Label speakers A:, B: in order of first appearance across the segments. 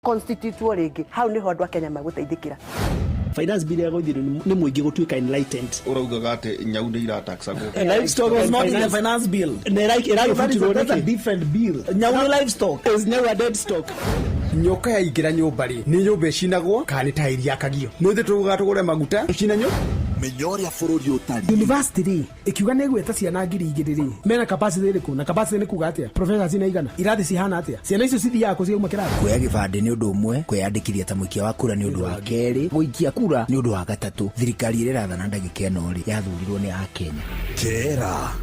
A: Constitutwo rĩngĩ, hau nĩho andũ a Kenya magũteithĩkĩra.
B: Finance bill yagũithirio nĩ mũingĩ gũtuĩka enlightened.
C: Ũraugaga atĩ nyau nĩ irataxagwo.
B: Livestock was not in the finance bill. Na ĩragĩbutirwo
D: That's a
B: nĩkĩ?
D: different bill. Nyau nĩ livestock.
B: Is nyau a dead stock?
E: Nyoka yaingĩra nyũmba rĩ, nĩ nyũmba ĩcinagwo kana nĩ taĩri yakagio? Nĩ ũthĩ tũrugaga tũgũre maguta tũcine nyũ.
F: Menya ũrĩa bũrũri ũtariĩ.
D: University rĩ, ĩkiuga nĩ ĩgwĩta ciana 2000 rĩ, mena capacity ĩrĩkũ? Na capacity nĩ kuga atĩa? Professors nĩ aigana? Irathi cihana atĩa? Ciana icio cithiaga kũ ciauma kĩrathi?
G: Kuoya gĩbandĩ nĩ ũndũ ũmwe, kwĩyandĩkithia ta mũikia wa kura nĩ ũndũ wa kerĩ, gũikia kura nĩ ũndũ wa gatatũ. Thirikari ĩrĩa ĩrathana ndagĩka ĩno rĩ, yathurirwo nĩ Akenya.
F: Kera.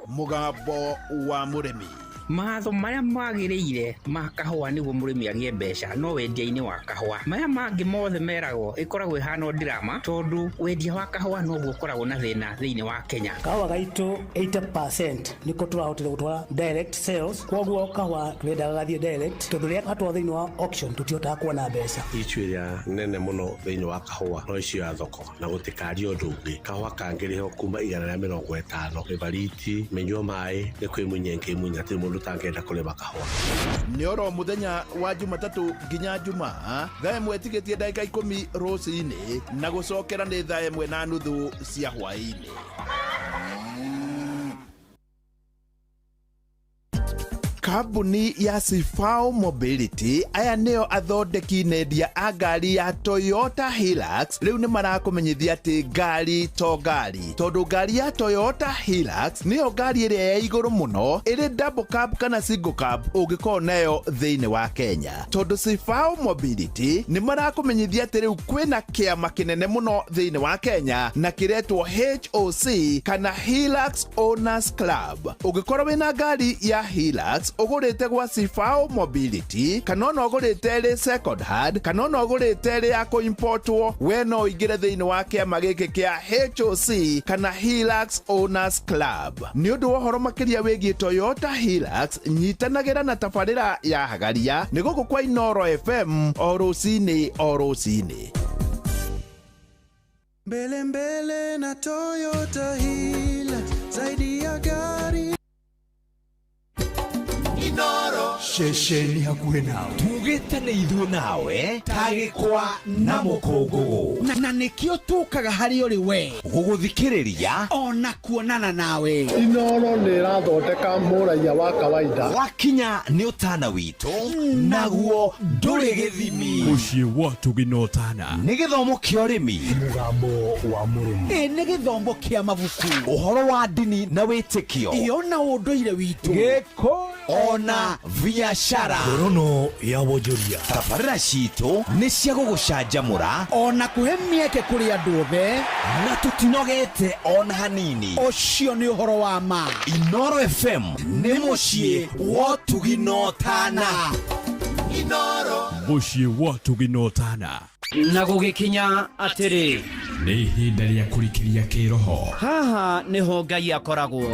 H: Mũgambo wa mũrĩmi.
I: Mawatho marĩa magĩrĩire ma kahũa nĩguo mũrĩmi agĩe mbeca no wendia-inĩ wa kahũa. Maya mangĩ mothe meragwo ĩkoragwo ĩhana o drama tondũ wendia wa kahũa noguo ũkoragwo na thĩna thĩinĩ wa Kenya.
J: Kahũa gaitũ 80% nĩko tũrahotire gũtwara direct sales, koguo kahũa tũrendaga gathiĩ direct tondũ rĩrĩa gatwarwo thĩinĩ wa auction tũtihotaga kuona mbeca.
K: Issue ĩrĩa nene mũno thĩinĩ wa kahũa no issue ya thoko na gũtikaria ũndũ ũngĩ. Kahũa kangĩrĩhwo kuma 150 mĩbariti, mĩnyua maĩ nĩ kwĩmunya ĩngĩmunya, hatirĩ mũndũ ũtangĩenda kũrĩma kahũa.
H: Nĩ oro mũthenya wa Jumatatũ nginya Jumaa thaa 1 tigĩtie ndagĩka 10 rũcinĩ na gũcokera nĩ thaa 1:30 cia hwaĩ-inĩ. Kambuni ya Sifao Mobility, aya nĩo athondeki nendia a ngari ya Toyota Hilux, rĩu nĩ marakũmenyithia atĩ ngari to ngari, tondũ ngari ya Toyota Hilux nĩyo ngari ĩrĩa ya igũrũ mũno ĩrĩ double cab kana single cab ũngĩkorwo nayo thĩinĩ wa Kenya, tondũ Sifao Mobility nĩ marakũmenyithia atĩ rĩu kwĩna kĩama kĩnene mũno thĩinĩ wa Kenya na kĩretwo HOC kana Hilux Owners Club. Ũngĩkorwo wĩna ngari ya Hilux ũgũrĩte gwa Sifao Mobility kana ona ũgũrĩte ĩrĩ second hand kana ona ũgũrĩte ĩrĩ ya kũimportwo, we no ũingĩre thĩinĩ wa kĩama gĩkĩ kĩa HOC kana Hilux Owners Club. Nĩ ũndũ wa ũhoro makĩria wĩgiĩ Toyota Hilux, nyitanagĩra na tabarĩra ya Hagaria nĩ gũkũ kwa Inoro FM o rũcinĩ o rũcinĩ.
L: Mbele mbele na Toyota Hilux, zaidi ya gari.
F: Inoro ceceni hakuhĩ nawe, tugĩte nĩ ithuĩ nawe ta gĩkwa na mũkũngũgũ,
M: na nĩkĩo tũkaga harĩ ũrĩ we
F: gũgũthikĩrĩria
M: ona kuonana nawe.
N: Inoro nĩ ĩrathondeka mũraiya wa kawaida.
F: Wakinya nĩ ũtana witũ naguo ndũrĩ gĩthimi.
O: Mũciĩ wa tũginotana.
F: Nĩ gĩthomo kĩa ũrĩmi.
P: Mũgambo wa mũrĩmi.
M: Ĩ nĩ gĩthomo kĩa mabuku.
F: Ũhoro wa ndini na wĩtĩkio.
M: Ĩ ona ũndũire witũ.
F: Gĩkũyũ ona biacara.
P: Ngorono ya wonjoria.
F: Tabarĩra citũ nĩ cia gũgũcanjamũra
M: ona kũhe mĩeke kũrĩ andũ othe,
F: na tũtinogete ona hanini.
M: Ũcio nĩ ũhoro wa ma.
F: Inoro FM nĩ mũciĩ wa ũtugi na ũtana.
H: Inoro.
O: Mũciĩ wa ũtugi na ũtana.
Q: Na gũgĩkinya atĩrĩ,
O: nĩ ihinda rĩa kũrikĩria kĩroho.
Q: Haha nĩho Ngai akoragwo.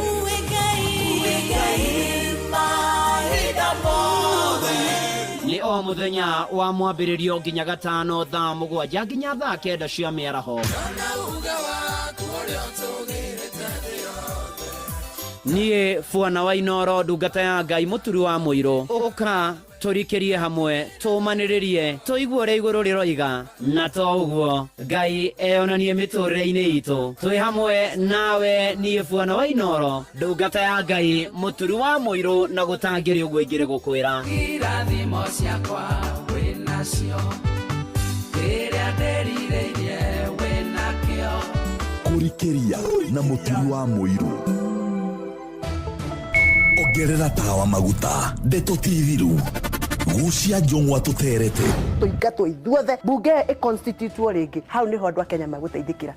Q: Nĩ o mũthenya wa mwambĩrĩrio nginya gatano thaa 7 nginya thaa 9 cia mĩaraho. Niĩ bwana wa Inoro, ndungata ya Ngai, mũturi wa mũirũ, ũka tũrikĩrie hamwe, tũmanĩrĩrie, tũigue ũrĩa igũrũ rĩroiga, na to ũguo Ngai eyonanie mĩtũrĩre-inĩ itũ. Twĩ hamwe nawe niĩ bwana wa Inoro, ndungata ya Ngai, mũturi wa mũirũ, na gũtangĩrĩ ũguo ingĩrĩ gũkwĩra.
R: Irathimo ciakwa wĩ nacio, kĩrĩa ndĩrirĩirie wĩ nakĩo.
F: Kũrikĩria na mũturi wa mũirũ. Ongerera tawa maguta, ndeto ti thiru, gucia njũng'wa tũterete.
A: Tũingatwo ithuothe, bunge ĩconstitutwo rĩngĩ, hau nĩho andũ a Kenya magũteithĩkĩra.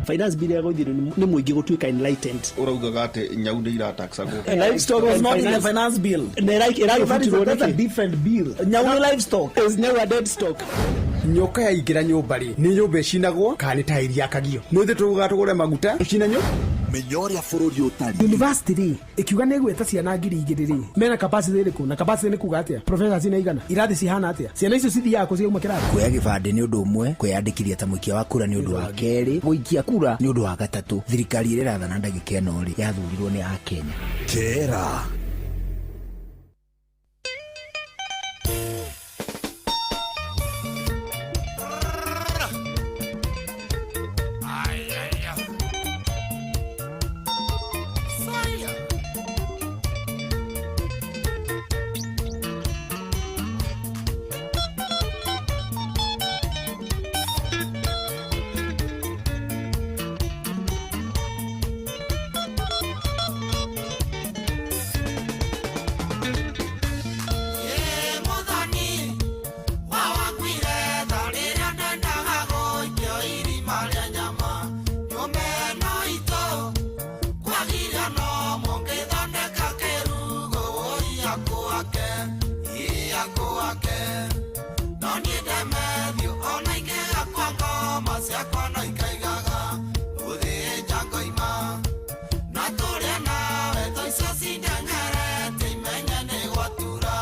B: Finance bill yagũithirio nĩ mũingĩ gũtuĩka enlightened.
C: Ũraugaga atĩ nyau nĩ irataxagwo.
D: Livestock was not in the finance bill.
B: Na ĩragĩbutirwo
D: That's a
B: nĩkĩ?
D: different bill. Nyau nĩ livestock.
B: Is nyau a dead stock?
E: Nyoka yaingĩra nyũmba rĩ, nĩ nyũmba ĩcinagwo kana nĩ taĩri yakagio? Nĩ ũthĩ tũrugaga tũgũre maguta tũcine nyũ.
F: Menya ũrĩa bũrũri ũtariĩ.
D: University rĩ, ĩkiuga nĩ ĩgwĩta ciana 2000 rĩ, mena capacity ĩrĩkũ? Na capacity nĩ kuga atĩa? Professors nĩ aigana? Irathi cihana atĩa? Ciana icio cithiaga kũ ciauma kĩrathi?
G: Kuoya gĩbandĩ nĩ ũndũ ũmwe, kwĩyandĩkithia ta mũikia wa kura nĩ ũndũ wa kerĩ, gũikia kura nĩ ũndũ wa gatatũ. Thirikari ĩrĩa ĩrathana ndagĩka ĩno rĩ, yathurirwo nĩ Akenya.
F: Kera.
S: ake ĩakũ ake no niĩ ndemethio ona ingĩgakua ngoma ciakwa no ikaigaga gũthĩnja ngoima na tũrĩa nawe tho icio cindeng'erete imenye nĩ gwatura.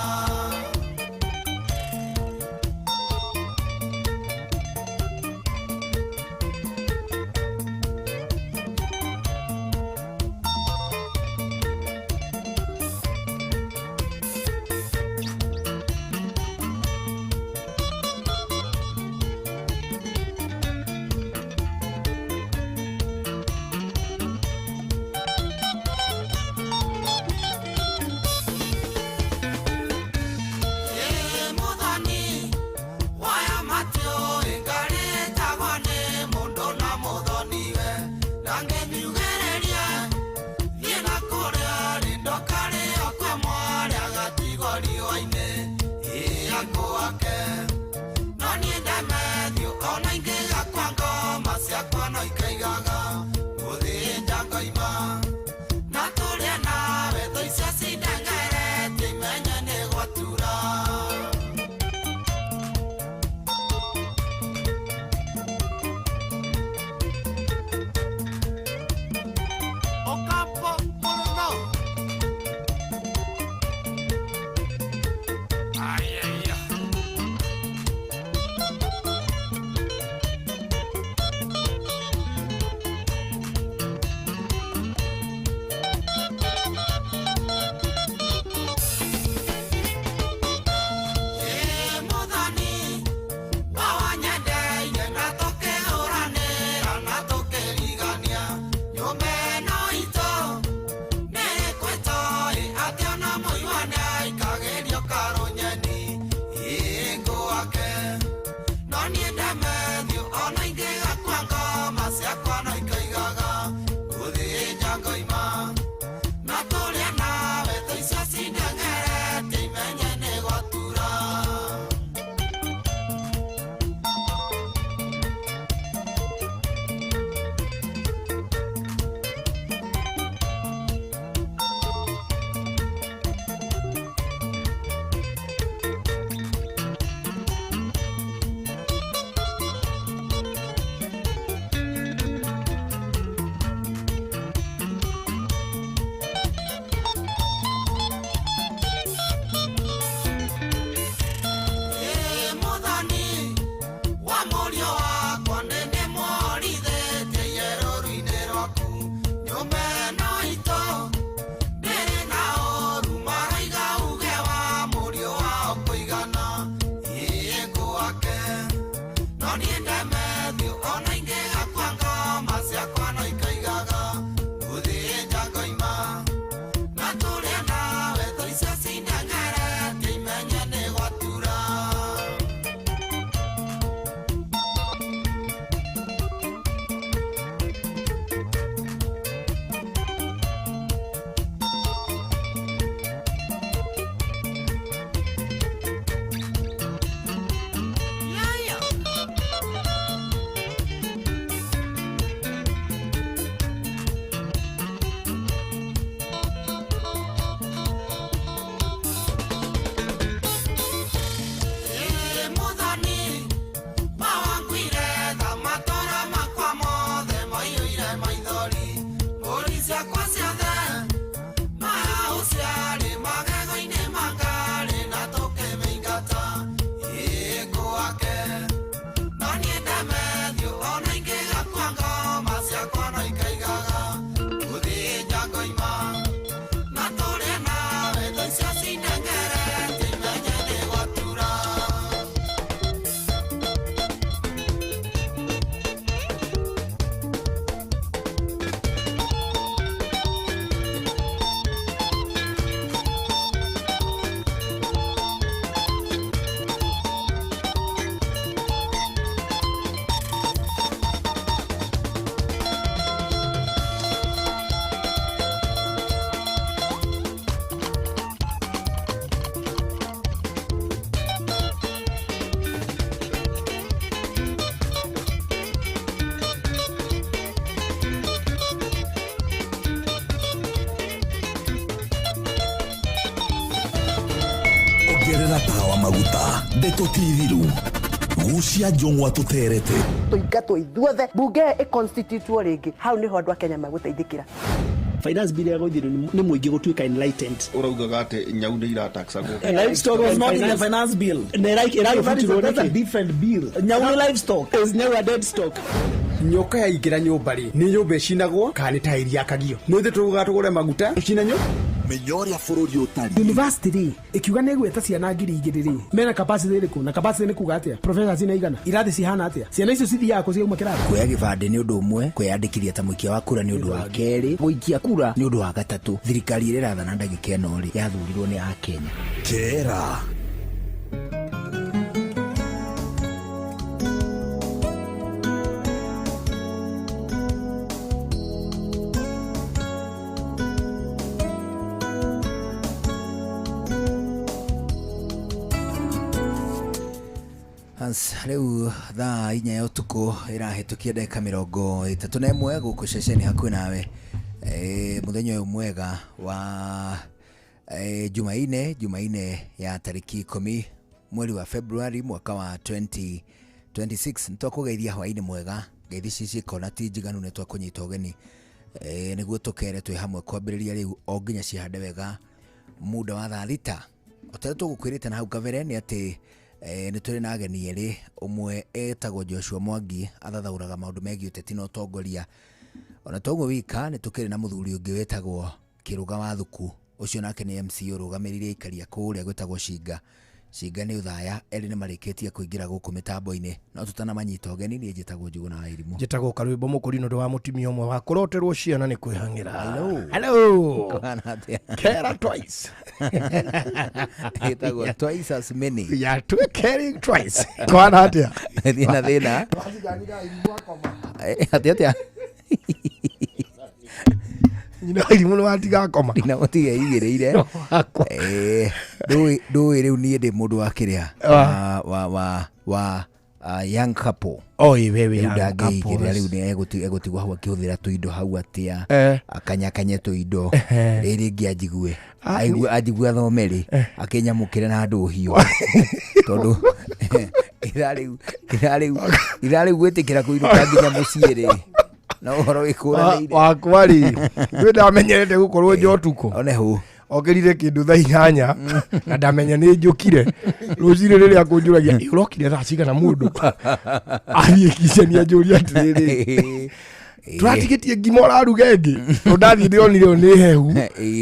F: Ongerera tawa maguta ndeto ti thiru gucia njũng'wa tũterete.
A: Tũingatwo ithuothe, bunge ĩconstitutwo rĩngĩ, hau nĩho andũ a Kenya magũteithĩkĩra.
B: Finance bill yagũithirio nĩ mũingĩ gũtuĩka enlightened.
C: Ũraugaga atĩ nyau nĩ irataxagwo.
B: Livestock was not in the finance bill. Na ĩragĩbutirwo
D: That's a
B: nĩkĩ?
D: different bill.
B: Nyau nĩ livestock. Is nyau a dead stock?
E: Nyoka yaingĩra nyũmba rĩ, nĩ nyũmba ĩcinagwo kana nĩ taĩri yakagio? Nĩ ithuĩ tũrugaga tũgũre maguta tũcine nyũ.
F: Menya ũrĩa bũrũri ũtariĩ.
D: University rĩ, ĩkiuga nĩ ĩgwĩta ciana 2000 rĩ, mena capacity ĩrĩkũ? Na capacity nĩ kuga atĩa? Professors nĩ aigana? Irathi cihana atĩa? Ciana icio cithiaga kũ ciauma kĩrathi?
G: Kuoya gĩbandĩ nĩ ũndũ ũmwe, kwĩyandĩkithia ta mũikia wa kura nĩ ũndũ wa kerĩ, gũikia kura nĩ ũndũ wa gatatũ. Thirikari ĩrĩa ĩrathana ndagĩka ĩno rĩ, yathurirwo nĩ Akenya.
F: Kera.
G: Hans, rĩu thaa 4 ya ũtukũ ĩrahĩtũkia ndagĩka 31 gũkũ ceceni hakuhĩ nawe. Mũthenya ũyũ mwega wa Jumaine ya tarĩki 10 mweri wa February mwaka wa 2026. Nĩtwakũgeithia hwaĩ-inĩ mwega, ngeithi ici cikona ti njiganu, nĩtwakũnyita ũgeni nĩguo tũkere twĩ hamwe kwambĩrĩria rĩu o nginya cihande wega muda wa thaa 6. O ta ũrĩa tũgũkwĩrĩte na hau kabere nĩ atĩ nĩ tũrĩ na ageni erĩ, ũmwe etagwo Joshua Mwangi, athathaũraga maũndũ megiĩ ũteti na ũtongoria. Ona to ũguo wika, nĩ tũkĩrĩ na mũthuri ũngĩ wĩtagwo Kĩrũga wa Thuku, ũcio nake nĩ MC ũrũgamĩrĩire aikari a kũrĩa gwĩtagwo Cinga. Cinga nĩ Ũthaya, erĩ nĩ marĩkĩtie kũingĩra gũkũ mĩtambo-inĩ, no tũtanamanyita ũgeni, niĩ njĩtagwo Njũgũna wa Irimũ.
T: Njĩtagwo Karwĩmbo Mũkũrinũ, ndĩ wa mũtumia ũmwe wa kũroterwo ciana nĩ kwĩhang'ĩra.
G: Hello.
T: Hello.
G: Kũhana atĩa?
T: Kera twice.
G: Ĩtagwo twice as many.
T: Yeah, caring twice. Kũhana atĩa?
G: Thiĩ na thĩna. Atĩa atĩa?
T: Nyina wa Irimũ nĩ watiga ngoma.
G: Ndina mũtiga igĩrĩire. Ndũĩ rĩu niĩ ndĩ mũndũ wa kĩrĩa wa young couple.
T: Oi, wewe
G: Rĩu
T: young
G: ndangĩigĩrĩra,
T: couples.
G: rĩu nĩ egũtigwo hau akĩhũthĩra tũindo hau atĩa, akanyakanye tũindo, rĩrĩ rĩngĩ anjigue. Aigue, anjigue athome rĩ, akĩnyamũkĩre na ndũhiũ. Tondũ ithaa rĩu gwĩtĩkĩra kũinũka nginya mũciĩ rĩ, na ũhoro wĩkũranĩire.
T: Wakwa rĩ, ndĩ ndamenyerete gũkorwo nja ũtukũ.
G: One hũ.
T: Okĩrire kĩndũ thaa 8 na ndamenya nĩ njũkire. Rũcinĩ rĩrĩa akũnjũragia, ĩ, ũrokire thaa cigana mũndũ? Athiĩ kiceni anjũria atĩrĩrĩ, tũratigĩtie ngima ũraruga ĩngĩ? Tondũ ndathiĩ ndĩronire ĩyo nĩ hehu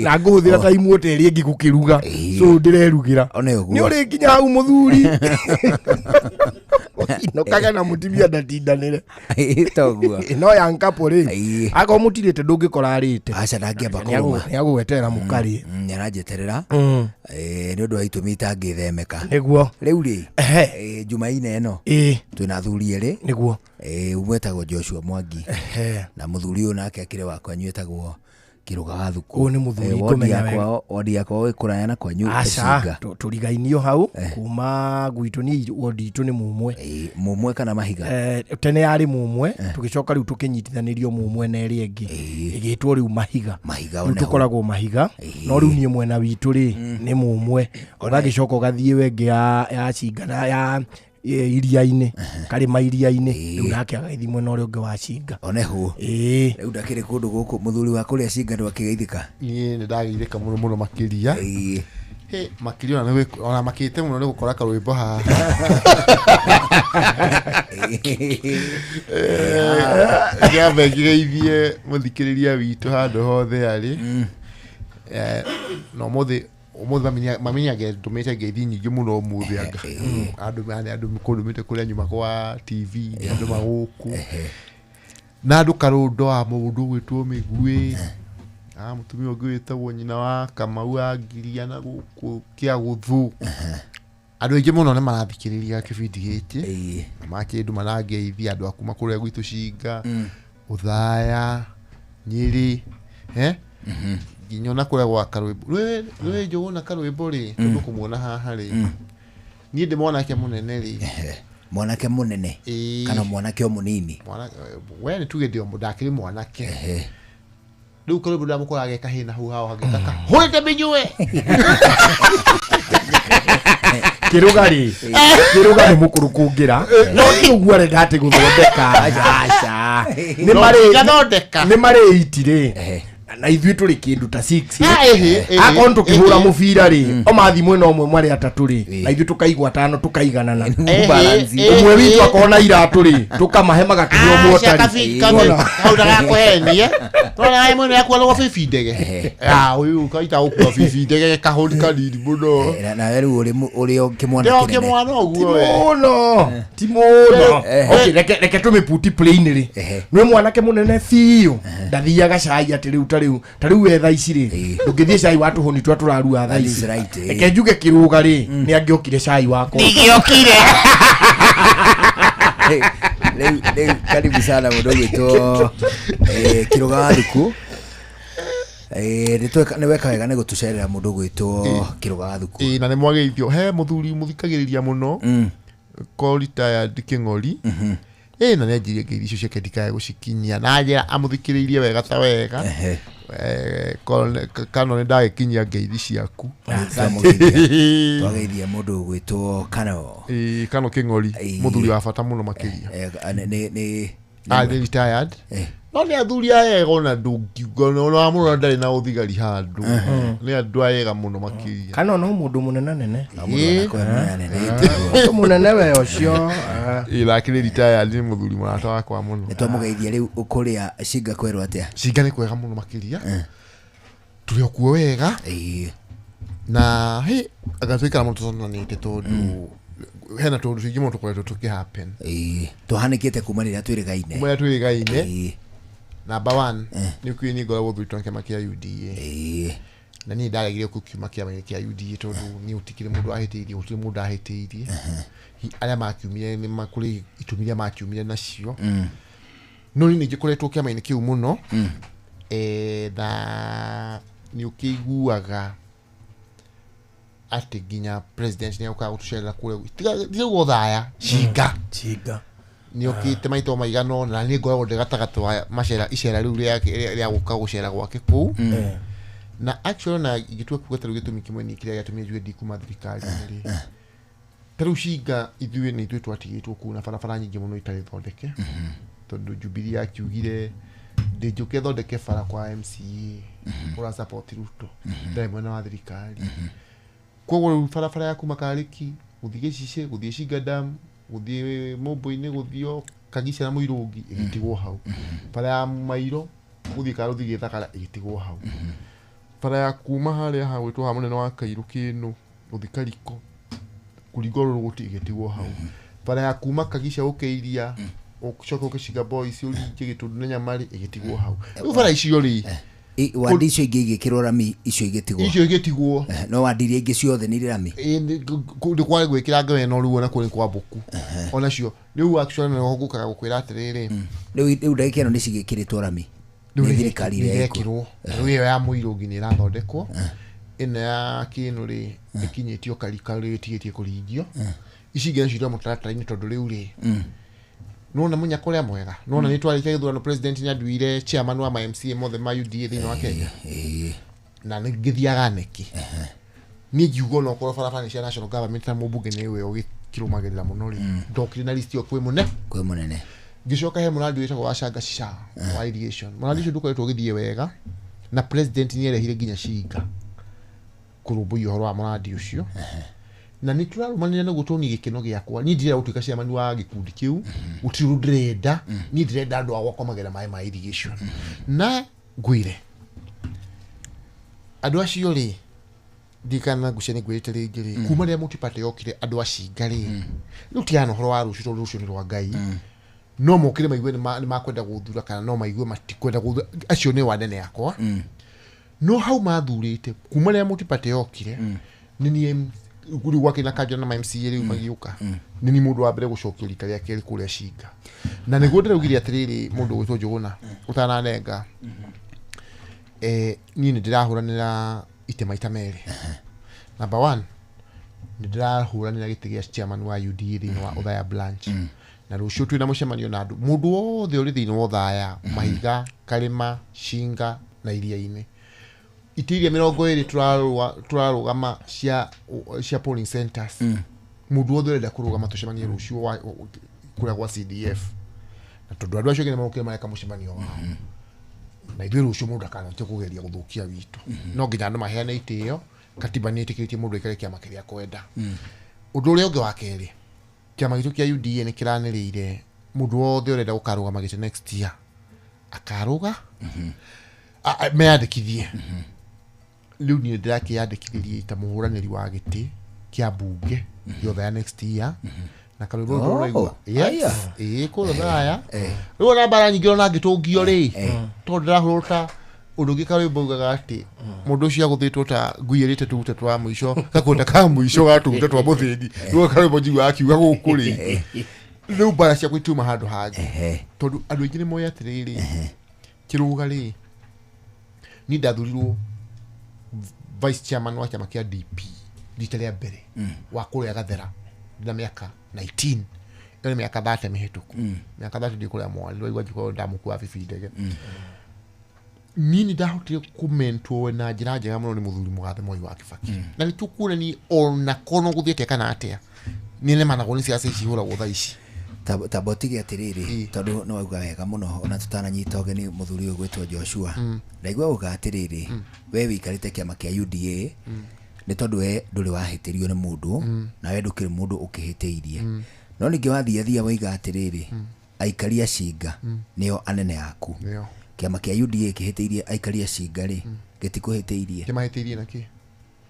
T: na ngũhũthĩra ta imwe ta ĩrĩa ĩngĩ gũkĩruga, so ndĩrerugĩra.
G: One ũguo.
T: Nĩ ũrĩkinya hau mũthuri. Inũkage na mũtumia ndatindanĩre.
G: Toguo.
T: No young couple rĩ, akorwo mũtirĩte ndũngĩkora arĩte.
G: Aca ndangĩamba kũrũma.
T: Nĩagũgweterera mũkarĩe.
G: Nĩaranjeterera. Nĩ ũndũ wa itũmi itangĩthemeka.
T: Nĩguo.
G: Rĩu rĩ, Jumaine ĩno twĩna athuri erĩ.
T: Nĩguo.
G: Ũmwe etagwo Joshua Mwangi. Na mũthuri ũyũ nake akĩrĩ wa kwanyu etagwo Kĩrũga wa Thuku.
T: Ũyũ nĩ mũthuri ngũmenya wega.
G: Wodi yakwa ĩ kũraya na kwanyu
T: Aca,
G: Cinga.
T: tũrigainio hau kuma gwitũ niĩ wodi itũ nĩ Mumwe.
G: Mumwe kana Mahiga?
T: Tene yarĩ Mumwe, tũgĩcoka rĩu tũkĩnyitithanĩrio Mumwe na ĩrĩa ĩngĩ. Ĩgĩtwo rĩu Mahiga.
G: Mahiga
T: Rĩu
G: oneho.
T: tũkoragwo Mahiga, no rĩu niĩ mwena witũ rĩ nĩ Mumwe. Ũgagĩcoka ũgathiĩ ĩyo ĩngĩ ya Cinga na ya iria-inĩ, karĩma iria-inĩ, rĩu nake agagĩthiĩ mwena ũrĩa ũngĩ wa Cinga.
G: One hũ. Rĩu ndakĩrĩ kũndũ gũkũ mũthuri wa kũrĩa Cinga ndwakĩgeithĩka?
U: Niĩ nĩ ndageithĩka mũno mũno makĩria. Hĩ, makĩria ona nĩ ona makĩte mũno nĩ gũkora karwĩmbo haha. Ngĩambe ngĩgeithie mũthikĩrĩria witũ handũ hothe arĩ. Na ũmũthĩ ũmũthĩ mami nĩangĩndũmĩte ngeithi nyingĩ mũno ũmũthĩ anga. Andũ andũ kũndũmĩte kũrĩa nyuma kwa TV, andũ magũkũ. Na andũ karũndo wa mũndũ ũgwĩtwo Mĩguĩ. Mũtumia ũngĩ wĩtagwo nyina wa Kamau wa Ngiria na gũkũ Kĩagũthũ. Andũ aingĩ mũno nĩ marathikĩrĩria kĩbindi gĩkĩ. Na makĩndũma na ngeithi andũ a kuma kũrĩa gwitũ Cinga, Ũthaya, Nyĩrĩ, nginya ona kũrĩa gwa Karwĩmbo. Rwĩ Njũgũna Karwĩmbo rĩ, tondũ kũmuona haha rĩ, niĩ ndĩ mwanake mũnene rĩ.
G: Mwanake mũnene? Kana mwanake o mũnini?
U: We nĩ tuge ndĩ o ndakĩrĩ mwanake. Rĩu Karwĩmbo ndamũkora ageka hĩ na hau hao hagĩtaka, hũrĩte mĩnyue!
T: Kĩrũga rĩ, kĩrũga nĩ mũkũrũ kũngĩra, no ti ũguo arenda atĩ gũthondeka. Aca. Nĩ marĩ
U: Gathondeka.
T: Nĩ marĩ iti rĩ, na ithuĩ tũrĩ kĩndũ ta 6.
U: Ah, ehe, ehe,
T: Akorwo tũkĩhũra
U: ehe.
T: mũbira rĩ, o mathi mwena ũmwe marĩ atatũ rĩ, na ithuĩ tũkaigua atano tũkaiganana.
U: Ehe,
T: Ũmwe witũ
U: ehe.
T: akorwo na iratũ rĩ, tũkamahe magakĩhe ũmwe ũtarĩ.
U: Hau ndagakũhenie twana we mwene yakuarwo bibi ndege. Ah, ũyũ kaita gũkua bibi ndege kahũri kanini mũno.
G: Nawe rĩu ũrĩ ũrĩ o kĩmwana
U: Ndĩ o
G: kĩnene.
U: kĩmwana ũguo
T: Ti
U: we.
T: mũno, ti mũno. Okay, reke tũmĩputi plane rĩ, nĩ mwanake mũnene biũ, ndathiaga cai atĩ rĩu ta rĩu we thaa ici rĩ, ndũngĩthiĩ cai wa tũhũni twa tũrarua thaa
G: That is
T: ici.
G: right, eh.
T: Reke njuge kĩrũga rĩ, nĩ angĩokire cai wakwa.
U: Ndingĩokire.
G: Rĩu karibu sana mũndũ ũgwĩtwo Kĩrũga wa Thuku. Nĩ weka wega nĩ gũtũcerera mũndũ ũgwĩtwo Kĩrũga wa Thuku.
U: Ĩĩ, na nĩ mwageithio he mũthuri mũthikagĩrĩria mũno ko retired Kĩng'ori. Ĩĩ, na nĩ anjirie ngeithi icio ciake ndikae gũcikinyia na njĩra amũthikĩrĩirie wega ta wega. Kano nĩ ndagĩkinyia ngeithi ciaku.
G: Twageithia mũndũ ũgwĩtwo Kano.
U: Ĩĩ, Kano Kĩng'ori, mũthuri wa bata mũno makĩria.
G: Nĩ
U: Ah, nĩ retired. No nĩ athuri aega ona ndũngiuga ona wamũrora ndarĩ na ũthigari handũ. Nĩ andũ aega mũno makĩria.
T: Kana no mũndũ mũnene nene.
U: Ĩĩ.
T: Mũndũ mũnene we ũcio.
U: Ĩĩ, nake nĩ retired, nĩ mũthuri mũrata wakwa mũno.
G: Nĩ twamũgeithia. Rĩu ũkũrĩa Cinga kwerwo atĩa?
U: Cinga nĩ kwega mũno makĩria. Tũrĩ o kuo wega. Na hĩ anga tũikara mũno tũtonanĩte tondũ hena tũũndũ tũingĩ mũno tũkoretwo tũkĩ happen.
G: Tũhanĩkĩte kuma rĩrĩa twĩrĩgaine.
U: Kuma rĩrĩa twĩrĩgaine. Number one, nĩ ũkiũĩ niĩ ngoragwo thurĩtwo na kĩama kĩa UDA. Na niĩ ndaregire gũkiuma kĩama-inĩ kĩa UDA tondũ niĩ gũtikĩrĩ mũndũ ahĩtĩirie, gũtirĩ mũndũ ahĩtĩirie. Arĩa makiumire nĩ kũrĩ itũmi iria makiumire nacio. No niĩ nĩ njĩkoretwo kĩama-inĩ kĩu mũno. Na nĩ ũkĩiguaga atĩ nginya president nĩ agũkaga gũtũcerera kũrĩa tiga Othaya, Cinga.
D: Cinga.
U: Nĩ okĩte maita maigana ũna, na niĩ ngoragwo ndĩ gatagatĩ wa macera icera rĩu rĩa gũka gũcera gwake kũu. Na actually na ingĩtua kuga ta rĩu gĩtũmi kĩmwe nĩ kĩrĩa gĩatũmire njuge ndikuma thirikari-inĩ rĩ, ta rĩu Cinga ithuĩ nĩ ithuĩ twatigĩtwo kũu na barabara nyingĩ mũno itarĩ thondeke, tondũ Jubilee yakiugire ndĩnjũke thondeke bara kwa MCA ũra support Ruto, ndarĩ mwena wa thirikari. Koguo rĩu barabara ya kuma Karĩki gũthiĩ Gĩcicio, gũthiĩ Cinga Dam, gũthiĩ Mũmbũ-inĩ, gũthiĩ o Kagica na Mũirũngi ĩgĩtigwo hau. Bara ya Mairo gũthiĩ Karũthi Gĩthakara ĩgĩtigwo hau. Bara ya kuma harĩa hagwĩtwo ha mũnene wa Kairũ Kĩnũ gũthiĩ Kariko kũringa Rũrũgũti ĩgĩtigwo hau. Bara ya kuma Kagica ũke Iria ũcoke ũke Cinga Boys ũringe Gĩtũndũ na Nyamarĩ ĩgĩtigwo hau. Rĩu bara icio rĩ,
G: Wandi icio ingĩ igĩkĩrwo rami, icio igĩtigwo.
U: Icio igĩtigwo.
G: No wandi iria ingĩ ciothe nĩ irĩ rami.
U: Nĩ kwa gwĩkĩra ngewena rĩu ona kũrĩ kwa mbũku onacio rĩu actually nĩho ngũkaga gũkwĩra atĩrĩrĩ.
G: Rĩu ndagĩka ĩno nĩ cigĩkĩrĩtwo rami
U: Rĩu
G: nĩ thirikari ĩrĩa ĩkuo.
U: nĩrekĩrwo. Rĩu ĩyo ya Mũirũngi nĩ ĩrathondekwo, ĩno ya Kĩnũ rĩ ĩkinyĩtio Karika, rĩu ĩtigĩtie kũringio. Ici ingĩ nacio irĩ mũtaratara-inĩ tondũ rĩu rĩ nona mũnyaka ũrĩa mwega nona nĩ twarĩkia gĩthurano, president nĩ anduire chairman wa ma MCA mothe ma UDA thĩinĩ wa Kenya, na nĩ ngĩthiaga neki niĩ ngiuga onokorwo barabara nĩ cia national government na mũmbunge nĩwe ũgĩkĩrũmagĩrĩra mũno rĩ, ndokire na list ĩyo kwĩ mũne
G: kwĩ mũnene.
U: Ngĩcoka he mũrandi wĩtagwo wa Shanga Sha wa irrigation. Mũrandi ũcio ndũkoretwo ũgĩthiĩ wega, na president nĩ erehire nginya Cinga kũrũmbũiya ũhoro wa mũrandi ũcio, na nĩ tũrarũmanĩrĩra nĩguo tuonie gĩkeno gĩakwa. Niĩ ndirenda gũtuĩka chairman wa gĩkundi kĩu, gũtirĩ ũndũ ndĩrenda. Niĩ ndĩrenda andũ a gwakwa magere maĩ ma irrigation. Na ngwĩre andũ acio rĩ, ndikana ngucia nĩ ngwĩrĩte rĩngĩ rĩ, kuma rĩrĩa multi-party yokire andũ a Cinga rĩ, rĩu tigana na ũhoro wa rũciũ tondũ rũciũ nĩ rwa Ngai. No mokire maigue nĩ makwenda gũthura kana no maigue matikwenda gũthura, acio nĩ wanene akwa. No hau mathurĩte kuma rĩrĩa multi-party yokire, nĩ niĩ rĩu gwakĩ na kanja na ma MCA rĩu magĩũka, nĩ niĩ mũndũ wa mbere gũcokio rita rĩa kerĩ kũrĩa Cinga. Na nĩguo ndĩraugire atĩrĩrĩ, mũndũ ũgwĩtwo Njũgũna ũtananenga, niĩ nĩ ndĩrahũranĩra itĩ maita merĩ. Number one, nĩ ndĩrahũranĩra gĩtĩ gĩa chairman wa UDA thĩinĩ wa Othaya branch, na rũciũ twĩna mũcemanio na andũ mũndũ wothe ũrĩ thĩinĩ wa Othaya, Mahiga, Karĩma, Cinga na Iria-inĩ. Itĩ iria 20 tũrarũgama cia polling centers. Mũndũ wothe ũrenda kũrũgama tũcemanie rũciũ kũrĩa gwa CDF. Na tondũ andũ acio angĩ nĩmarokire mareka mũcemanio wao. Na ithuĩ rũciũ mũndũ ndakanote kũgeria gũthũkia witũ. No nginya andũ maheane itĩo, katiba nĩ ĩtĩkĩrĩtie mũndũ aikare kĩama kĩrĩa akwenda. Ũndũ ũrĩa ũngĩ wa kerĩ, kĩama gitũ kĩa UDA nĩ kĩranĩrĩire mũndũ wothe ũrenda gũkarũgama gĩtĩ next year akarũga meyandĩkithie. Rĩu niĩ ndĩrakĩyandĩkithĩria ta mũhũranĩri wa gĩtĩ kĩa mbunge gĩothe ya next year. Na karwĩmbo rũrũ ũraigua. Yes. Ĩĩ kũrĩa thaya. Rĩu ona mbara nyingĩ ona ngĩtũngio rĩ, tondũ ndĩrahũrwo ta ũndũ ũngĩ karwĩmbo ugaga atĩ mũndũ ũcio agũthĩtwo ta ngui ĩrĩte tũguta twa mũico gakũnda ka mũico ga tũguta twa mũthĩni. Rĩu karwĩmbo njiguaga akiuga gũkũ rĩ. Rĩu mbara ciakwa itiuma handũ hangĩ. Tondũ andũ aingĩ nĩ moĩ atĩrĩrĩ, kĩrũga rĩ, niĩ ndathurirwo vice chairman wa kĩama kĩa DP rita rĩa mbere wa kũrĩa Gathera na mĩaka 19. Ĩyo nĩ mĩaka 30 mĩhĩtũku. Mĩaka 30 ndĩ kũrĩa mwarĩ, ndĩraigua njĩkorwo ndamũkua bibi ndege. Niĩ nĩ ndahotire kũmentwo na njĩra njega mũno nĩ mũthuri mũgathe Mwai wa Kibaki. Na nĩ tũkuonania ona korwo gũthiĩte kana atĩa, nĩ nemanagwo nĩ ciaca ici ihũragwo thaa ici.
G: Tamba ũtige atĩrĩrĩ, tondũ nĩ wauga wega mũno ona tũtananyita ũgeni mũthuri ũyũ gwĩtwo Joshua. Ndaigua uga atĩrĩrĩ, we wĩikarĩte kĩama kĩa UDA nĩ tondũ we ndũrĩ wahĩtĩrio nĩ mũndũ na we ndũkĩrĩ mũndũ ũkĩhĩtĩirie. No ningĩ wathiathia waiga atĩrĩrĩ, aikari a Cinga nĩo anene aku. Kĩama kĩa UDA kĩhĩtĩirie aikari a Cinga rĩ, gĩtikũhĩtĩirie.
U: Kĩmahĩtĩirie na kĩ?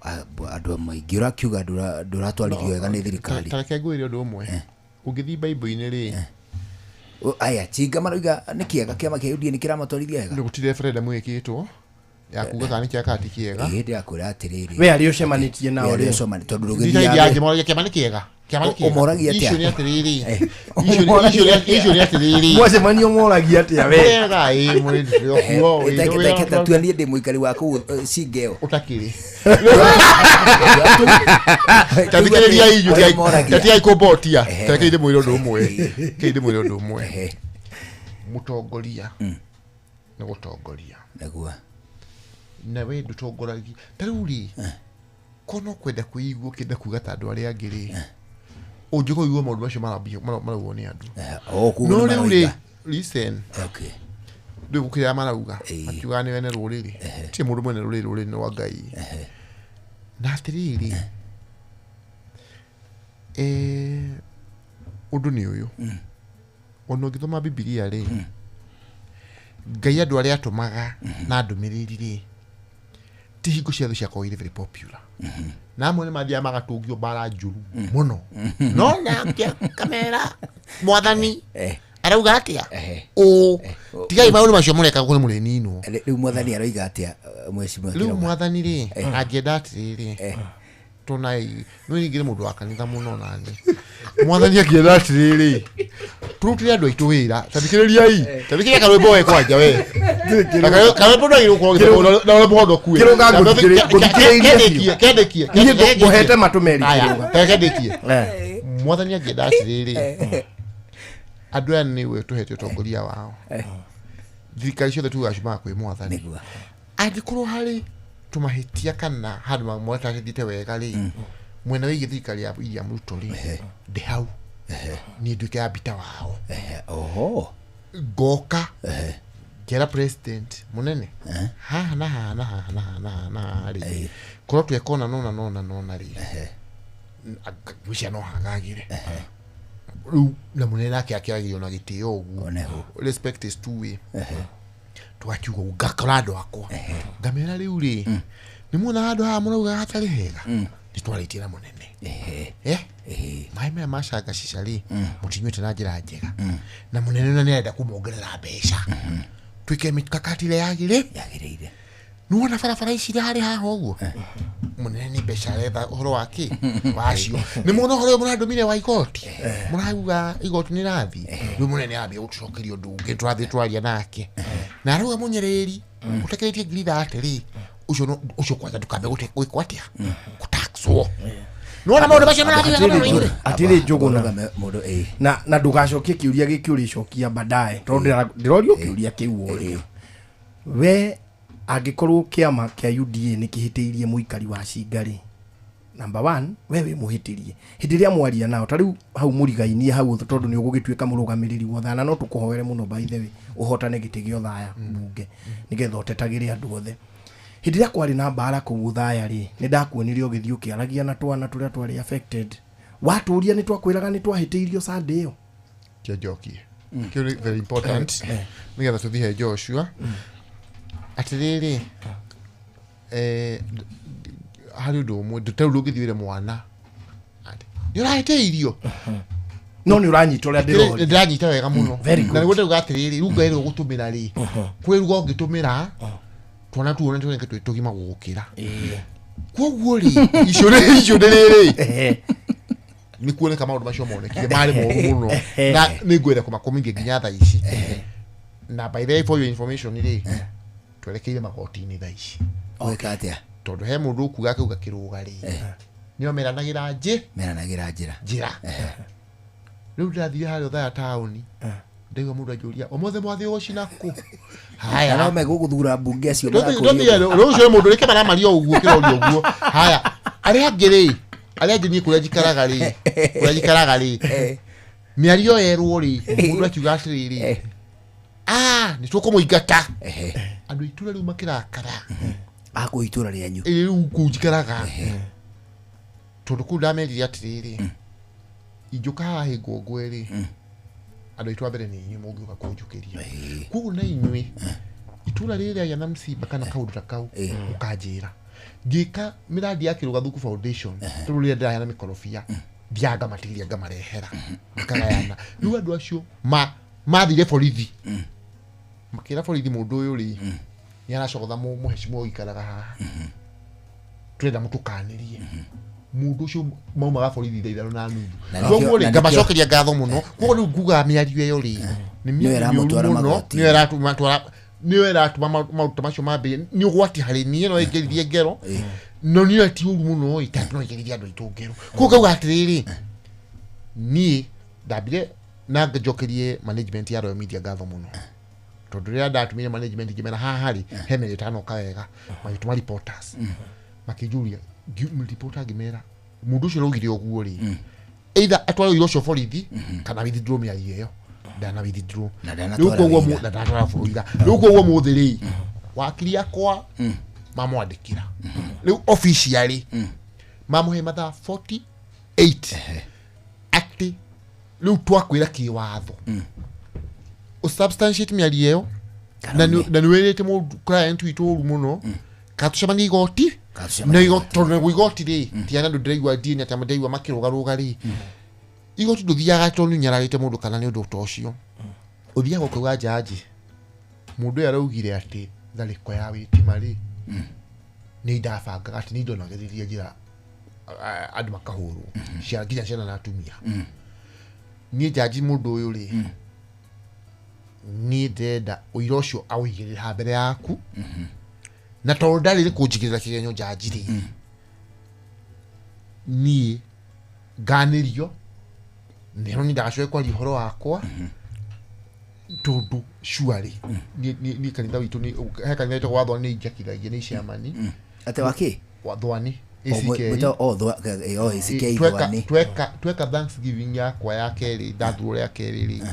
G: Andũ maingĩ ũrakiuga ndũratwarithio wega nĩ thirikari.
U: Ta reke ngwĩre ũndũ ũmwe. Ũngĩthiĩ Bible-inĩ rĩ,
G: aya Cinga maroiga nĩ kĩega kĩama kĩa UDA nĩ kĩramatwarithia wega.
U: Nĩ gũtirĩ referendum ĩkĩtwo ya kuga kana nĩ kĩega kana ti kĩega.
G: Ĩĩ ndĩrakwĩra atĩrĩrĩ,
T: we arĩa ũcemanĩtie nao rĩ,
G: tondũ
U: ndũgĩthiaga ngĩmoragia kĩama nĩ kĩega. Kĩama nĩ kĩega.
G: Ũmoragia atĩa?
U: Icio nĩ atĩrĩrĩ. Icio nĩ atĩrĩrĩ.
T: Mwacemanio ũmoragia atĩa we?
U: Wega ĩ mũrĩ ndĩrokuo.
G: Reke tua niĩ ndĩ mũikari wa kũu Cinga ĩyo.
U: Ũtakĩrĩ. Tathikĩrĩria inyuĩ, tatigai kũmbotia. Tareke ndĩmwĩre ũndũ ũmwe. Reke ndĩmwĩre ũndũ ũmwe. Mũtongoria nĩ gũtongoria.
G: Nĩguo.
U: Na we ndũtongoragia. Ta rĩu rĩ, korwo no kwenda kwĩigua ũkĩenda kuga ta andũ arĩa angĩ rĩ, ũngĩkorwo ũigua maũndũ macio maraugwo nĩ andũ. No rĩu rĩ, listen. Ndũĩ gũkĩrĩa marauga. Makiugaga nĩ wene rũrĩrĩ. Ti mũndũ mwene rũrĩrĩ, rũrĩrĩ nĩ rwa Ngai. Na atĩrĩrĩ, ũndũ nĩ ũyũ. Ona ũngĩthoma Bibilia rĩ, Ngai andũ arĩa atũmaga na ndũmĩrĩri rĩ, ti hingo ciothe ciakoragwo irĩ very popular. Na amwe nĩ mathiaga magatũngio mbara njũru mũno. No nake akamera mwathani arauga atĩa? Ũ tigai maũndũ macio mũreka gũkũ nĩ mũrĩninwo.
G: Rĩu mwathani aroiga atĩa mheshimiwa?
U: Rĩu mwathani rĩ, angĩenda atĩrĩrĩ, tona no ningĩ nĩ mũndũ wa kanitha mũno nani. Mwathani angĩenda atĩrĩrĩ, tũrutĩre andũ aitũ wĩra. Tathikĩrĩriai, tathikĩrĩria karwĩmbo we kwanja we. Karwĩmbo ndwagĩrĩirwo gũkorwo na ũrĩa mũhonoku we.
T: Kĩrũga ngũthikĩrĩirie.
U: Kendĩkie.
T: Niĩ ngũhete matũ merĩ kĩrũga.
U: Kendĩkie. Mwathani angĩenda atĩrĩrĩ, andũ aya nĩwe tũhete ũtongoria wao. Thirikari ciothe tugaga ciumaga kwĩ mwathani. Angĩkorwo harĩ tũmahĩtia kana handũ mamwe matathiĩte wega rĩ, mwena wĩgiĩ thirikari ya William Ruto rĩ, ndĩ hau. Niĩ nduĩke ambita wao. Ngoka ngera president mũnene haha na haha na haha na haha na haha na haha rĩ, korwo tweka ũna nona nona nona rĩ, ngwĩciria no hagagĩre. Rĩu na mũnene nake akĩagĩrĩirwo na gĩtĩo ũguo. Respect is two way. Tũgakiuga ũguo, ngakora andũ akwa ngamera rĩu rĩ, nĩ muona handũ haha mũrauga hatarĩ hega, nĩ twarĩtie na mũnene. Maĩ maya ma canga cica rĩ, mũtinyuĩte na njĩra njega, na mũnene na nĩarenda kũmongerera mbeca, twĩke mĩkakati ĩrĩa yagĩrĩire. Nĩwona barabara ici irarĩ haha ũguo, mũnene nĩ mbeca aretha ũhoro wa kĩ wacio. Nĩ muona ũhoro ũyũ mũrandũmire wa igoti, mũrauga igoti nĩ rathiĩ, rĩu mũnene ambia gũtũcokeria ũndũ ũngĩ tũrathiĩ twaria nake, na arauga mũnyereri ũtekĩrĩtie 30,000 rĩ, ũcio kwanja ndũkambe gwĩkwo atĩa, gũtaxwo. Nĩwona maũndũ macio marathiĩ wega mũno.
T: Atĩrĩ Njũgũna, na ndũgacokie kĩũria gĩkĩ ũrĩcokia baadaye, tondũ ndĩrorio kĩũria kĩu ũrĩa. We angĩkorwo kĩama kĩa UDA nĩ kĩhĩtĩirie mũikari wa Cinga rĩ, Number one, we wĩ mũhĩtĩrie hĩndĩ ĩrĩa mwaria nao ta rĩu hau mũrigainie hau tondũ nĩ ũgũgĩtuĩka mũrũgamĩrĩri wa Othaya, na no tũkũhoere mũno by the way ũhotane gĩtĩ gĩa Othaya mbunge nĩgetha ũtetagĩre andũ othe. Hĩndĩ ĩrĩa kwarĩ na mbara kũu Othaya rĩ, nĩ ndakuonire ũgĩthiĩ ũkĩaragia na twana tũrĩa twarĩ affected, watũria nĩ twakwĩraga nĩ twahĩtĩirio Sunday ĩyo.
U: Kĩanjokie kĩu nĩ very important nĩgetha tũthiĩ he Joshua. Atĩrĩrĩ, harĩ ũndũ ũmwe ta rĩu ndũngĩthiĩ wĩre mwana atĩ, nĩ ũrahĩtĩirio.
T: No nĩ ũranyita ũrĩa ndĩroria?
U: Ndĩranyita wega mũno.
T: Very good.
U: Na nĩguo ndĩrauga atĩrĩrĩ, rĩu ngai gũtũmĩra rĩ, kwĩ ruga ũngĩtũmĩra twana tuone tuoneke twĩ tũgima gũgũkĩra. Koguo rĩ, icio nĩ icio nĩ rĩrĩ, nĩ kuoneka maũndũ macio monekire marĩ moru mũno na nĩ ngwenda kũmakũmithia nginya thaa ici. Na by the way, for your information rĩ, twerekeire magoti-inĩ thaa ici.
G: Gwĩka atĩa?
U: Tondũ he mũndũ ũkuga akauga kĩrũga rĩ, nĩo meranagĩra njĩ
G: meranagĩra njĩra.
U: Njĩra. Rĩu ndĩrathiĩ harĩa Othaya taũni, ndaigua mũndũ anjũria, ũmũthĩ mwathiĩ gũcina kũ?
G: Na no megũgũthura mbunge acio marakũria ũguo.
U: Rĩu ũcio nĩ mũndũ rĩke maramaria ũguo kĩroria ũguo. Haya, arĩa angĩ rĩ, arĩa angĩ niĩ kũrĩa njikaraga rĩ, kũrĩa njikaraga rĩ, mĩario yerwo rĩ, mũndũ akiuga atĩrĩrĩ, ah, nĩ tũkũmũingata. Andũ a itũra rĩu makĩrakara.
G: Akũ itũra rĩanyu?
U: Ĩ, rĩu kũu njikaraga, tondũ kũu ndamerire atĩrĩrĩ, ingĩũka haha hĩngwo ngwe rĩ, andũ aitũ a mbere nĩ inyuĩ mũngĩũka kũnjũkĩria. Koguo na inyuĩ itũra rĩrĩ rĩagĩa na msiba kana kaũndũ ta kau, ũkanjĩra. Ngĩka mĩrandi ya Kĩrũga Thuku Foundation, tondũ rĩrĩa ndĩraheana mĩkorobia, thiaga ngamatigĩria ngamarehera makagayana. Rĩu andũ acio mathire borithi, makĩra borithi mũndũ ũyũ rĩ, nĩ aracogotha mũhecimwa ũikaraga haha, tũrenda mũtũkanĩrie. Mũndũ ũcio maumaga borithi thaa 3:30.
G: Na nĩkĩo-
U: Koguo rĩ,
G: na nĩkĩo-
U: ngamacokeria ngatho mũno. Koguo rĩu ngugaga mĩario ĩyo rĩ, nĩ
G: Nĩyo
U: mĩario mĩũru
G: ĩramũtwara
U: mũno,
G: magoti-inĩ.
U: nĩyo nĩyo ĩratũma maũndũ ta macio mambĩrĩrie. Nĩ ũgwati harĩ niĩ, no ĩngerithie ngero, no niĩ ti ũru mũno ĩ, tondũ no ĩngerithie andũ aitũ ngero. Koguo ngauga atĩrĩrĩ, niĩ ndambire na njokerie management ya Royal Media ngatho mũno, tondũ rĩrĩa ndatũmire management ngĩmera haha rĩ, he mĩario ĩtanoka wega, magĩtũma reporters makĩnjũria, reporter ngĩmera mũndũ ũcio ũraugire ũguo rĩ, either atware ũira ũcio borithi kana withdraw mĩario ĩyo. Ndana withdraw.
G: Na
U: Rĩu
G: ndanatwara
U: koguo
G: wĩira.
U: na ndanatwara ũira. Rĩu koguo mũthĩ rĩ, wakiri akwa mamwandĩkĩra rĩu officially, mamũhe mathaa 48 atĩ rĩu twakwĩra kĩwatho ũsubstantiate mĩario ĩyo, na nĩ wĩrĩte mũndũ client witũ ũru mũno, kana tũcemanie igoti.
G: Kana tũcemanie
U: Na tondũ naguo igoti rĩ, tiana andũ ndĩraigua ndini atĩ ndĩraigua makĩrũgarũga rĩ, igoti ndũthiaga tondũ nĩ ũnyararĩte mũndũ kana nĩ ũndũ ta ũcio. Ũthiaga ũkauga njanji mũndũ ũyũ araugire atĩ tharĩko ya wĩtima rĩ, nĩ ndabangaga atĩ nĩ ndonagĩrĩria njĩra andũ makahũrwo nginya ciana na atumia. Niĩ njanji mũndũ ũyũ rĩ, niĩ ndĩrenda ũira ũcio aũigĩrĩre haha mbere yaku, na tondũ ndarĩ rĩ kũnjigĩrĩra kĩgenyo njanji rĩ, niĩ nganĩrio nĩho niĩ ndagacoke kwaria ũhoro wakwa, tondũ surely niĩ kanitha witũ he kanitha wĩtagwo Wathwani nĩ injakithagia nĩ icemani.
G: Atĩ wakĩ?
U: Wathwani.
G: O,
U: ACK.
G: o, o, ACK. Thwani.
U: Tweka Thanksgiving yakwa ya kerĩ, ndathurwo rĩa kerĩ rĩ,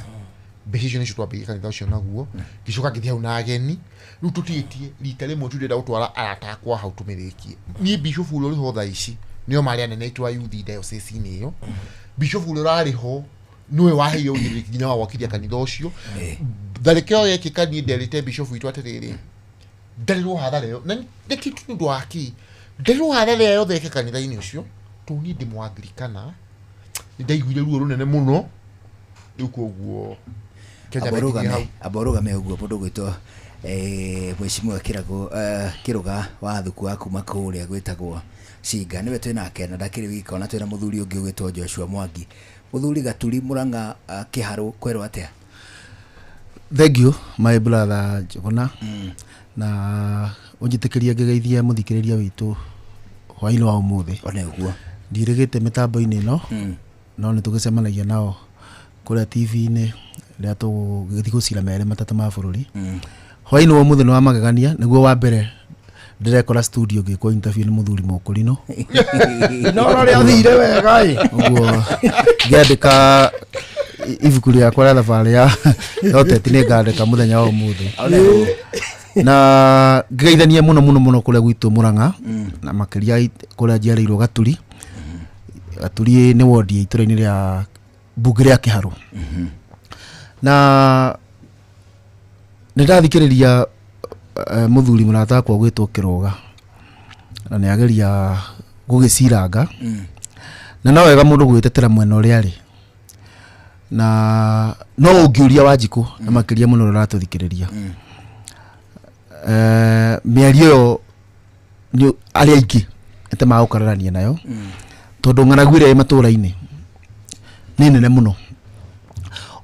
U: mbeca icio nĩcio twambĩrĩirie kanitha ũcio naguo. Ngĩcoka ngĩthiĩ hau na ageni. Rĩu tũtigĩtie rita rĩmwe tu ndĩrenda gũtwara arata akwa hau tũmĩrĩkie. Niĩ bishop ũrĩa ũrĩ ho thaa ici nĩo marĩ anene aitũ a youth diocese-inĩ ĩyo. Bishop ũrĩa ũrarĩ ho nĩwe waheire ũigĩrĩrĩki nginya wa gwakithia kanitha ũcio. Tharĩka ĩyo yekĩka, niĩ nderĩte bishop witũ atĩrĩrĩ, ndarĩrwo hathara ĩyo na nĩ ti nĩ ũndũ wa kĩ ndarĩrwo hathara ĩrĩa yothe yekĩka kanitha-inĩ ũcio, tondũ niĩ ndĩ Mũangirikana, nĩ ndaiguire ruo rũnene mũno. Rĩu koguo Kenya
G: Amba
U: mekinyie
G: ũrũgame
U: hau.
G: Amba ũrũgame ũguo. Mũndũ ũgwĩtwo Mheshimiwa Kĩragũ, Kĩrũga wa Thuku wa kuma kũrĩa gwĩtagwo Cinga nĩwe twĩ nake, na ndakĩrĩ wika, ona twĩna mũthuri ũngĩ ũgwĩtwo Joshua Mwangi. Mũthuri Gaturi Mũrang'a, Kĩharũ kwerwo atĩa?
I: Thank you, my brother Njuguna, na ũnjĩtĩkĩrie ngĩgeithie mũthikĩrĩria witũ hwainĩ wa ũmũthĩ.
G: One ũguo.
I: Ndirĩgĩte mĩtambo-inĩ ĩno, no nĩ tũgĩcemanagia nao kũrĩa TV-inĩ rĩrĩa tũgũgĩthiĩ gũcira merĩ matatũ ma bũrũri. Hwainĩ wa ũmũthĩ nĩ wa magegania, nĩguo wa mbere Ndĩrekora studio ngĩkwo interview nĩ mũthuri Mũkũrinũ.
T: Inoro rĩathire wega ĩ.
I: Ũguo ngĩandĩka ibuku rĩakwa rĩa thabarĩ ya ũteti nĩ ngandĩka mũthenya wa ũmũthĩ. Na ngĩgeithania mũno mũno mũno kũrĩa gwitũ Mũrang'a na makĩria kũrĩa njiarĩirwo Gaturi. Gaturi nĩ wodi ya itũra-inĩ rĩa mbunge rĩa Kĩharũ. Na nĩ ndathikĩrĩria mũthuri mũrata wakwa ũgwĩtwo Kĩrũga na nĩ ageria gũgĩciranga na no wega mũndũ gwĩtetera mwena ũrĩa arĩ na no ũngĩũria Wanjikũ na makĩria mũno ũrĩa ũratũthikĩrĩria mĩario ĩyo nĩ arĩa aingĩ nĩ ta magũkararania nayo tondũ ng'aragu ĩrĩa ĩ matũra-inĩ nĩ nene mũno.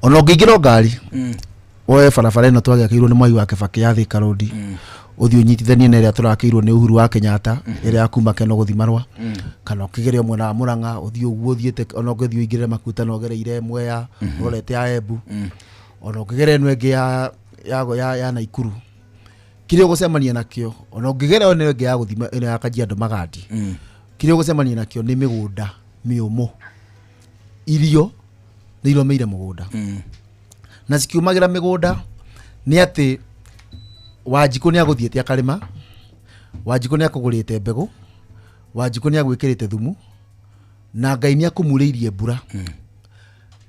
I: Ona ũngĩingĩra ngari woe barabara ĩno twagĩakĩirwo nĩ Mwai wa Kĩbakĩ ya Thika Road ũthiĩ ũnyitithanie na ĩrĩa tũrakĩirwo nĩ Uhuru wa Kenyatta ĩrĩa ya kuma Keno gũthiĩ Marũa kana ũkĩgere mwena wa Mũrang'a ũthiĩ ũguo ũthiĩte ona ũngĩthiĩ ũingĩrĩre Makuta na ũgereire Mwea ũrorete ya Embu ona ũkĩgere ĩno ĩngĩ ya Naikuru kĩrĩa ũgũcemania nakĩo ona ũngĩgera ĩno ĩngĩ ya gũthima ĩno ya Kajiado Magadi kĩrĩa ũgũcemania nakĩo nĩ mĩgũnda mĩũmũ irio nĩ iromeire mũgũnda na cikiumagĩra mĩgũnda nĩ atĩ Wanjikũ nĩ agũthiĩte akarĩma, Wanjikũ nĩ akũgũrĩte mbegũ, Wanjikũ nĩ agwĩkĩrĩte thumu na Ngai nĩ akũmurĩirie mbura.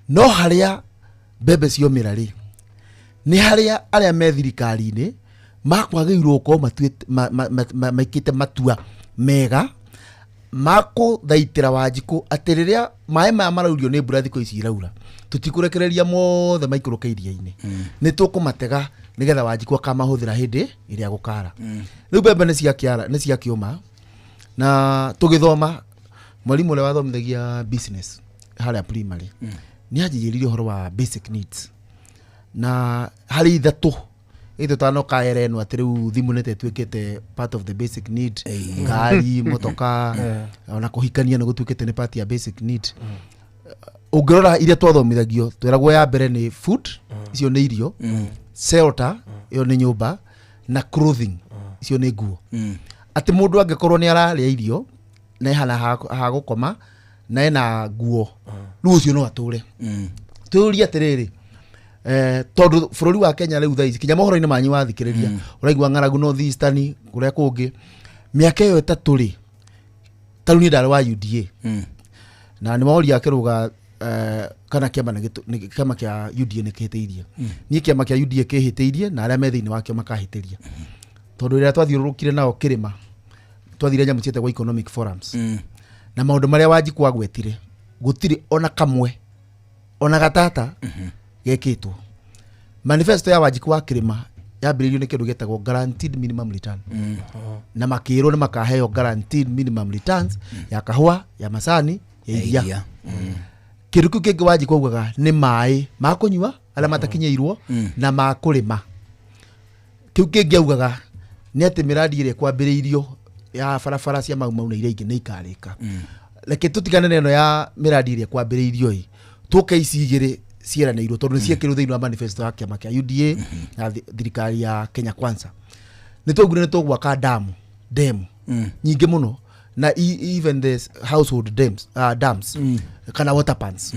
I: No harĩa mbembe ciomĩra rĩ nĩ harĩa arĩa me thirikari-inĩ makwagĩrĩirwo gũkorwo maikĩte matua mega makũthaitĩra Wanjikũ atĩ rĩrĩa maĩ maya maraurio nĩ mbura thikũ ici iraura tũtikũrekereria mothe maikũrũke iria-inĩ nĩ tũkũmatega nĩgetha Wanjikũ akamahũthĩra hĩndĩ ĩrĩa gũkara. Rĩu mbembe nĩ ciakĩũma na tũgĩthoma mwalimu ũrĩa wathomithagia business harĩa primary nĩ anjigĩrĩire ũhoro wa basic needs na harĩ ithatũ itũ kaere ĩno atĩ rĩu thimũ nĩ ta ĩtuĩkĩte part of the basic need, ngari, motoka, ona kũhikania nĩ gũtuĩkĩte nĩ part ya basic need. Ũngĩrora iria twathomithagio tweragwo ya mbere nĩ food, icio nĩ irio, shelter ĩyo nĩ nyũmba, na clothing icio nĩ nguo. Atĩ mũndũ angĩkorwo nĩ ararĩa irio na ehana ha gũkoma na ena nguo rĩu ũcio no atũre. Twĩyũrie atĩrĩrĩ, tondũ bũrũri wa Kenya rĩu thaa ici kinya mohoro-inĩ manyu wathikĩrĩria ũraigua ng'aragu North Eastern kũrĩa kũngĩ mĩaka ĩyo 3 rĩ ta rĩu niĩ ndarĩ wa UDA na nĩ moria akĩrũga kana kĩama kĩama kĩa UDA nĩ kĩhĩtĩirie. Niĩ kĩama kĩa UDA kĩhĩtĩirie na arĩa me thĩinĩ wakĩo makahĩtĩria tondũ rĩrĩa twathiũrũrũkire nao kĩrĩma twathire nyamũ ciĩtagwo economic forums na maũndũ marĩa Wanjikũ agwetire gũtirĩ ona kamwe ona gatata gekĩtwo. Manifesto ya Wanjikũ wa Kĩrĩma yambĩrĩirio nĩ kĩndũ gĩtagwo guaranteed minimum return na makĩrwo nĩ makaheo guaranteed minimum returns ya kahũa, ya macani, ya iria. Kĩndũ kĩu kĩngĩ Wanjikũ augaga nĩ maĩ ma kũnyua arĩa matakinyĩirwo na ma kũrĩma. Kĩu kĩngĩ augaga nĩ atĩ mĩradi ĩrĩa ĩkwambĩrĩirio ya barabara cia Mau Mau na iria ingĩ nĩ ikarĩka. Reke tũtigane na ĩno ya mĩradi ĩrĩa ĩkwambĩrĩirio ĩ tũke ici igĩrĩ cieranĩirwo tondũ nĩ ciekĩrwo thĩinĩ wa manifesto ya kĩama kĩa UDA na thirikari ya Kenya Kwanza. Nĩ twaugire nĩ tũgwaka damu demu nyingĩ mũno na even the household dams, dams kana water pans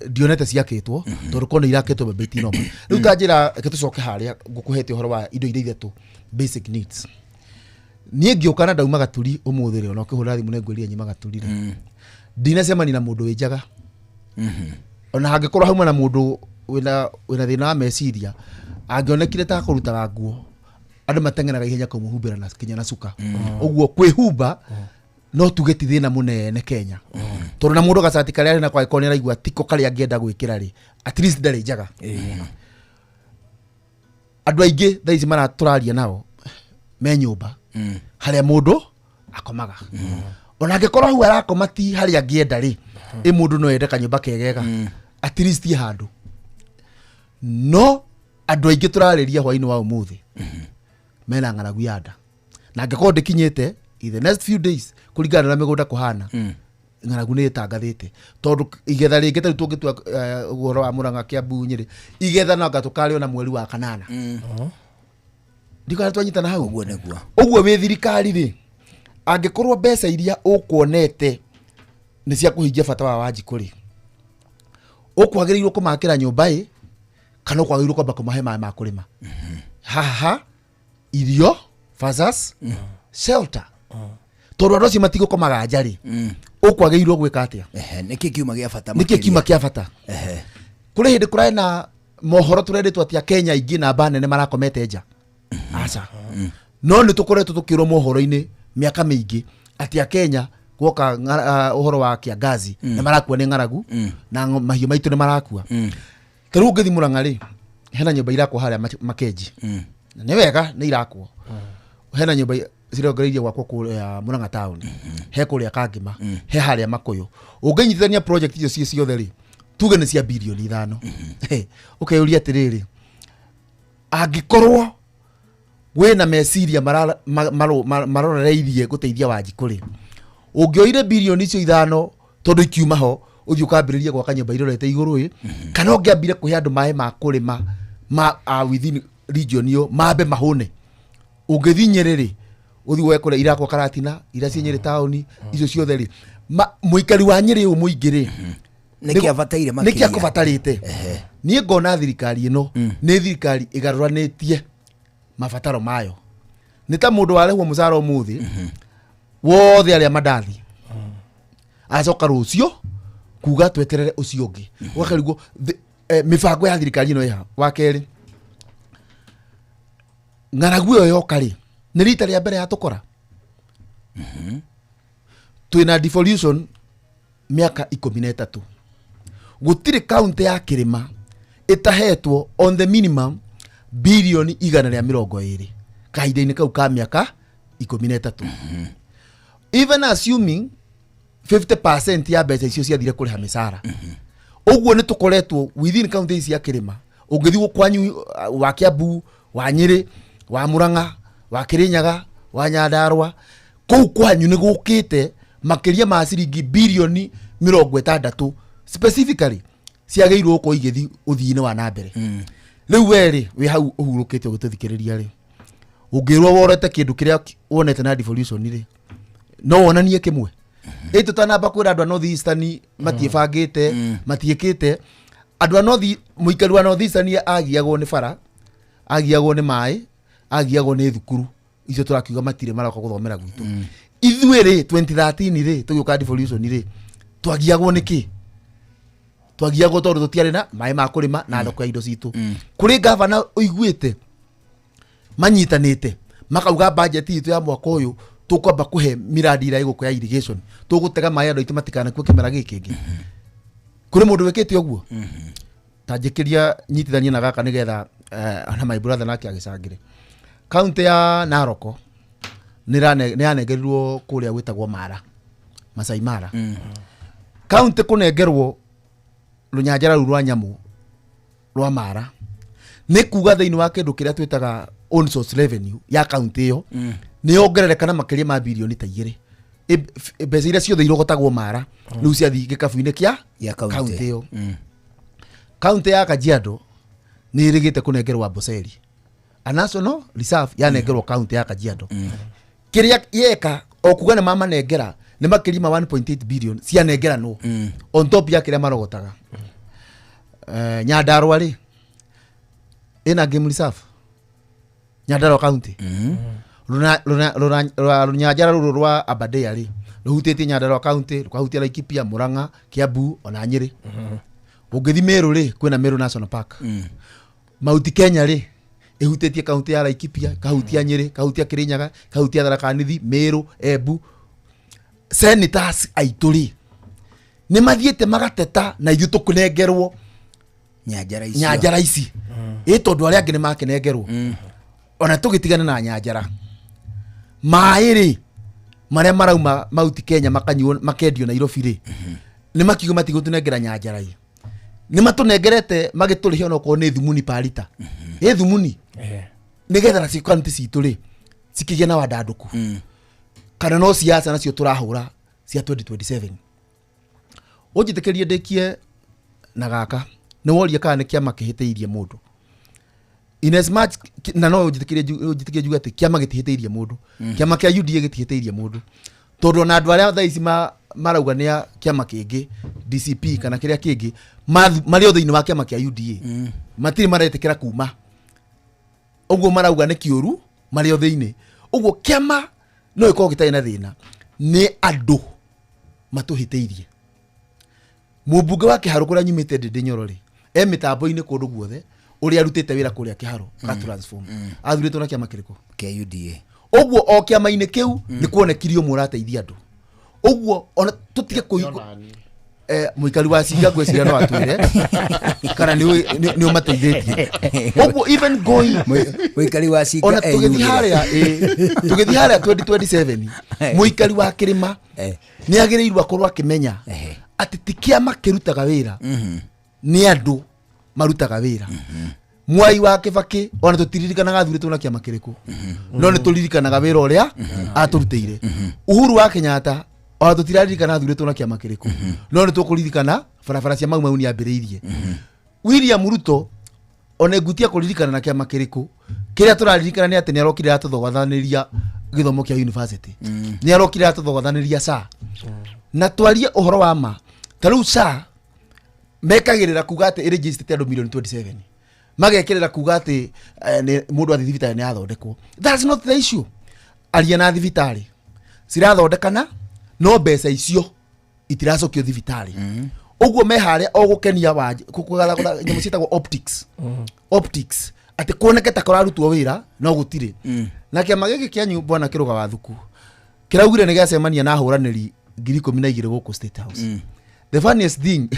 I: ndionete ciakĩtwo tondũ korwo nĩ irakĩtwo mbembe itinoma. Rĩu ta njĩra reke tũcoke harĩa ngũkũhete ũhoro wa indo iria ithatũ basic needs. Niĩ ngĩũka na ndauma Gaturi ũmũthĩ rĩ ona ũkĩhũra thimũ nĩ ngwĩrire nyuma Gaturi rĩ ndinacemania na mũndũ wĩ njaga ona hangĩkorwo hauma na mũndũ wĩna thĩna wa meciria angĩonekire ta kũrutaga nguo andũ mateng'eraga ihenya kũmũhumbĩra na kinya na cuka. Ũguo kwĩhumba no tuge ti thĩna mũnene Kenya tondũ na mũndũ gacati karĩa arĩ nako angĩkorwo nĩ araigua tiko karĩa angĩenda gwĩkĩra rĩ at least ndarĩ njaga. Andũ aingĩ thaa ici tũraria nao me nyũmba harĩa mũndũ akomaga ona angĩkorwo hau arakoma ti harĩa angĩenda rĩ ĩ mũndũ no ende kanyũmba kegega at least handũ. No andũ aingĩ tũrarĩria hwainĩ wa ũmũthĩ mena ng'aragu ya nda na angĩkorwo ndĩkinyĩte in the next few days kũringana na mĩgũnda kũhana ng'aragu nĩ ĩtangathĩte tondũ igetha rĩngĩ ta rĩu tũngĩtua ũhoro wa Mũrang'a, Kĩambu, Nyĩrĩ, igetha no anga tũkarĩona mweri wa kanana. Ndikana twanyitana hau.
G: Ũguo nĩguo.
I: Ũguo wĩ thirikari rĩ, angĩkorwo mbeca iria ũkuonete nĩ cia kũhingia bata wa Wanjikũ rĩ, ũkwagĩrĩirwo kũmakĩra nyũmba ĩ kana ũkwagĩrĩirwo kwamba kũmahe maĩ ma kũrĩma? Haha irio versus shelter, tondũ andũ acio matigũkomaga nja rĩ, ũkwagĩrĩirwo gwĩka atĩa?
G: Nĩkĩ kiuma gĩa bata?
I: Nĩkĩ kiuma kĩa bata? Kũrĩ hĩndĩ kũrarĩ na mohoro tũrendetwo atĩ Akenya aingĩ namba nene marakomete nja. Aca, no nĩ tũkoretwo tũkĩrwo mohoro-inĩ mĩaka mĩingĩ atĩ Akenya gwoka ũhoro wa kĩangazi nĩ marakua nĩ ng'aragu na mahiũ maitũ nĩ marakua. Ta rĩu ũngĩthiĩ Mũrang'a rĩ, hena nyũmba irakwo harĩa Makenji. Na nĩ wega nĩ irakwo. Hena nyũmba cirongereirie gwakwo kũrĩa Mũrang'a town, he kũrĩa Kangĩma, he harĩa Makũyũ. Ũngĩnyitithania project icio ciĩ ciothe rĩ, tuge nĩ cia birioni 5. Ũkeyũria atĩrĩrĩ, angĩkorwo wĩna meciria marorereirie gũteithia Wanjikũ rĩ, ũngĩoire birioni icio 5 tondũ ikiuma ho ũthiĩ ũkambĩrĩrie gwaka nyũmba irorete igũrũ ĩ, kana ũngĩambire kũhe andũ maĩ ma kũrĩma ma within region ĩyo mambe mahũne? Ũngĩthiĩ Nyĩrĩ rĩ, ũthiĩ woe kũrĩa irakwo Karatina iria ciĩ Nyĩrĩ taũni, icio ciothe rĩ, mũikari wa Nyĩrĩ ũyũ mũingĩ rĩ,
G: Nĩkĩ abataire
I: nĩkĩ
G: makĩria?
I: Akũbatarĩte. Niĩ ngona thirikari ĩno nĩ thirikari ĩgarũranĩtie mabataro mayo. Nĩ ta mũndũ warĩhwo mũcara ũmũthĩ wothe arĩa mandathi, acoka rũciũ kuga tweterere ũcio ũngĩ, ũgakarigwo mĩbango ya thirikari ĩno ĩha. Wa kerĩ, ng'aragu ĩyo yoka rĩ, nĩ rita rĩa mbere yatũkora. Twĩna devolution mĩaka 13, gũtirĩ kaunti ya kĩrĩma ĩtahetwo on the minimum birioni 120 kahinda-inĩ kau ka mĩaka 13. Even assuming 50% ya mbeca icio ciathire kũrĩha mĩcara, ũguo nĩ tũkoretwo within county ici cia kĩrĩma. Ũngĩthiĩ kwanyu wa Kiambu, wa Nyĩrĩ, wa Murang'a, wa Kĩrĩnyaga, wa Nyandarũa, kũu kwanyu nĩ gũkĩte makĩria ma ciringi birioni 60 specifically ciagĩrĩirwo gũkorwo igĩthiĩ ũthii-inĩ wa na mbere. Rĩu we rĩ, wĩ hau ũhurũkĩte ũgĩtũthikĩrĩria rĩ, ũngĩrwo worete kĩndũ kĩrĩa wonete na devolution rĩ, no wonanie kĩmwe ĩ? Tũtanamba kwĩra andũ a North Eastern matiĩbangĩte, matiĩkĩte. Andũ a North, mũikari wa North Eastern agiagwo nĩ bara, agiagwo nĩ maĩ, agiagwo nĩ thukuru icio tũrakiuga matirĩ maroka gũthomera gwitũ. Ithuĩ rĩ, 2013 rĩ, tũgĩũka devolution rĩ, twagiagwo nĩ kĩ? Twagiagwo tondũ tũtiarĩ na maĩ ma kũrĩma na thoko ya indo citũ. Kũrĩ gavana ũiguĩte manyitanĩte makauga budget itũ ya mwaka ũyũ tũkwamba kũhe miradi ĩrĩa ĩgũkũ ya irrigation, tũgũtega maĩ andũ aitũ matikanakue kĩmera gĩkĩ kĩngĩ? Kũrĩ mũndũ wĩkĩte ũguo? Ta njĩkĩria nyitithanie na gaka nĩgetha na my brother nake agĩcangĩre. Kaunti ya Narok nĩ yanengerirwo kũrĩa gwĩtagwo Mara, Masai Mara. Kaunti kũnengerwo rũnyanjara rũu rwa nyamũ rwa Mara nĩ kuga thĩinĩ wa kĩndũ kĩrĩa twĩtaga own source revenue ya kaunti ĩyo nĩ yongerereka na makĩria ma birioni ta 2. Mbeca iria ciothe irogotagwo Mara rĩu ciathiĩ gĩkabu-inĩ kĩa
G: Ya kaunti.
I: Kaunti ĩyo. Kaunti ya Kajiado nĩ ĩrĩgĩte kũnengerwo Amboseli, a national reserve yanengerwo kaunti ya Kajiado. Kĩrĩa yeka o kuga nĩ mamanengera nĩ makĩria ma 1.8 billion cianengeranwo on top ya kĩrĩa marogotaga. Nyandarũa rĩ, ĩna game reserve Nyandarũa county. Rũnyanjara rũrũ rwa Aberdare rĩ, rũhutĩtie Nyandarũa county, rũkahutia Laikipia, Murang'a, Kiambu ona Nyĩrĩ. Ũngĩthi Meru rĩ, kwĩna Meru National Park. Mount Kenya rĩ, ĩhutĩtie kaunti ya Laikipia, kahutia Nyĩrĩ, kahutia Kĩrĩnyaga, kahutia Tharaka Nithi, Meru, Embu. Senators aitũ rĩ, nĩ mathiĩte magateta na ithuĩ tũkũnengerwo
G: nyanjara icio?
I: Nyanjara ici ĩ, tondũ arĩa angĩ nĩ makĩnengerwo. Ona tũgĩtigane na nyanjara, maĩ rĩ, marĩa marauma Mount Kenya makanyuo makendio Nairobi rĩ, nĩ makiuga matigũtũnengera nyanjara ĩ. Nĩ matũnengerete magĩtũrĩhe onokorwo nĩ thumuni per lita ĩ thumuni, nĩgetha nacio kaunti citũ rĩ cikĩgĩe na wandandũku. Kana no siasa nacio tũrahũra cia 2027? Ũnjĩtĩkĩrie ndĩkie na gaka. Nĩ woria kana nĩ kĩama kĩhĩtĩirie mũndũ. In as much na no njĩtĩkĩrie njuge atĩ kĩama gĩtihĩtĩirie mũndũ. Kĩama kĩa UDA gĩtihĩtĩirie mũndũ, tondũ ona andũ arĩa thaa ici marauga nĩ a kĩama kĩngĩ, DCP kana kĩrĩa kĩngĩ, marĩ o thĩinĩ wa kĩama kĩa UDA, matirĩ maretĩkĩra kuma ũguo marauga nĩ kĩũru, marĩ o thĩinĩ. Ũguo kĩama no gĩkorwo gĩtarĩ na thĩna, nĩ andũ matũhĩtĩirie. Mũmbunge wa Kĩharũ kũrĩa nyumĩte, Ndĩndĩ Nyoro rĩ, e mĩtambo-inĩ kũndũ guothe ũrĩa arutĩte wĩra kũrĩa Kĩharũ ka transform. Athurĩtwo na kĩama kĩrĩkũ?
G: Kĩa UDA.
I: Ũguo o kĩama-inĩ kĩu nĩ kuonekirio ũmwe ũrateithia andũ. Ũguo ona tũtige kũ mũikari wa Cinga, ngwĩciria no atwĩre kana nĩ ũmateithĩtie ũguo, even going
G: Mũikari wa Cinga
I: ona tũgĩthiĩ
G: eyugĩre.
I: harĩa, tũgĩthiĩ harĩa 2027, mũikari wa kĩrĩma nĩ agĩrĩirwo akorwo akĩmenya atĩ ti kĩama kĩrutaga wĩra, nĩ andũ marutaga wĩra. Mwai wa Kĩbakĩ ona tũtiririkanaga athurĩtwo na kĩama kĩrĩkũ, no nĩ tũririkanaga wĩra ũrĩa atũrutĩire. Uhuru wa Kenyatta ona tũtiraririkana athurĩtwo na kĩama kĩrĩkũ, no nĩ tũkũririkana barabara cia Mau Mau nĩ ambĩrĩirie. William Ruto ona ngutia kũririkana na kĩama kĩrĩkũ, kĩrĩa tũraririkana nĩ atĩ nĩ arokire atũthogothanĩria gĩthomo kĩa university, nĩ arokire atũthogothanĩria SHA. Na twarie ũhoro wa ma, ta rĩu SHA mekagĩrĩra kuga atĩ ĩrĩnjĩcitĩte andũ milioni 27, magekĩrĩra kuga atĩ mũndũ athiĩ thibitarĩ nĩ athondekwo. That's not the issue. Aria na thibitarĩ cirathondekana, no mbeca icio itiracokio thibitarĩ. Ũguo me harĩa o gũkenia kũgatha nyamũ ciĩtagwo optics, optics, atĩ kuoneke ta kũrarutwo wĩra no gũtirĩ. Na kĩama gĩkĩ kĩanyu, bwana Kĩrũga wa Thuku, kĩraugire nĩ gĩacemania na ahũranĩri 12,000 gũkũ State House. The funniest thing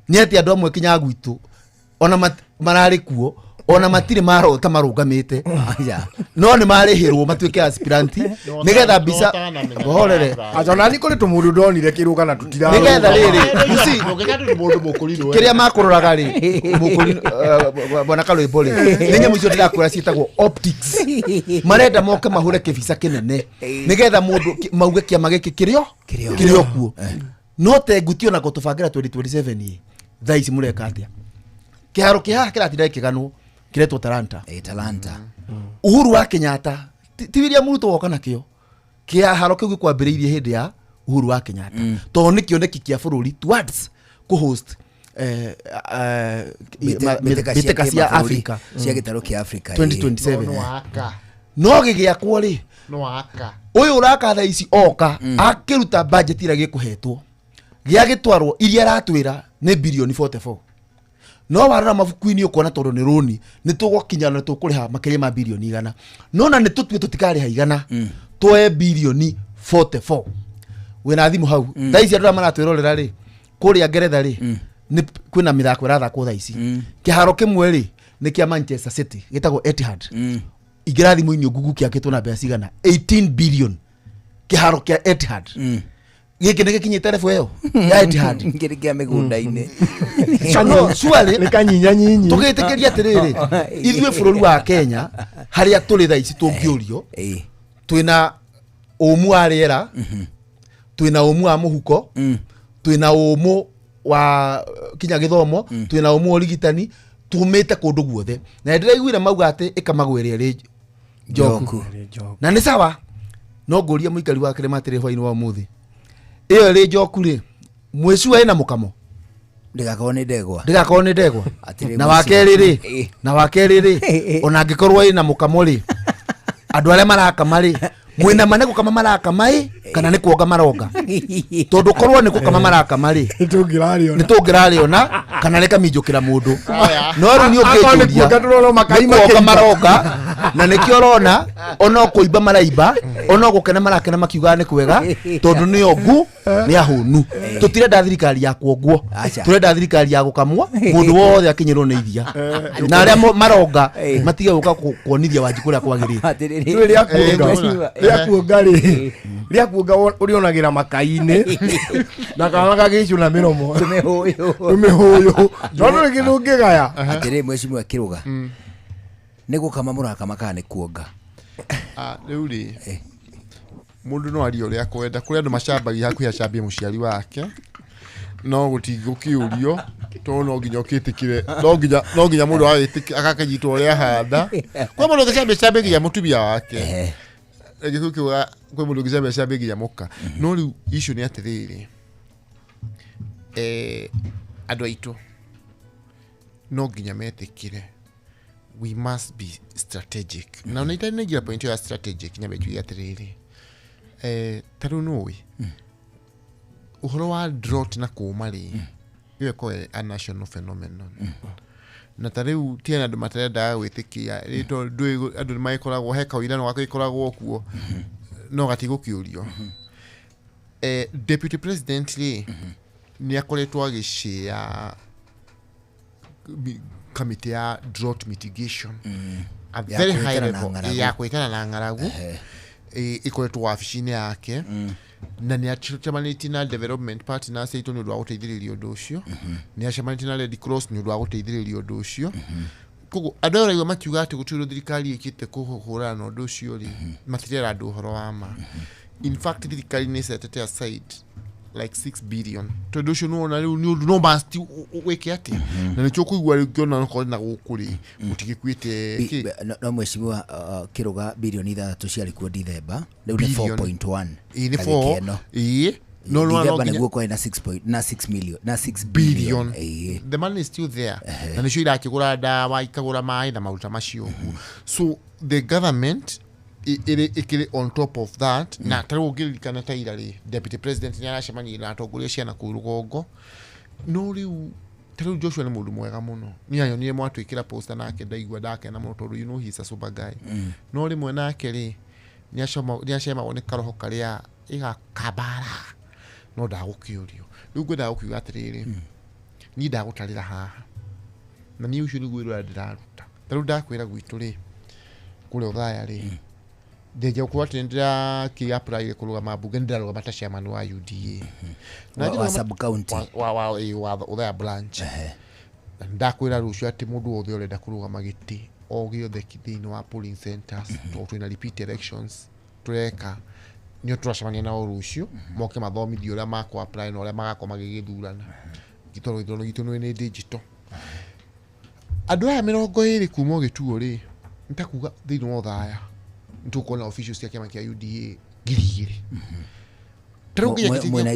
I: nĩ atĩ andũ amwe kinya gwitũ ona mararĩ kuo, ona matirĩ marota marũgamĩte, no nĩ marĩhĩrwo matuĩke aspiranti nĩgetha mbica horere.
T: Aca nani kũrĩ tũmũndũ ndonire kĩrũga na tũtira.
I: Nĩgetha rĩrĩ, you see, kĩrĩa makũroraga rĩ, mũkũri, bwana Karwĩmbo rĩ, nĩ nyamũ icio ndĩrakwĩra ciĩtagwo optics. Marenda moke mahũre kĩbica kĩnene nĩgetha mũndũ mauge kĩama gĩkĩ kĩrĩo kĩrĩo kuo. No tenguti ona gũtũbangĩra 2027 ĩ, thaa ici mũreka atĩa? Kĩharo kĩ haha kĩratinda gĩkĩganwo kĩretwo Talanta.
G: Talanta.
I: Uhuru wa Kenyatta, ti William Ruto woka nakĩo. Kĩharo kĩu gĩkwambĩrĩirie hĩndĩ ya Uhuru wa Kenyatta, tondũ nĩ kĩoneki kĩa bũrũri towards kũhost
G: mbĩtĩka
I: mbĩtĩka cia Africa
G: cia gĩtarũ kĩa Africa
I: 2027.
U: No waka.
I: No gĩgĩakwo rĩ,
U: No waka.
I: Ũyũ ũraka thaa ici oka akĩruta budget ĩrĩa gĩkũhetwo gĩagĩtwarwo, iria aratwĩra nĩ birioni 44, no warora mabuku-inĩ ũkuona tondũ nĩ rũni nĩ tũgũkinya na tũkũrĩha makĩria ma birioni 100. No na nĩ tũtue tũtikarĩha 100, tuoe birioni 44 wĩna thimũ hau. Thaa ici andũ arĩa maratwĩrorera rĩ, kũrĩa Ngeretha rĩ, nĩ kwĩna mĩthako ĩrathakwo thaa ici. Kĩharo kĩmwe rĩ, nĩ kĩa Manchester City, gĩtagwo Etihad. Ingĩra thimũ-inĩ ũngugu kĩakĩtwo na mbeca cigana? 18 billion, kĩharo kĩa Etihad. Gĩkĩ nĩ gĩkinyĩte level ĩyo ya Etihad?
G: Kĩrĩ kĩa mĩgũnda-inĩ.
I: So no surely
T: nĩ kanyinyanyinyi.
I: Tũgĩtĩkĩria atĩrĩrĩ, ithuĩ bũrũri wa Kenya harĩa tũrĩ thaa ici, tũngĩũrio, twĩna ũmũ wa rĩera, twĩna ũmũ wa mũhuko, twĩna ũmũ wa kinya gĩthomo, twĩna ũmũ wa ũrigitani, tumĩte kũndũ guothe. Na ndĩraiguire mauga atĩ ĩkamagwo ĩrĩa ĩrĩ njoku, na nĩ sawa. No ngũria mũikari wa kĩrĩma atĩrĩ, hwainĩ wa ũmũthĩ, ĩyo ĩrĩ njoku rĩ, mwĩcua ĩna mũkamo?
G: Ndĩgakorwo nĩ ndegwa.
I: Ndĩgakorwo nĩ ndegwa.
G: Atĩrĩ,
I: Na wa
G: mwĩcua.
I: kerĩ rĩ, na wa kerĩ rĩ, ona angĩkorwo ĩna mũkamo rĩ, andũ arĩa marakama rĩ, mwĩna ma nĩ gũkama marakama ĩ, kana nĩ kuonga maronga? Tondũ korwo nĩ gũkama marakama rĩ,
T: nĩ
I: tũngĩrarĩona kana rĩkaminjũkĩra mũndũ. No rĩu nĩ
T: Akorwo nĩ
I: ũngĩnjũria,
T: kuonga tũrona
I: nĩ
T: makaima
I: kuonga
T: kĩimba.
I: maronga, na nĩkĩo ũrona ona kũimba maraimba, ona gũkena marakena makiugaga nĩ kwega, tondũ nĩ ongu, nĩ ahũnu. Tũtirenda thirikari ya kuongwo, tũrenda thirikari ya gũkamwo, mũndũ wothe akinyĩrwo nĩ iria, na arĩa maronga matige gũka kuonithia Wanjikũ ũrĩa kwagĩrĩire.
T: Rĩu rĩa kuonga, rĩa kuonga rĩ, rĩa kuonga ũrĩonagĩra makai-inĩ na kana gagĩcũna mĩromo tũmĩhũyũ, tondũ rĩ kĩndũ ũngĩgaya.
G: Atĩrĩ, mwecimua Kĩrũga, nĩ gũkama mũrakama kana nĩ kuonga?
U: Ah, rĩu rĩ, mũndũ no arie ũrĩa akwenda. Kũrĩ andũ macambagia hakuhĩ acambie mũciari wake, no gũtingũkĩũrio. Tondũ no nginya ũkĩtĩkĩre, no nginya mũndũ agĩtĩkĩra agakĩnyitwo ũrĩa ahanda. Kwĩ mũndũ ũngĩcambia cambia nginya mũtumia wake. Gĩkũyũ kiugaga kwĩ mũndũ ũngĩcambia cambia nginya mũka. No rĩu issue nĩ atĩrĩrĩ, andũ aitũ no nginya metĩkĩre we must be strategic. Na ona itarĩ point ya strategic nyambe njuge atĩrĩrĩ, ta rĩu nũĩ ũhoro wa drought na kũũma rĩ, ĩyo ĩkoragwo a national phenomenon. Na ta rĩu ti andũ matarendaga gwĩtĩkia rĩ, tondũ andũ nĩ magĩkoragwo he kaũirano gagĩkoragwo kuo no gatigũkĩũrio. Deputy president rĩ, nĩ akoretwo agĩcĩa committee ya drought mitigation a very high level ya kwĩtana na ng'aragu ĩkoretwo wabici-inĩ yake, na nĩ acemanĩtie na development partners aitũ nĩ ũndũ wa gũteithĩrĩria ũndũ ũcio, nĩ acemanĩtie na Red Cross nĩ ũndũ wa gũteithĩrĩria ũndũ ũcio. Koguo andũ aya ũraigua makiuga atĩ gũtirĩ ũndũ thirikari ĩkĩte kũhũrana na ũndũ ũcio rĩ, matirera andũ ũhoro wa ma. In fact thirikari nĩ ĩsetete aside like 6 billion tondũ ũcio nĩwona rĩu nĩ ũndũ no must wĩke atĩa, na nĩkĩo ũkũigua rĩu ngĩona okorwo na gũkũ rĩ gũtigĩkuĩte.
G: No mheshimiwa Kĩrũga, bilioni 6 ciarĩ kuo Dithemba, rĩu nĩ 4.1.
U: Ĩĩ nĩ 4. Ĩĩ no no
G: Dithemba nĩguo kwarĩ na 6 million na 6 billion.
U: The money is still there, na nĩcio irakĩgũra ndawa, ikagũra maĩ na maruta macio ũguo. So the government ĩkĩrĩ on top of that. Na ta rĩu ũngĩririkana ta ira rĩ, deputy president nĩ aracemanirie na atongoria ciana kũu rũgongo. No rĩu ta rĩu Joshua nĩ mũndũ mwega mũno, niĩ anyonire mwatwĩkĩra poster nake ndaigua ndakena mũno tondũ you know he's a super guy. No rĩmwe nake rĩ nĩ acemagwo nĩ karoho karĩa ĩgakabara no ndagũkĩũrio. Rĩu ngwendaga gũkiuga atĩrĩrĩ, niĩ ndagũtarĩra haha na niĩ ũcio nĩguo wĩra ũrĩa ndĩraruta. Ta rĩu ndakwĩra gwitũ rĩ, kũrĩa Othaya rĩ, ndenja gũkorwo atĩ nĩndĩrakĩ apply kũrũgama mbunge, nĩndĩrarũgama ta chairman wa UDA
G: na wa sub county
U: wa Othaya branch. Na ndakwĩra rũciũ atĩ mũndũ wothe ũrenda kũrũgama gĩtĩ o gĩothe thĩinĩ wa polling centers, tondũ twĩna repeat elections tũreka, nĩo tũracemania nao rũciũ moke mathomithio ũrĩa makũ apply na ũrĩa magakorwo magĩgĩthurana, tondũ gĩthurano gitũ nĩ digital. Andũ aya 20 kuma gĩtuo rĩ, nĩ ta kuga thĩinĩ wa Othaya nĩtũkuona officials cia kĩama kĩa UDA 2,000.
G: Mwĩna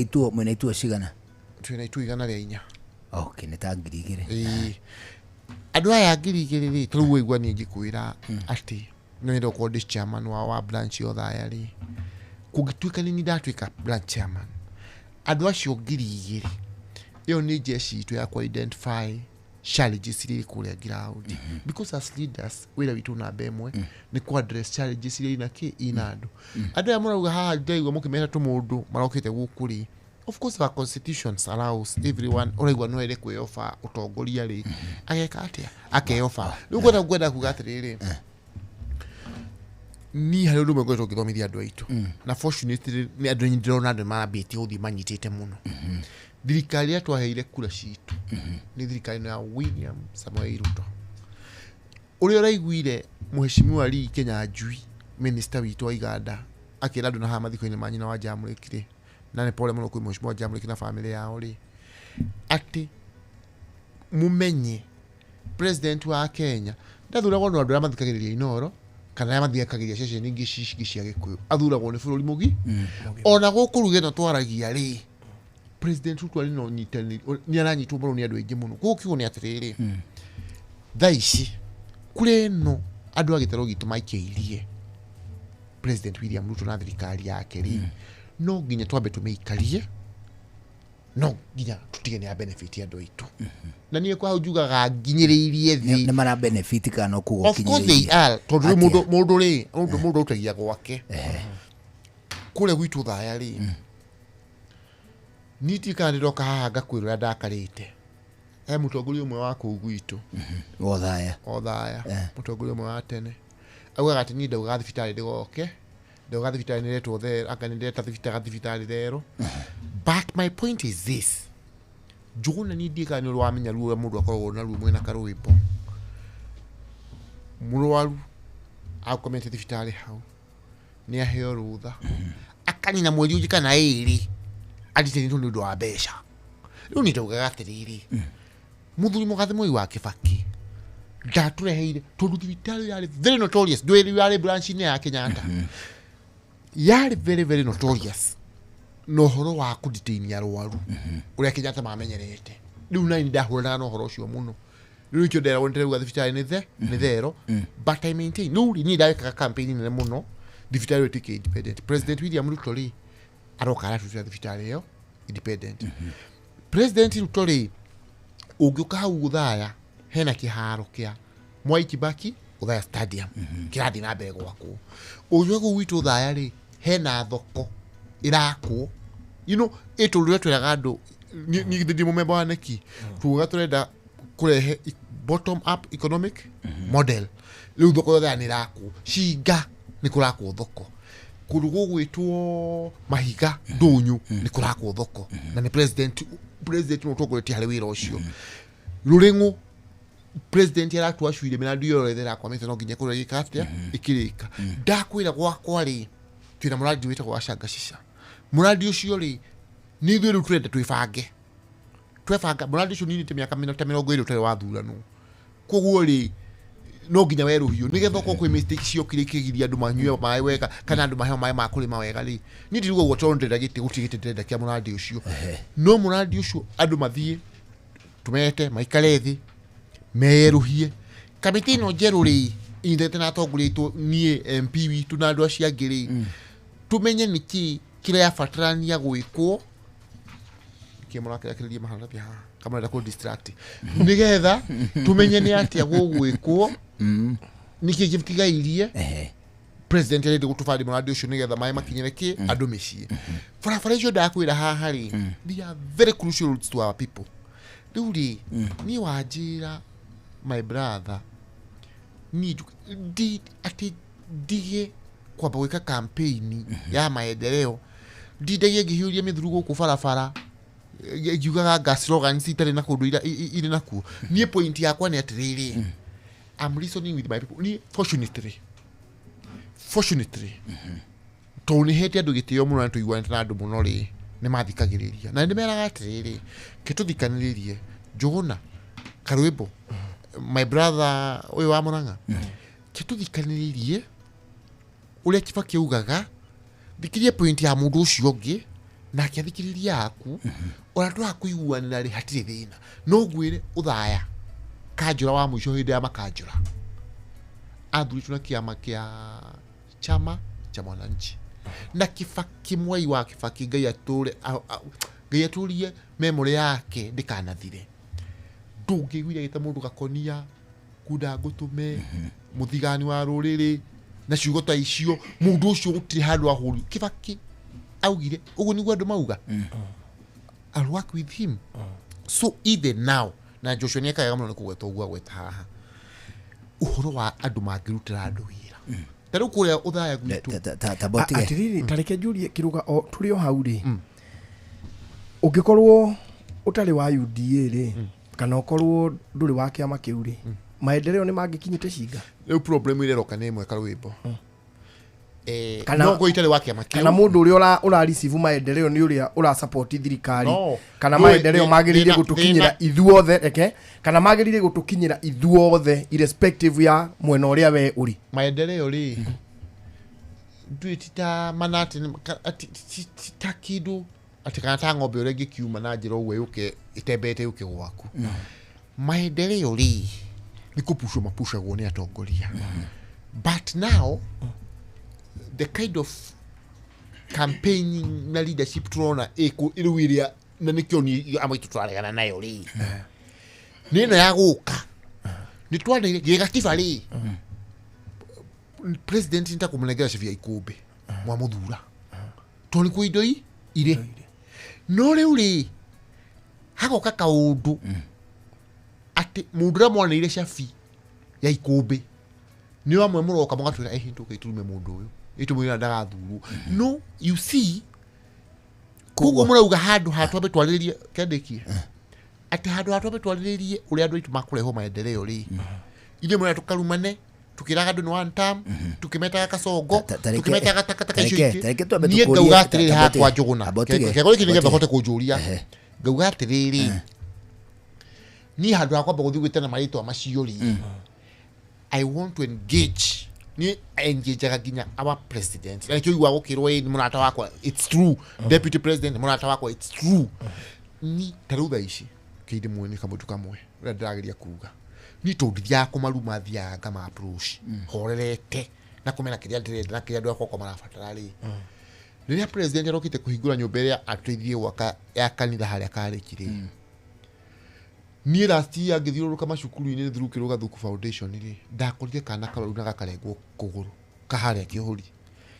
G: ituo cigana?
U: Twĩna ituo 104.
G: Okay, nĩ ta 2,000.
U: Ĩĩ andũ aya 2,000 rĩ, ta rĩu waigua niĩ ngĩkwĩra atĩ no nyende gũkorwo ndĩ chairman wa branch ya Othaya rĩ, kũngĩtuĩka nĩ niĩ ndatuĩka branch chairman, andũ acio 2,000 ĩyo nĩ jeshi itũ ya kũ identify challenges iria kũrĩa ground, because as leaders wĩra witũ namba ĩmwe nĩ kũ address challenges iria ina kĩ ina andũ. Andũ aya marauga haha ndaigua mũkĩmeta tũmũndũ marokĩte gũkũ rĩ, of course our constitutions allows everyone ũraigua no ere kwĩyoba ũtongoria rĩ, ageka atĩa akeyoba. Rĩu ngwenda kuga atĩrĩrĩ, niĩ harĩ ũndũ ũmwe ngoretwo ngĩthomithia andũ aitũ, na fortunately nĩ andũ ndĩrona andũ marambĩtie gũthiĩ manyitĩte mũno. Thirikari ĩrĩa twaheire kura citũ nĩ thirikari ĩno ya William Samoei Ruto, ũrĩa ũraiguire mheshimiwa Lee Kinyanjui minister witũ wa Iganda akĩra andũ na haha mathiko-inĩ ma nyina wa Jamũrĩki rĩ, na nĩ pole mũno kwĩ mheshimiwa Jamũrĩki na famĩlĩ yao rĩ, atĩ mũmenye president wa Kenya ndathuragwo nĩ andũ arĩa mathikagĩrĩria Inooro kana arĩa mathikagĩrĩria ceceni ingĩ ingĩ cia Gĩkũyũ, athuragwo nĩ bũrũri mũgi. Ona gũkũ ruge ĩno twaragia rĩ, President Ruto arĩ na ũnyitanĩri, nĩ aranyitwo mbaru nĩ andũ aingĩ mũno. Koguo kiugo nĩ atĩrĩrĩ, thaa ici kura ĩno andũ a gĩtarũ gitũ maikĩirie President William Ruto na thirikari yake rĩ, no nginya twambe tũmĩikarie, no nginya tũtige nĩ ya benefit andũ aitũ. Na niĩ kwa hau njugaga nginyĩrĩirie thĩ.
G: Nĩ mara benefit kana no kuga
U: Of course they are, tondũ rĩu mũndũ rĩ, mũndũ autagia gwake. Kũrĩa gwitũ Othaya rĩ, niĩ ndiũĩ kana ndĩroka haha ngakwĩra ũrĩa ndakarĩte. He mũtongoria ũmwe wa kũu gwitũ
G: Othaya,
U: Othaya, mũtongoria ũmwe wa tene augaga atĩ niĩ ndaugaga thibitarĩ ndĩgoke, ndaugaga thibitarĩ nĩretwo therũ, anga nĩndeta thibitarĩ therũ. But my point is this, Njũgũna niĩ ndiũĩ kana nĩ ũrĩ wamenya ruo ũrĩa mũndũ akoragwo naruo mwĩna karwĩmbo. Mũrwaru akomete thibitarĩ hau nĩ aheo rũtha, akanina mweri ũngĩ kana ĩrĩ aritenĩtwo nĩ ũndũ wa mbeca. Rĩu niĩ ndaugaga atĩrĩrĩ, Muthuri Mũgathe Mwai wa Kibaki ndatũreheire tondũ thibitarĩ yarĩ very notorious, ndwĩrĩ yarĩ branch-inĩ ya Kenyatta, yarĩ very very notorious na ũhoro wa kũdetain arwaru ũrĩa Kenyatta mamenyerete. Rĩu nani ndahũranaga na ũhoro ũcio mũno, rĩu nĩkĩo nderagwo nĩndĩrauga thibitarĩ nĩ the nĩ thero, but I maintain rĩu rĩ, niĩ ndawĩkaga campaign nene mũno thibitarĩ ĩyo ĩtuĩke independent. President William Ruto rĩ, aroka aratutĩra thibitarĩ ĩyo independent. President Ruto rĩ, ũngĩũka hau Othaya hena kĩharo kĩa Mwai Kibaki Othaya Stadium kĩrathiĩ na mbere gwakwo. Ũngĩũka kũu gwitũ Othaya rĩ, hena thoko ĩrakwo, you know, ĩtũ rĩrĩa twĩraga andũ, niĩ githĩ ndi mũmemba wa neki, tuga tũrenda kũrehe bottom up economic model. Rĩu thoko yothe nĩ ĩrakwo, Cinga nĩ kũrakwo thoko, kũndũ gũgwĩtwo Mahiga Ndũnyũ nĩ kũrakwo thoko, na nĩ president nĩwe ũtongoretie harĩ wĩra ũcio. Rũrĩng'ũ president aratua cuire mĩrandi yothe ĩrakwamĩte no nginya ĩkorwo ĩgĩka atĩa, ĩkĩrĩka. Ndakwĩra gwakwa rĩ, twĩna mũrandi wĩtagwo wa Shangashisha. Mũrandi ũcio rĩ, nĩ ithuĩ rĩu tũrenda twĩbange, twebanga mũrandi ũcio ninĩte mĩaka ta 20 ũtarĩ wathuranwo, koguo rĩ no nginya werũhio nĩgetha okorwo kwĩ mistake ciokire ikĩgiria andũ manyue maĩ wega kana andũ maheo maĩ ma kũrĩma wega rĩ, niĩ ndiruga ũguo tondũ ndĩrenda gĩtĩ, gũtirĩ gĩtĩ ndĩrenda kĩa mũrandi ũcio, no mũrandi ũcio andũ mathiĩ tũmete maikare thĩ merũhie. Kamĩtĩ ĩno njerũ rĩ, inyitete na atongoria aitũ, niĩ MP witũ na andũ acio angĩ rĩ, tũmenye nĩkĩ kĩrabatarania gwĩkwo, kĩ mũrakĩrakĩrĩria maharati haha kamũrenda kũ distract, nĩgetha tũmenye nĩ atĩa gũgwĩkwo, nĩkĩ gĩtigairie. President arenda gũtũbandi mũrandi ũcio nĩgetha maĩ makinyĩre kĩ andũ mĩciĩ. Barabara icio ndakwĩra haha rĩ, they are very crucial routes to our people. Rĩu rĩ, niĩ wanjĩra my brother, niĩ atĩ ndige kwamba gwĩka campaign ya maendeleo, ndindagie ngĩhiũria mĩthuru gũkũ barabara ngiugaga nga slogans itarĩ na kũndũ irĩ nakuo. Niĩ point yakwa nĩ atĩrĩrĩ, I'm listening with my people. Niĩ fortunately tondũ nĩ hete andũ gĩtĩo mũno na tũiguanĩte na andũ mũno rĩ, nĩ mathikagĩrĩria na nĩ meraga atĩrĩrĩ, ke tũthikanĩrĩrie Njũgũna Karwĩmbo, my brother ũyũ wa Mũrang'a, ke tũthikanĩrĩrie ũrĩa Kibaki augaga, thikĩrie point ya mũndũ ũcio ũngĩ nake athikĩrĩrie yaku, ona tũrakũiguanĩra rĩ, hatirĩ thĩna. No ngwĩre Othaya kanjũra wa mũico hĩndĩ ya makanjũra athurĩtwo na kĩama kĩa Chama cha Mwananchi na Kibaki, Mwai wa Kibaki, Ngai atũre Ngai atũrie memory yake ndĩkanathire. Ndũngĩiguire agĩta mũndũ gakonia kunda ngũtũme mũthigani wa rũrĩrĩ na ciugo ta icio, mũndũ ũcio gũtirĩ handũ ahũri. Kibaki augire ũguo nĩguo andũ mauga, I'll work with him. So even now na Joshua nĩ ekaga mũno nĩ kũgweta ũguo agweta haha ũhoro wa andũ mangĩrutĩra andũ wĩra ta rĩu kũrĩa Othaya gwitũ.
T: Atĩrĩrĩ, tareke njurie kĩrũga o tũrĩ o hau rĩ, ũngĩkorwo ũtarĩ wa UDA rĩ, kana ũkorwo ndũrĩ wa kĩama kĩu rĩ, maendeleo nĩ mangĩkinyĩte Cinga?
U: Rĩu problem ĩrĩa ĩroka nĩ ĩmwe Karwĩmbo,
T: Kana
U: no ngũ itarĩ wa kĩama kĩu,
T: kana mũndũ ũrĩa ũra receive maendeleo nĩ ũrĩa ũra support thirikari,
U: No.
T: kana
U: Ndũĩ,
T: maendeleo magĩrĩire gũtũkinyĩra ithuothe, reke, kana magĩrĩire gũtũkinyĩra ithuothe irrespective ya mwena ũrĩa we ũrĩ.
U: Maendeleo rĩ, ndũĩ ti ta manati ti ta kĩndũ atĩ kana ta ng'ombe ũrĩa ĩngĩkiuma na njĩra ũguo yũke ĩtembeete yũke gwaku. Maendeleo rĩ, nĩ kũpushwo mapushagwo nĩ atongoria, but now the kind of campaigning na leadership tũrona ĩkũ rĩu ĩrĩa na nĩkĩo niĩ amwe aitũ tũraregana nayo rĩ, nĩ ĩno ya gũka nĩ twanĩire gĩgatiba rĩ, president nĩ ta kũmũnengera cabi ya ikũmbĩ mwamũthura tondũ nĩ kuo indo irĩ, no rĩu rĩ hagoka kaũndũ atĩ mũndũ ũrĩa mwaneire cabi ya ikũmbĩ nĩ amwe mũroka mũgatwĩra ĩhĩ tũke turume mũndũ ũyũ ĩtũmwĩra ndagathurwo. No you see, koguo mũrauga handũ ha twambe twarĩrĩrie kendĩkie atĩ handũ ha twambe twarĩrĩrie ũrĩa andũ aitũ makũrehwo maendeleo rĩ, ithuĩ mũrĩa tũkarumane tukiraga andũ nĩ one term, tukimetaga kasongo, tukimetaga takataka icio ingĩ.
G: Tareke twambe
U: Niĩ
G: tũkũrie-
U: ngauga atĩrĩrĩ hakwa
G: amba
U: Njũgũna
G: ũtige.
U: kego gĩkĩ nĩgetha
G: Amba
U: ũhote kũnjũria, ngauga atĩrĩrĩ, Niĩ handũ ha kwamba gũthiĩ gwĩtana marĩtwa macio rĩ, I want to engage, niĩ engageaga nginya our president, na nĩkĩo ũiguaga gũkĩrwo ĩ nĩ mũrata wakwa, it's true, deputy president nĩ mũrata wakwa, it's true. Ni ta rĩu thaa ici kĩndĩ mwe nĩ kamũtu kamwe ũrĩa ndĩrageria kuga, niĩ tondũ ndithiaga kũmaruma, thiaga ngama approach horerete na kũmena kĩrĩa ndĩrenda na kĩrĩa andũ akwa marabatara rĩ. Rĩrĩa president arokĩte kũhingũra nyũmba ĩrĩa atũteithirie gwaka ya kanitha harĩa Karĩki rĩ, niĩ last year ngĩthiũrũrũka macukuru-inĩ through Kĩrũga Thuku Foundation rĩ, ndakorire kana karwaru na gakarengwo kũgũrũ kaharĩa kĩhũri,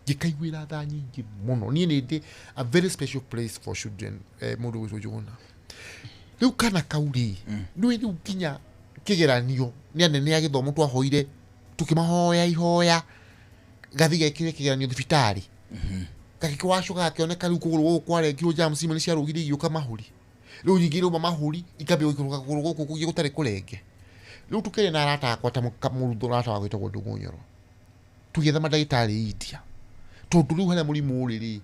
U: ngĩkaiguĩra tha nyingĩ mũno. Niĩ nĩ ndĩ a very special place for children, mũndũ gwĩtwo Njũgũna. Rĩu kana kau rĩ, nĩ rĩu nginya kĩgeranio nĩ anene a gĩthomo twahoire tũkĩmahoya ihoya gathi gekire kĩgeranio thibitarĩ, gagĩkĩwacũka gakĩoneka rĩu kũgũrũ gũkũ kwarengirwo, germs imwe nĩ ciarũgire igĩũka mahũri, rĩu nyingĩ irauma mahũri ikambia gũikũrũka kũgũrũ gũkũ kũngĩ gũtarĩ kũrenge. Rĩu tũkĩrĩ na arata akwa ta mũrutwo ũrata wakwa wĩtagwo Ndũng'ũ Nyoro, tũgĩetha mandagĩtarĩ India, tondũ rĩu harĩa mũrimũ ũrĩ rĩ,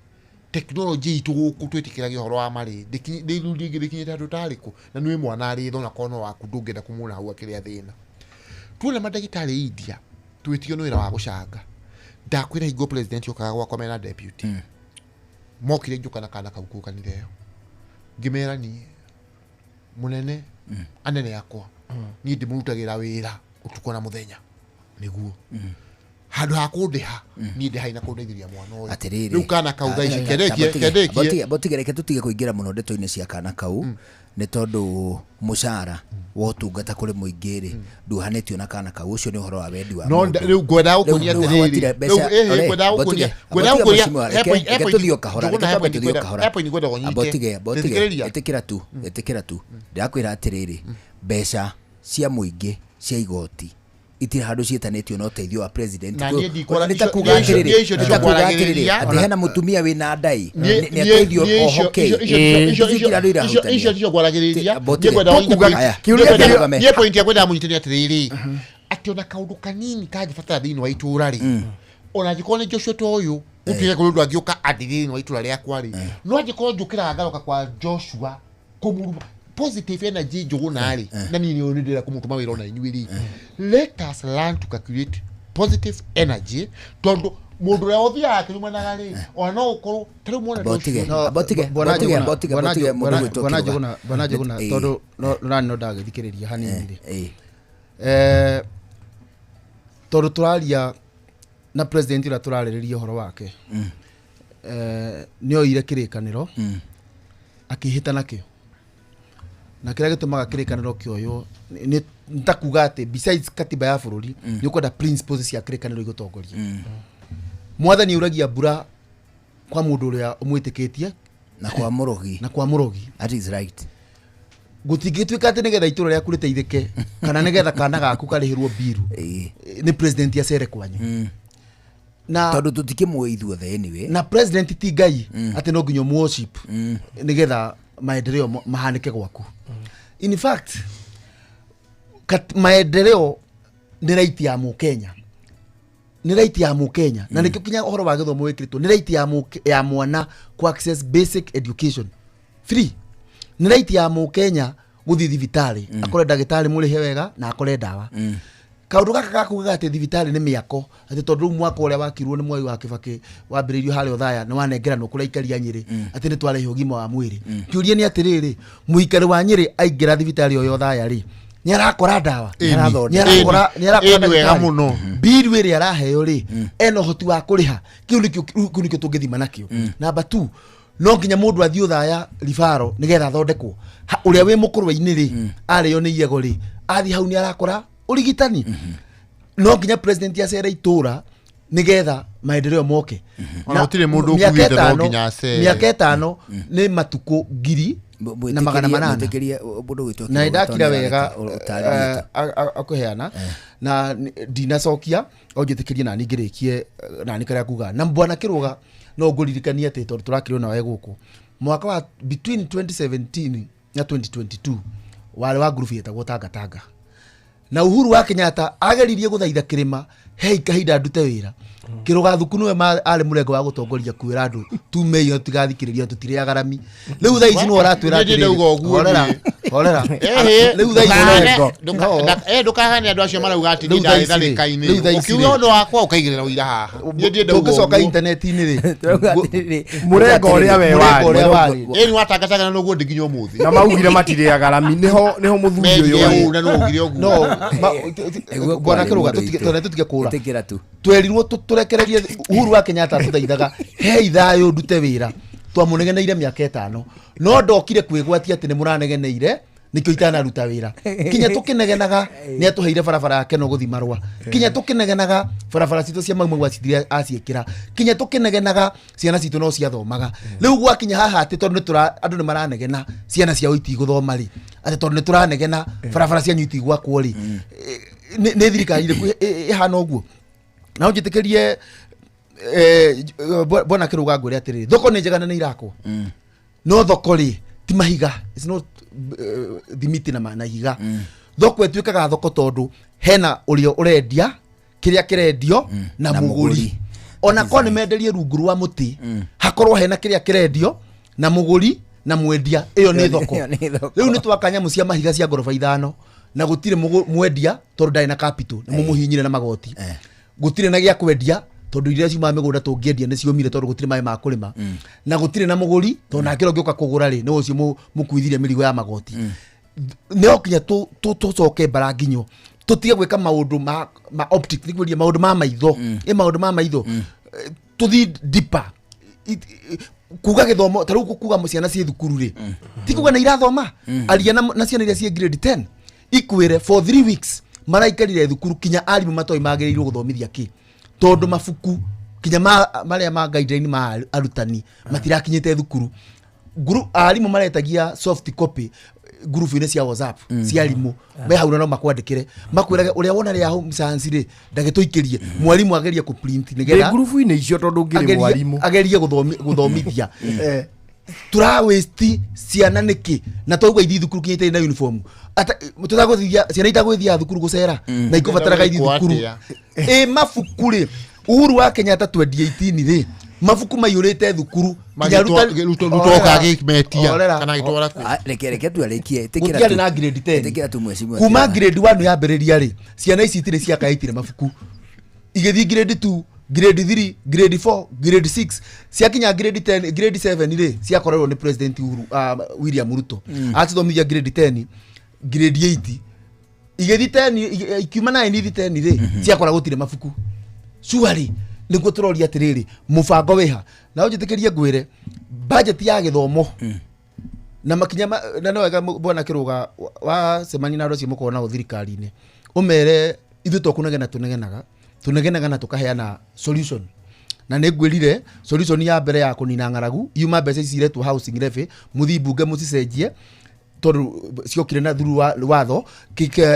U: tekinoronjĩ itũ gũkũ twĩtĩkĩragia ũhoro wa marĩ rĩu rĩngĩ rĩkinyĩte handũ tarĩkũ, na nĩwĩ mwana arĩ thona korwo no waku ndũngĩenda kũmuona hau akĩrĩa thĩna. Tuona mandagĩtarĩ India twĩtio nĩ wĩra wa gũcanga. Ndakwĩra hingo president okaga gwakwa mena deputy, mokire ngĩũka na kana kau kũu kanitha ĩyo, ngĩmera niĩ mũnene anene akwa niĩ ndĩmũrutagĩra wĩra ũtukũ na mũthenya nĩguo handũ ha kũndĩha niĩ ndĩ haina kũndeithĩria mwana ũyũ.
G: Atĩrĩrĩ,
U: Rĩu kana kau thaa ici kendekie kendekie.
G: Botige, reke tũtige kũingĩra mũno ndeto-inĩ cia kana kau, nĩ tondũ mũcara wa ũtungata kũrĩ mũingĩ rĩ nduhanĩtio na kana kau, ũcio nĩ ũhoro wa wendi wa
U: No
G: mũndũ.
U: rĩu ngwendaga gũkuonia
G: Rĩu
U: atĩrĩrĩ,
G: hatirĩ mbeca-
U: rĩu, ĩhĩ,
G: ore,
U: ngwendaga gũkuonia-
G: botige,
U: ngwendaga
G: botige
U: gũkuonia-
G: mheshimiwa,
U: he point-
G: reke
U: he
G: tũthiĩ o
U: point-
G: kahora,
U: Njũgũna,
G: reke
U: he
G: twambe
U: point
G: tũthiĩ o
U: ngwenda-
G: kahora.
U: he point ngwenda ũnyite.
G: Botige, botige,
U: Thikĩrĩria.
G: ĩtĩkĩra tu, ĩtĩkĩra tu. Ndĩrakwĩra atĩrĩrĩ, mbeca cia mũingĩ cia igoti itirĩ handũ ciĩtanĩtio na ũteithio wa president.
U: Na niĩ ndikwara-
G: Nĩ ta kuuga
U: niĩ icio-
G: atĩrĩrĩ,
U: niĩ icio
G: nĩ ta kuuga atĩrĩrĩ,
U: ndikwaragĩrĩria.
G: atĩ hena mũtumia wĩna ndai
U: Niĩ-
G: nĩ ateithio
U: niĩ
G: o
U: icio-
G: hokei.
U: icio- icio- icio-
G: Icio itirĩ andũ irahutania.
U: icio ticio ngwaragĩrĩria.
G: Botige.
U: Niĩ ngwendaga ũnyite
G: Tũkuga-
U: point-
G: Aya,
U: niĩ
G: kĩũria
U: ngwendaga-
G: kĩrũgame.
U: niĩ point ya kwendaga mũnyite nĩ atĩrĩrĩ, atĩ ona kaũndũ kanini kangĩbatara thĩinĩ wa itũra rĩ, ona angĩkorwo nĩ Joshua ta ũyũ gũtuĩke kũrĩ ũndũ angĩũka andĩrĩre thĩinĩ wa itũra rĩakwa rĩ, no angĩkorwo njũkĩraga ngaroka kwa Joshua kũmuruma positive energy Njũgũna rĩ, na niĩ nĩ ndĩrenda kũmũtũma wĩra ona inyuĩ rĩ, let us learn to calculate positive energy, tondũ mũndũ ũrĩa ũthiaga akĩrumanaga rĩ, ona no ũkorwo ta rĩu mwana
G: Botige,
U: Joshua-
G: botige,
E: Bwana
G: botige,
E: Njũgũna,
G: botige,
E: Bwana
G: botige,
E: Njũ-
G: mũndũ
E: Bwana-
G: gwĩtwo
E: Bwana
G: Kĩrũga.
E: Njũgũna, Bwana Njũgũna, tondũ no nani no ndagĩthikĩrĩria hanini rĩ, tondũ tũraria na president ũrĩa tũrarĩrĩria ũhoro wake, nĩ oire kĩrĩkanĩro akĩhĩta nakĩo, na kĩrĩa gĩtũmaga kĩrĩkanĩro kĩoywo nĩ ta kuga atĩ besides katiba ya bũrũri, nĩ ũkwenda principles cia kĩrĩkanĩro igũtongoria. Mwathani auragia mbura kwa mũndũ ũrĩa ũmwĩtĩkĩtie
G: na kwa mũrogi,
E: na kwa mũrogi.
G: That is right.
E: Gũtingĩtuĩka atĩ nĩgetha itũra rĩaku rĩteithĩke kana nĩgetha kana gaku karĩhĩrwo mbiru nĩ president acere kwanyu, na
G: tondũ tũtikĩmũĩ ithuothe anyway.
E: Na president ti Ngai atĩ no nginya ũmũ-worship nĩgetha maendeleo mahanĩke gwaku. In fact, maendeleo nĩ right ya mũkenya, nĩ right ya mũkenya, na nĩkĩo kinya ũhoro wa gĩthomo wĩkĩrĩtwo nĩ right ya mwana ku access basic education free, nĩ right ya mũkenya gũthiĩ thibitarĩ akore ndagĩtarĩ mũrĩhe wega na akore ndawa. Kaũndũ gaka gakugaga atĩ thibitarĩ nĩ mĩako, atĩ tondũ rĩu mwaka ũrĩa wakirwo nĩ Mwai wa Kĩbakĩ wambĩrĩirio harĩa Othaya nĩ wanengeranwo kũrĩa aikari a Nyĩrĩ atĩ nĩ twarehe ũgima wa mwĩrĩ. Kĩũria nĩ atĩrĩrĩ, mũikari wa Nyĩrĩ aingĩra thibitarĩ o ya Othaya rĩ, nĩ arakora ndawa?
U: Ĩni.
E: Nĩ arakora, nĩ arakora
U: Ĩni wega
E: ndagĩtarĩ?
U: mũno.
E: Mbiru ĩrĩa araheo rĩ, ena ũhoti wa kũrĩha? Kĩu nĩkĩo tũngĩthima nakĩo. Number 2, no nginya mũndũ athiĩ Othaya ribaro nĩgetha athondekwo. Ũrĩa wĩ mũkũrwe-inĩ rĩ, arĩo nĩ iego rĩ, athiĩ hau nĩ arakora ũrigitani? No nginya president acere itũra nĩgetha maendeleo moke?
U: Ona gũtirĩ mũndũ
E: Mĩaka
U: ũkuĩte no nginya acere.
E: Mĩaka 5 nĩ matukũ 1800.
G: Mwĩtĩkĩrie mũndũ gwĩtwo
E: Na
G: Kĩrũga
E: ndakira
G: tondũ
E: wega
G: nĩareka ũtarĩrie tu.
E: akũheana na ndinacokia o njĩtĩkĩrie nani ngĩrĩkie nani karĩa kuga na bwana Kĩrũga. No ngũririkanie atĩ tondũ tũrakĩrwo nawe gũkũ mwaka wa between 2017 na 2022 warĩ wa ngurubu yetagwo Tangatanga, na Uhuru wa Kenyatta ageririe gũthaitha kĩrĩma hei kahinda ndute wĩra. Kĩrũga thuku nĩwe arĩ mũrengo wa gũtongoria kwĩra andũ tume iyo tigathikĩrĩria tũtirĩ agarami. Rĩu thaa ici nĩwe ũratwĩra
U: Niĩ ndauga
E: atĩrĩrĩ,
U: ũguo
E: horera
U: niĩ.
E: Horera.
U: Eh,
E: Rĩu thaa ici
U: ndũkahane-
E: rĩ.
U: ndũkahane andũ acio marauga atĩ
E: Rĩu
U: niĩ
E: thaa
U: ndarĩ
E: ici rĩ.
U: tharĩka-inĩ
E: Rĩu thaa ici
U: ũkiuga
E: rĩ.
U: ũndũ wakwa ũkaigĩrĩra ũira haha Niĩ ndiĩ ndauga
E: Tũngĩcoka
U: ũguo.
E: intaneti-inĩ rĩ.
T: Mũrengo ũrĩa we
E: Mũrengo ũrĩa
T: warĩ.
E: warĩ.
U: Ĩĩ nĩ watangathaga na ũguo ndĩ nginya ũmũthĩ
T: Na maugire matirĩaga rami nĩho nĩho mũthuri ũyũ
U: Merire
T: warĩ.
U: ũũ na nĩ waugire ũguo
E: No, bwana Kĩrũga, tũtige kũra.
G: Ĩtĩkĩra tu.
E: Twerirwo tũrekererie Uhuru wa Kenyatta atũthaithaga hei thayũ ndute wĩra twamũnegeneire mĩaka 5 no ndokire kwĩgwatia atĩ nĩ mũranegeneire nĩkĩo itanaruta wĩra. Kinya tũkĩnegenaga nĩ atũheire barabara ya Keno gũthi Marũa. Kinya tũkĩnegenaga barabara citũ cia Mau Mau acithire aciĩkĩra. Kinya tũkĩnegenaga ciana citũ no ciathomaga. Rĩu gwakinya haha atĩ tondũ nĩtũra andũ nĩ maranegena ciana ciao itigũthoma rĩ, atĩ tondũ nĩtũranegena barabara cianyu itigwakwo rĩ, nĩ thirikari ĩrĩkũ ĩhana ũguo? Na ũnjĩtĩkĩrie bwana Kĩrũga ngwĩre atĩrĩrĩ, thoko nĩ njega na nĩ irakwo. No thoko rĩ ti mahiga, it's not thimiti na ihiga. Thoko ĩtuĩkaga thoko tondũ hena ũrĩa ũrendia kĩrĩa kĩrendio na
G: Na
E: mũgũri.
G: mũgũri.
E: Ona korwo nĩ menderie rungu rwa mũtĩ, hakorwo hena kĩrĩa kĩrendio na mũgũri na mwendia, ĩyo nĩ thoko.
G: Ĩyo nĩ thoko.
E: Rĩu nĩ twaka nyamũ cia mahiga cia ngoroba 5 na gũtirĩ mwendia tondũ ndarĩ na capital, nĩ mũmũhinyire na magoti. Gũtirĩ na gĩa kwendia tondũ iria ciumaga mĩgũnda tũngĩendia nĩ ciũmire tondũ gũtirĩ maĩ ma kũrĩma. Na gũtirĩ na mũgũri tondũ nake ũrĩa ũngĩũka kũgũra rĩ, nĩ ũcio mũkuithirie mĩrigo ya magoti. Nĩ kinya tũcoke mbara nginyo tũtige gwĩka maũndũ ma optic, nĩguo maũndũ ma maitho. Ĩ maũndũ ma maitho. Tũthiĩ deeper. Kuga gĩthomo ta rĩu kuga ciana ciĩ thukuru rĩ, ti kuga nĩ irathoma. Aria na ciana iria ciĩ grade 10 ikwĩre for 3 weeks maraikarire thukuru kinya arimũ matoĩ magĩrĩirwo gũthomithia kĩ, tondũ mabuku kinya marĩa ma guideline ma arutani matirakinyĩte thukuru. Arimũ maretagia soft copy ngurubu-inĩ cia WhatsApp cia arimũ me hau na no makwandĩkĩre makwĩrage ũrĩa wona rĩa home science rĩ ndagĩtũikĩrie mwarimũ agerie kũ print
T: Ndĩ
E: nĩgetha
T: ngurubu-inĩ icio tondũ ngĩrĩ mwarimũ.
E: agerie gũthomithia. Tura waste ciana nĩkĩ na twaigua ithi thukuru kinya itarĩ na uniform. Tũtagũthithia ciana itagũthia thukuru gũcera na ikũbataraga ithi
U: Gwĩkwo
E: thukuru.
U: atĩa?
E: Ĩ mabuku rĩ, Uhuru wa Kenyatta 2018 rĩ, mabuku maiyũrĩte thukuru kinya
U: Ruto oka agĩmetia kana agĩtwara kũ?
G: Reke tu arĩkie. Ĩtĩkĩra
E: Gũtiarĩ
G: tu.
E: na grade 10.
G: Ĩtĩkĩra tu mheshimiwa
E: Kuma
G: Kĩrũga.
E: grade 1 yambĩrĩria rĩ, ciana ici itirĩ ciaka itirĩ mabuku. Igĩthiĩ grade 2, grade 3, grade 4, grade 6, ciakinya grade 10, grade 7 rĩ, ciakorerwo nĩ President Uhuru, William Ruto. Acithomithia grade 10, grade 8, igĩthiĩ 10, ikiuma 9 ithi 10 rĩ, ciakora gũtirĩ mabuku. Surely nĩguo tũroria atĩrĩrĩ, mũbango wĩha? Na ũnjĩtĩkĩrie ngwĩre, budget ya gĩthomo na makinya na no wega bwana Kĩrũga wacemania na andũ acio mũkorwo nao thirikari-inĩ, ũmere ithuĩ to kũnegena tũnegenaga, tũnegenaga na tũkaheana solution. Na nĩ ngwĩrire solution ya mbere ya kũnina ng'aragu yuma mbeca ici iretwo housing levy, mũthiĩ mbunge mũcicenjie tondũ ciokire na through watho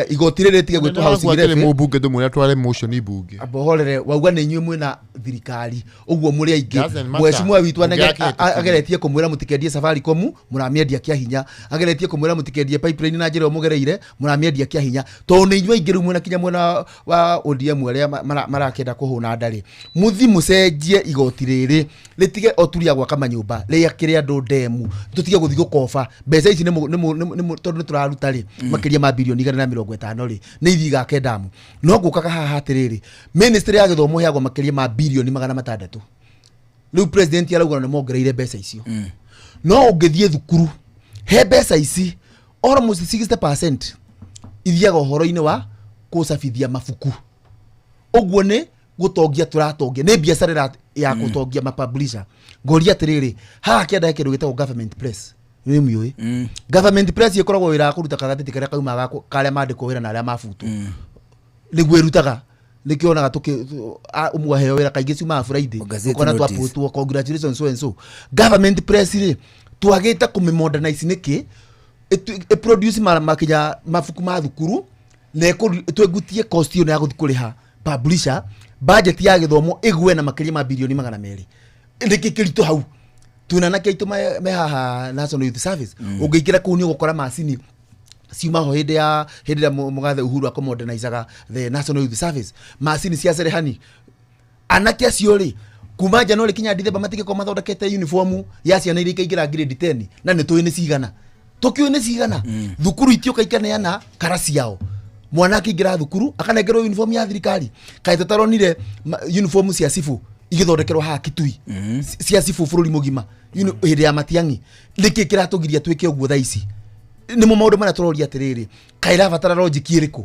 E: igoti rĩrĩ rĩtige gwĩtwo housing
U: Nĩ
E: levy.
U: mũmbunge ndũmwĩre atware motion mbunge.
E: Amba ũhorere wauga nĩ inyuĩ mwĩna thirikari ũguo mũrĩ aingĩ.
U: Doesn't matter.
E: Mheshimiwa witũ
U: Ũngĩakĩhĩtũkirie.
E: ageretie kũmwĩra mũtikendie Safaricom, mũramĩendia kĩa hinya. Ageretie kũmwĩra mũtikendie pipeline na njĩra ĩyo mũgereire, mũramĩendia kĩa hinya. Tondũ nĩ inyuĩ aingĩ rĩu mwĩna kinya mwena wa ODM arĩa marakĩenda kũhũna ndarĩ. Mũthi mũcenjie igoti rĩrĩ rĩtige oturia gwaka manyũmba, rĩakĩre andũ ndemu, tũtige gũthiĩ gũkoba mbeca ici tondũ nĩ tũraruta rĩ makĩria ma birioni 150 rĩ, nĩ ithiĩ igake ndamu. No ngũkaga haha atĩrĩrĩ, ministry ya gĩthomo ĩheagwo makĩria ma birioni 600. Rĩu president arauga nĩ mongereire mbeca icio. No ũngĩthiĩ thukuru he mbeca ici almost 60% ithiaga ũhoro-inĩ wa gũcabithia mabuku. Ũguo nĩ gũtongia tũratongia, nĩ biacara ya gũtongia mapublisher. Ngoria atĩrĩrĩ, haha kĩanda he kĩndũ gĩtagwo government press, nĩ mũĩ government press ĩkoragwo wĩra wa kũruta kagathĩti karĩa kaumaga karĩa mandĩkwo wĩra na arĩa mabutwo, nĩguo ĩrutaga. Nĩkĩo onaga ũmwe aheo wĩra kaingĩ ciumaga Friday,
G: Gazette
E: ũkona
G: notice.
E: twapostwo congratulations so and so. Government press rĩ, twagĩte kũmĩmodernize nĩkĩ? Ĩproduce makinya mabuku ma thukuru na twĩgutie cost ĩyo ya gũthiĩ kũrĩha publisher. Budget ya gĩthomo ĩgwe na makĩria ma birioni 200. Nĩkĩ kĩritũ hau? Twĩna anake aitũ me haha National Youth Service. Ũngĩingĩra kũu nĩ ũgũkora macini ciuma ho hĩndĩ ya hĩndĩ ĩrĩa mũgathe Uhuru akũmodernizaga the National Youth Service, macini cia cerehani. Anake acio rĩ, kuma January kinya Dithemba matingĩkorwo mathondekete uniform ya ciana iria ikaingĩra grade 10, na nĩ tũĩ nĩ cigana. Tũkĩũĩ nĩ cigana thukuru itioka ikaneana kara ciao, mwana akĩingĩra thukuru akanengerwo uniform ya thirikari. Kaĩ tũtaronire uniform cia cibũ igĩthondekerwo haha Kitui, cia cibũ bũrũri mũgima hĩndĩ ya Matiang'i? Nĩkĩ kĩratũgiria twĩke ũguo thaa ici? Nĩmo maũndũ marĩa tũroria atĩrĩrĩ, kaĩ ĩrabatara logic ĩrĩkũ?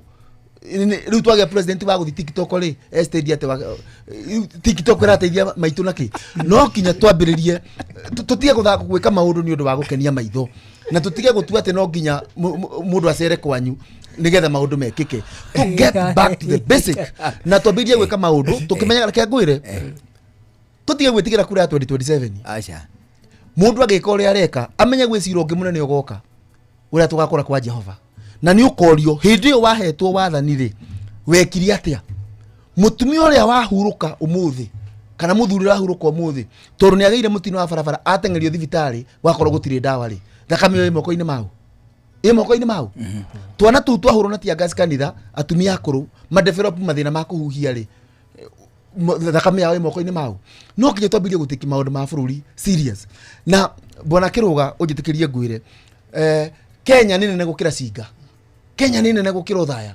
E: Rĩu twagĩa president wa gũthiĩ TikTok rĩ, estendi atĩ TikTok ĩrateithia maitũ nakĩ? No kinya twambĩrĩrie tũtige gũthaka gwĩka maũndũ nĩ ũndũ wa gũkenia maitho, na tũtige gũtua atĩ no nginya mũndũ acere kwanyu nĩgetha maũndũ mekĩke. To get back to the basic na twambĩrĩrie gwĩka maũndũ tũkĩmenyaga. Reke ngwĩre, tũtige gwĩtigĩra kura ya 2027.
G: Aca.
E: Mũndũ agĩka ũrĩa areka, amenye gwĩ cira ũngĩ mũnene ũgoka ũrĩa tũgakora kwa Jehova, na nĩ ũkorio hĩndĩ ĩyo wahetwo wathani rĩ, wekire atĩa? Mũtumia ũrĩa wahurũka ũmũthĩ kana mũthuri ũrĩa wahurũka ũmũthĩ tondũ nĩ agĩire mũtino wa barabara, ateng'erio thibitarĩ, gwakorwo gũtirĩ ndawa rĩ, thakame ĩyo ĩ moko-inĩ mau, ĩ moko-inĩ mau. Twana tũu twahũrwo na tear gas kanitha, atumia akũrũ madevelop mathĩna ma kũhuhia rĩ, thakame yao ĩ moko-inĩ mau. No nginya twambĩrĩrie gũtĩki maũndũ ma bũrũri serious. Na bwana Kĩrũga, ũnjĩtĩkĩrie ngwĩre, Kenya nĩ nene gũkĩra Cinga, Kenya nĩ nene gũkĩra Ũthaya.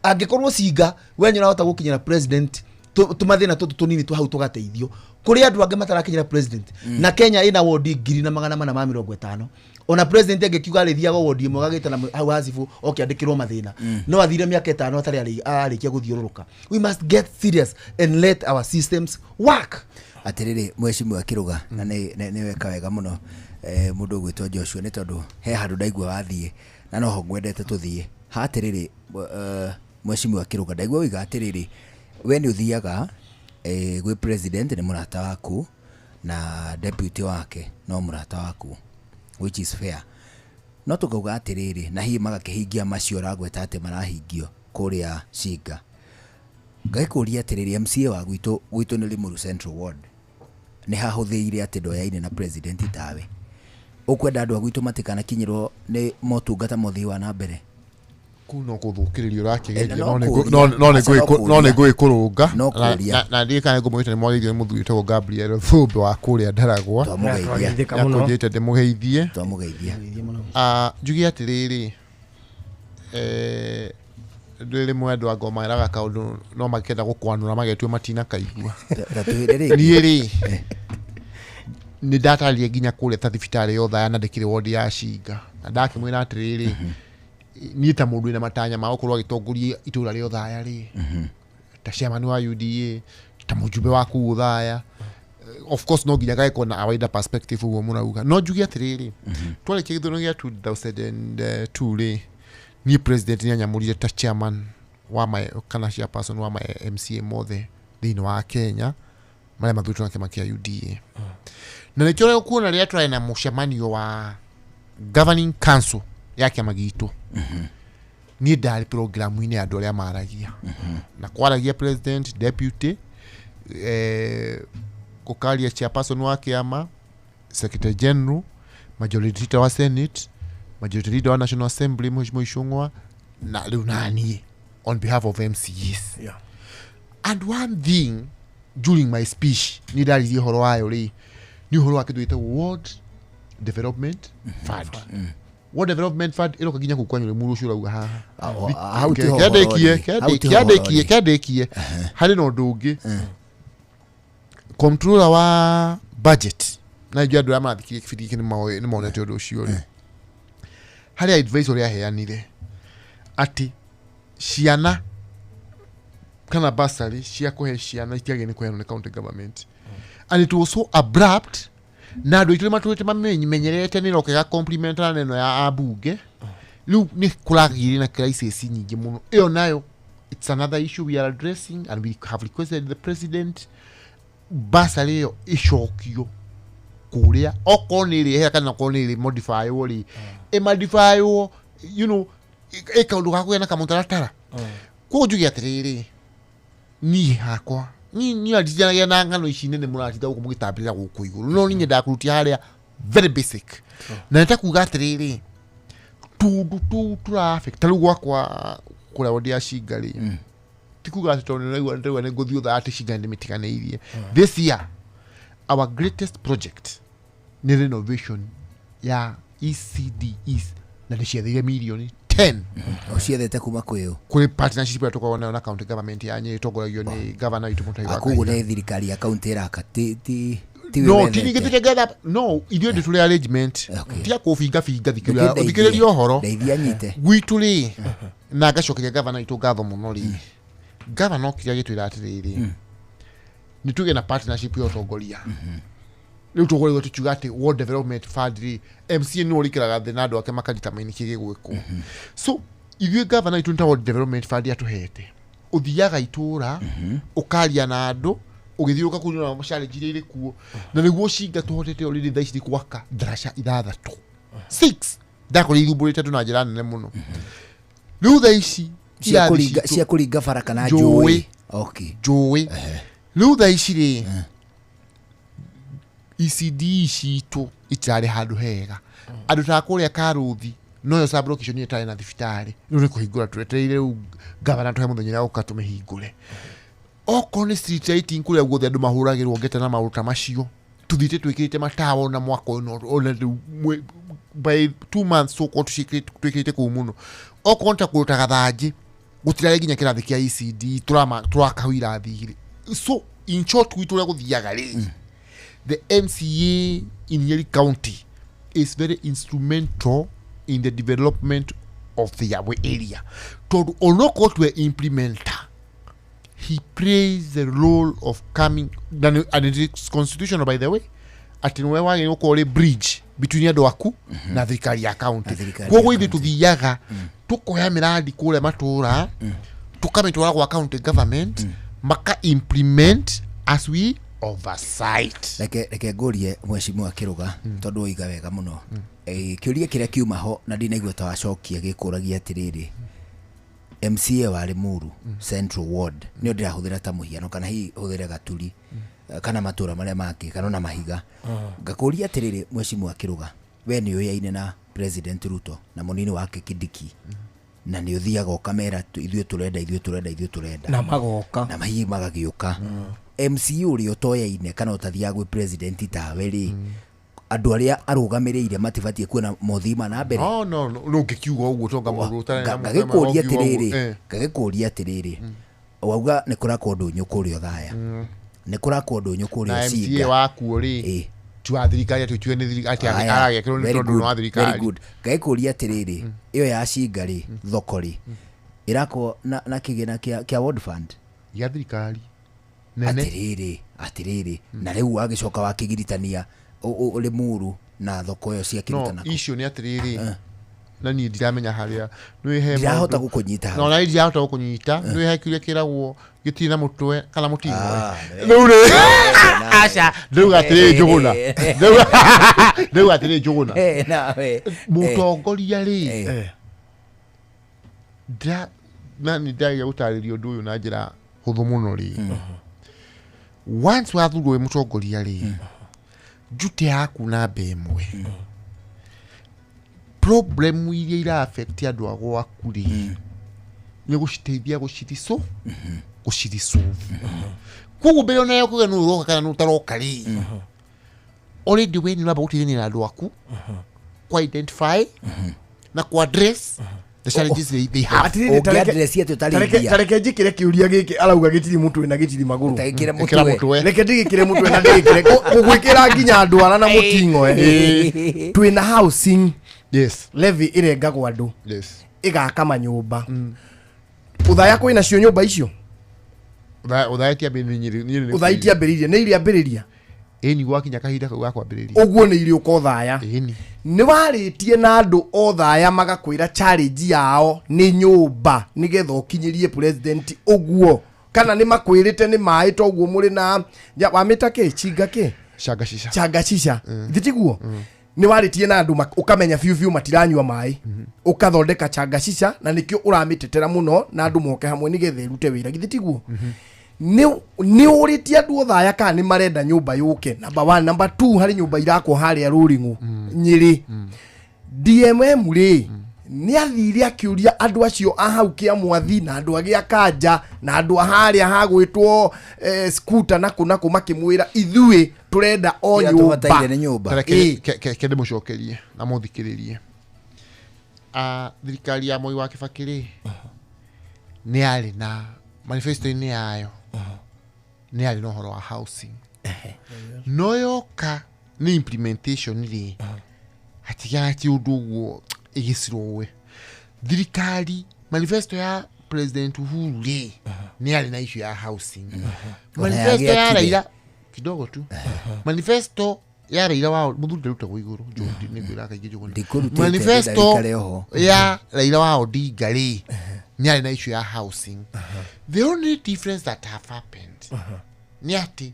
E: Angĩkorwo Cinga we nĩ ũrahota gũkinyĩra president, tũmathĩna tũtũ tũnini twa hau tũgateithio, kũrĩ andũ angĩ matarakinyĩra president. Na Kenya ĩna wondi 1450. Ona president angĩkiuga arĩthiaga wondi ĩmwe agagĩta na hau hacibũ oke andĩkĩrwo mathĩna, no athire mĩaka 5 atarĩ arĩkia gũthiũrũrũka. We must get serious and let our systems work.
G: Atĩrĩrĩ, mheshimiwa Kĩrũga, na nĩ weka wega mũno, mũndũ ũgwĩtwo Joshua, nĩ tondũ he handũ ndaigua wathiĩ na noho ngwendete tũthiĩ ha. Atĩrĩrĩ, mheshimiwa Kĩrũga, ndaigua wĩiga atĩrĩrĩ, we nĩ ũthiaga gwĩ president, nĩ mũrata waku, na deputy wake no mũrata waku, which is fair. No tũkauga atĩrĩrĩ, na hihi magakĩhingia macio ũragweta atĩ marahingio kũrĩa Cinga. Ngagĩkũria atĩrĩrĩ, MCA wa gwitũ nĩ Limuru Central Ward, nĩ hahũthĩire atĩ ndoyaine na president tawe. Ũkwenda andũ a gwitũ matikanakinyĩrwo nĩ motungata ma ũthii wa na mbere?
U: Kũu no kũthũkĩrĩria ũrakĩgeria.
G: No
U: No nĩ
G: kũũria.
U: No nĩ
G: Aca, no
U: no nĩ
G: kũũria.
U: ngũgĩkũrũnga.
G: No kũũria.
U: Na ndiĩ kana ngũmwĩte nĩ mwagĩrĩire nĩ mũthuri wĩtagwo Gabriel Thũmbĩ wa kũrĩa Ndaragwa.
G: Twamũgeithia.
T: Twamũgeithĩka mũno.
U: Nĩakũnjĩte ndĩmũgeithie.
G: Twamũgeithia.
U: Ah, njuge atĩrĩrĩ, ndĩ rĩmwe andũ anga meraga kaũndũ no makĩenda gũkwanũra magetua matinakaigua.
G: Ta twĩre rĩngĩ.
U: Niĩ rĩ, nĩ ndatarire nginya kũrĩa ta thibitarĩ ya Othaya, na ndĩkĩrĩ wondi ya Cinga, na ndakĩmwĩra atĩrĩrĩ, niĩ ta mũndũ wĩna matanya ma gũkorwo agĩtongoria itũra rĩa Othaya rĩ, ta chairman wa UDA, ta mũjumbe wa kũu Othaya, of course no nginya gagĩkorwo na a wider perspective ũguo mũrauga. No njuge atĩrĩrĩ, twarĩkia gĩthurano gĩa 2002 rĩ, niĩ president nĩ anyamũrire ta chairman wa ma, kana chairperson wa ma MCA mothe thĩinĩ wa Kenya marĩa mathurĩtwo na kĩama kĩa UDA. Na nĩkĩo ũrĩa kuona rĩrĩa tũrarĩ na mũcemanio wa governing council ya kĩama gitũ, niĩ ndarĩ programu-inĩ ya andũ arĩa maragia, na kwaragia president, deputy, gũkaria chairperson wa kĩama, secretary general, majority leader wa senate, majority leader wa National Assembly Mheshimiwa Ichung'wa, na rĩu naniĩ on behalf of MCAs. And one thing during my speech nĩ ndaririe ũhoro wayo rĩ, nĩ ũhoro wa kĩndũ gĩtagwo Ward Development Fund. Ward Development Fund ĩroka nginya kũu kwanyu rĩ, mũrũ ũcio ũrauga haha.
G: Hau tiho
U: Kĩandĩkie,
G: ũhoro rĩ. Hau tiho ũhoro
U: kĩandĩkie,
G: rĩ.
U: kĩandĩkie. Harĩ na ũndũ ũngĩ, controller wa budget, na ithuĩ andũ arĩa marathikirie kĩbindi gĩkĩ nĩ monete ũndũ ũcio rĩ, harĩ advice ũrĩa aheanire atĩ ciana kana bursary cia kũhe ciana itiagĩrĩire nĩ kũheanwo nĩ county government, and it was so abrupt, na andũ aitũ nĩ matũrĩte mamenyerete nĩ roka ĩga na neno ya ambunge. Rĩu nĩ kũragĩire na crisis nyingĩ mũno. Ĩyo nayo it's another issue we are addressing, and we have requested the president bursary ĩyo ĩcokio kũrĩa, okorwo nĩ ĩrĩhera kana okorwo nĩ ĩrĩ modifywo rĩ, ĩmodifywo, ĩ kaũndũ ga kũgĩa na kamũtaratara. Koguo njuge atĩrĩrĩ, niĩ hakwa niĩ anditanagia na ng'ano ici nene mũratinda gũkũ mũgĩtambĩrĩra gũkũ igũrũ, no niĩ nyendaga kũrutia harĩa very basic, na nĩ ta kuga atĩrĩrĩ, tũndũ tũu tũra affect ta rĩu gwakwa kũrĩa wondi ya Cinga rĩ, ti kuga atĩ tondũ nĩraigua nĩraigua nĩ ngũthiĩ ũthaa atĩ Cinga nĩndĩmĩtiganĩirie. This year our greatest project nĩ renovation ya ECDEs. Na nĩ ciathire mirioni 10.
G: Ũciethete kuma kwĩ ũ?
U: Kũrĩ partnership ĩrĩa tũkoragwo nayo na county government ya Nyĩrĩ, ĩtongoragio nĩ gavana witũ Mũtai wa
G: Koguo
U: Kahiga.
G: nĩ thirikari ya kaunti ĩraka, ti
U: No
G: we
U: ti
G: wethete.
U: ningĩ together, no ithuĩ ndĩ tũrĩ arrangement tiga kũbinga binga.
G: Nĩkĩo
U: Thikĩrĩria ũhoro
G: ndeithia nyite.
U: Gwitũ rĩ, na ngacokeria gavana witũ ngatho mũno rĩ, gavana okire agĩtwĩra atĩrĩrĩ, nĩ tũgĩe na partnership ya ũtongoria. Rĩu tũkorirwo tũkiuga atĩ World Development Fund rĩ, MCA nĩ ũrikĩraga thĩ na andũ ake makadetermine kĩ gĩgwĩkwo. So ithuĩ gavana witũ nĩ ta World Development Fund atũhete, ũthiaga itũra ũkaria na andũ, ũgĩthiũrũka kũu na challenge iria irĩ kuo, na nĩguo cinga tũhotete already thaa ici nĩ gwaka ndaraca ithathatũ, six, ndakorwo ithumbũrĩte andũ na njĩra nene mũno. Rĩu thaa ici
G: Cia
U: irathi
G: kũringa- cia kũringa bara kana
U: njũĩ.
G: njũĩ? Okay.
U: Njũĩ. Rĩu thaa ici rĩ, ECD citũ itirarĩ handũ hega. Andũ ta kũrĩa Karũthi, noyo sub location ĩtarĩ na thibitarĩ, rĩu nĩ kũhingũra twetereire rĩu gavana tũhe mũthenya ũrĩa gũka tũmĩhingũre. Okorwo nĩ street lighting, kũrĩa guothe andũ mahũragĩrwo ngeta na maũndũ ta macio, tũthiĩte twĩkĩrĩte matawa ona mwaka ũyũ, no ona rĩu by 2 months tũgũkorwo twĩkĩrĩte kũu mũno. Okorwo nĩ ta kũndũ ta Gathanjĩ, gũtirarĩ nginya kĩrathi kĩa ECD, tũraka irathi igĩrĩ. So in short, gwitũ ũrĩa gũthiaga rĩ, the MCA in Nyeri County is very instrumental in the development of the Yahweh area, tondũ onokorwo tuwe implementer, he plays the role of coming and it is constitutional, by the way, atĩ nĩwe wagĩrĩirwo gũkorwo ũrĩ bridge between andũ aku na thirikari ya county.
G: Thirikari
U: Koguo
G: ya
U: ithuĩ tũthiaga tũkoya mĩrandi kũrĩa matũra, tũkamĩtwara gwa county government, maka implement as we oversight.
G: Reke ngũrie mheshimiwa Kĩrũga, tondũ oiga wega mũno. Kĩũria kĩrĩa kiuma ho na ndinaigua ta wacokia, gĩkũragia atĩrĩrĩ, MCA wa Limuru Central Ward nĩo ndĩrahũthĩra ta mũhiano, kana hihi hũthĩre Gaturi, kana matũra marĩa mangĩ, kana ona Mahiga. Ngakũria atĩrĩrĩ, mheshimiwa Kĩrũga, we nĩ ũyaine na President Ruto na mũnini wake Kindiki, na nĩ ũthiaga ũkamera ithuĩ tũrenda, ithuĩ tũrenda, ithuĩ tũrenda,
T: Na magoka.
G: Na hihi magagĩũka. MCA ũrĩa ũtoyaine kana ũtathiaga gwĩ president tawe rĩ, andũ arĩa arũgamĩrĩire matibatiĩ kuona mothii ma na mbere?
U: No, ũngĩkiuga ũguo tonga mũndũ ũtarĩ na mũtwe
G: Ngagĩkũria
U: ũngiuga ũguo,
G: atĩrĩrĩ, ngagĩkũria atĩrĩrĩ, wauga nĩ kũrakwo ndũnyũ kũrĩa Othaya, nĩ kũrakwo ndũnyũ kũrĩa
U: Na MCA
G: Ocinga.
U: wakuo rĩ, ti wa thirikari, atĩ tuge nĩ thirikari atĩ
G: Aya,
U: aragekĩrwo nĩ
G: very
U: tondũ
G: good,
U: nĩ wa
G: very
U: thirikari.
G: good. Ngagĩkũria atĩrĩrĩ, ĩyo ya Cinga rĩ, thoko rĩ, ĩrakwo na kĩgĩna kĩa World Fund?
U: Ya thirikari nene.
G: Atĩrĩrĩ, na rĩu wagĩcoka wakĩgiritania Limuru na thoko ĩyo
U: No
G: ciakĩrutana kũ?
U: Icio nĩ atĩrĩrĩ, na niĩ ndiramenya harĩa nĩ he
G: Ndirahota
U: maũndũ-
G: gũkũnyita hau.
U: No na niĩ ndirahota gũkũnyita. Nĩ he kĩũria kĩragwo gĩtirĩ na mũtwe kana mũting'oe.
G: Ah,
U: Rĩu rĩ, aca, ndauga atĩrĩrĩ Njũgũna, ndauga atĩrĩrĩ Njũgũna,
G: Nawe.
U: Mũtongoria rĩ, na nĩ ndageria gũtarĩria ũndũ ũyũ na njĩra hũthũ mũno rĩ, once wathurwo wĩ mũtongoria rĩ, njute yaku namba ĩmwe, problem iria ira affect andũ a gwaku rĩ, nĩ gũciteithia gũcirisolve. Koguo mbere ona ya kuga nũ ũroka kana nũ ũtaroka rĩ, already we nĩ ũramba gũteithania na andũ aku ku identify na ku address the challenges they have.
T: Atĩrĩrĩ, tareke njĩkĩre kĩũria gĩkĩ arauga gĩtirĩ mũtwe na gĩtirĩ magũrũ.
G: Ĩkĩra
U: Ĩkĩra mũtwe.
T: Reke ndigĩkĩre mũtwe na ndigĩkĩre gũgwĩkĩra nginya ndwara na mũting'oe. Twĩna housing
U: yes
T: levy ĩrengagwo andũ,
U: yes
T: ĩgaka manyũmba. Ũthaya kwĩna cio nyũmba icio?
U: Ũthaya tiambĩrĩirie.
T: Ũthaya itiambĩrĩirie, nĩ iriambĩrĩria.
U: Ĩni, gwakinya kahinda kau ga kwambĩrĩria.
T: Ũguo nĩ iriũka Othaya.
U: Ĩni.
T: Nĩ warĩtie na andũ Othaya magakwĩra challenge yao nĩ nyũmba, nĩgetha ũkinyĩrie president ũguo, kana nĩ makwĩrĩte nĩ maĩ toguo mũrĩ na wamĩta kĩ chinga kĩ?
U: Changashisha.
T: Changashisha thĩ tiguo? Nĩ warĩtie na andũ ũkamenya biũ biũ matiranyua maĩ, ũkathondeka changashisha, na nĩkĩo ũramĩtetera mũno na andũ moke hamwe nĩgetha ĩrute wĩra, githĩ tiguo? Nĩ ũrĩtie andũ Othaya kana nĩ marenda nyũmba yũke, number one. Number two, harĩ nyũmba irakwo harĩa Rũring'ũ Nyĩrĩ. DMM rĩ, nĩ athire akĩũria andũ acio a hau kĩa Mwathi na andũ agĩa Kanja na andũ a harĩa hagwĩtwo skuta na kũ na kũ, makĩmwĩra ithuĩ tũrenda o
G: Kĩrĩa
T: nyũmba?
G: tũbataire nĩ nyũmba.
U: Reke ndĩmũcokerie na mũthikĩrĩrie. a thirikari ya Moi wa Kibaki rĩ, nĩ yarĩ na manifesto-inĩ yayo nĩ yarĩ na ũhoro wa housing, no yoka nĩ implementation rĩ, hatigaga ti ũndũ ũguo ĩgĩcirowe thirikari. Manifesto ya President Uhuru rĩ, nĩ yarĩ na issue ya housing. Manifesto ya
G: Ona yagĩakire.
U: Raila, kidogo tu, manifesto ya Raila wa mũthuri ndarutagwo igũrũ, nĩ ngwĩra kaingĩ Njũgũna.
G: Ndikũrutĩte,
U: Manifesto
G: ndĩrenda wĩikare oho.
U: ya Raila wa Odinga rĩ, nĩ yarĩ na issue ya housing. The only difference that have happened nĩ atĩ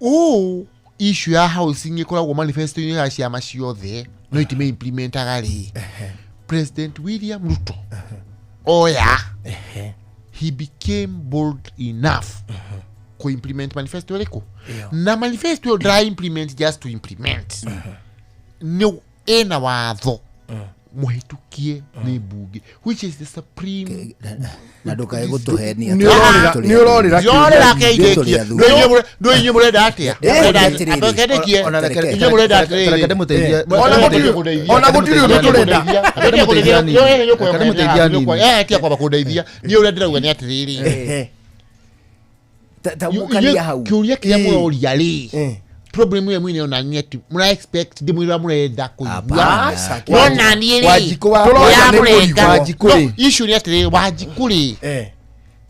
U: ũũ issue ya housing ĩkoragwo manifesto-inĩ ya ciama ciothe no itime implementaga rĩ, President William Ruto oya, he became bold enough ku-implement manifesto ĩrĩkũ, na manifesto ĩyo ndĩra implement just to implement, nĩ ĩna watho mũhĩtũkie nĩ mbunge, which is the supreme.
G: Na ndũkae gũtũhenia.
T: Nĩ ũrorĩra.
U: Ndiorĩra.
G: Kĩũria.
U: Kĩndĩkie. Ndũ inyuĩ mũrenda atĩa?
G: Ndĩrenda atĩrĩrĩ.
U: Ambe kĩndĩkie.
E: Ona reke-
U: Inyuĩ mũrenda
E: reke-
U: atĩrĩrĩ.
E: reke ndĩmũteithie.
U: Ona gũtirĩ kũndeithia.
T: Ona gũtirĩ ũndũ tũrenda.
U: Reke ndĩmũteithie
E: nini.
U: Nĩ
E: Reke ndĩmũteithie nini.
U: Tia kwamba kũndeithia. Niĩ ũrĩa ndĩrauga nĩ atĩrĩrĩ,
G: Ta mũkania hau.
U: kĩũria kĩrĩa mũroria rĩ, problem ĩyo mwĩnayo nani atĩ mũra expect ndĩmwĩra mũrenda kũigua.
G: Hapana.
U: No naniĩ rĩ,
E: Wanjikũ wa-
U: ũrĩa
T: Tũroria nĩ
U: mũrenda.
E: Wanjikũ rĩ.
U: No, issue nĩ atĩrĩrĩ, Wanjikũ rĩ,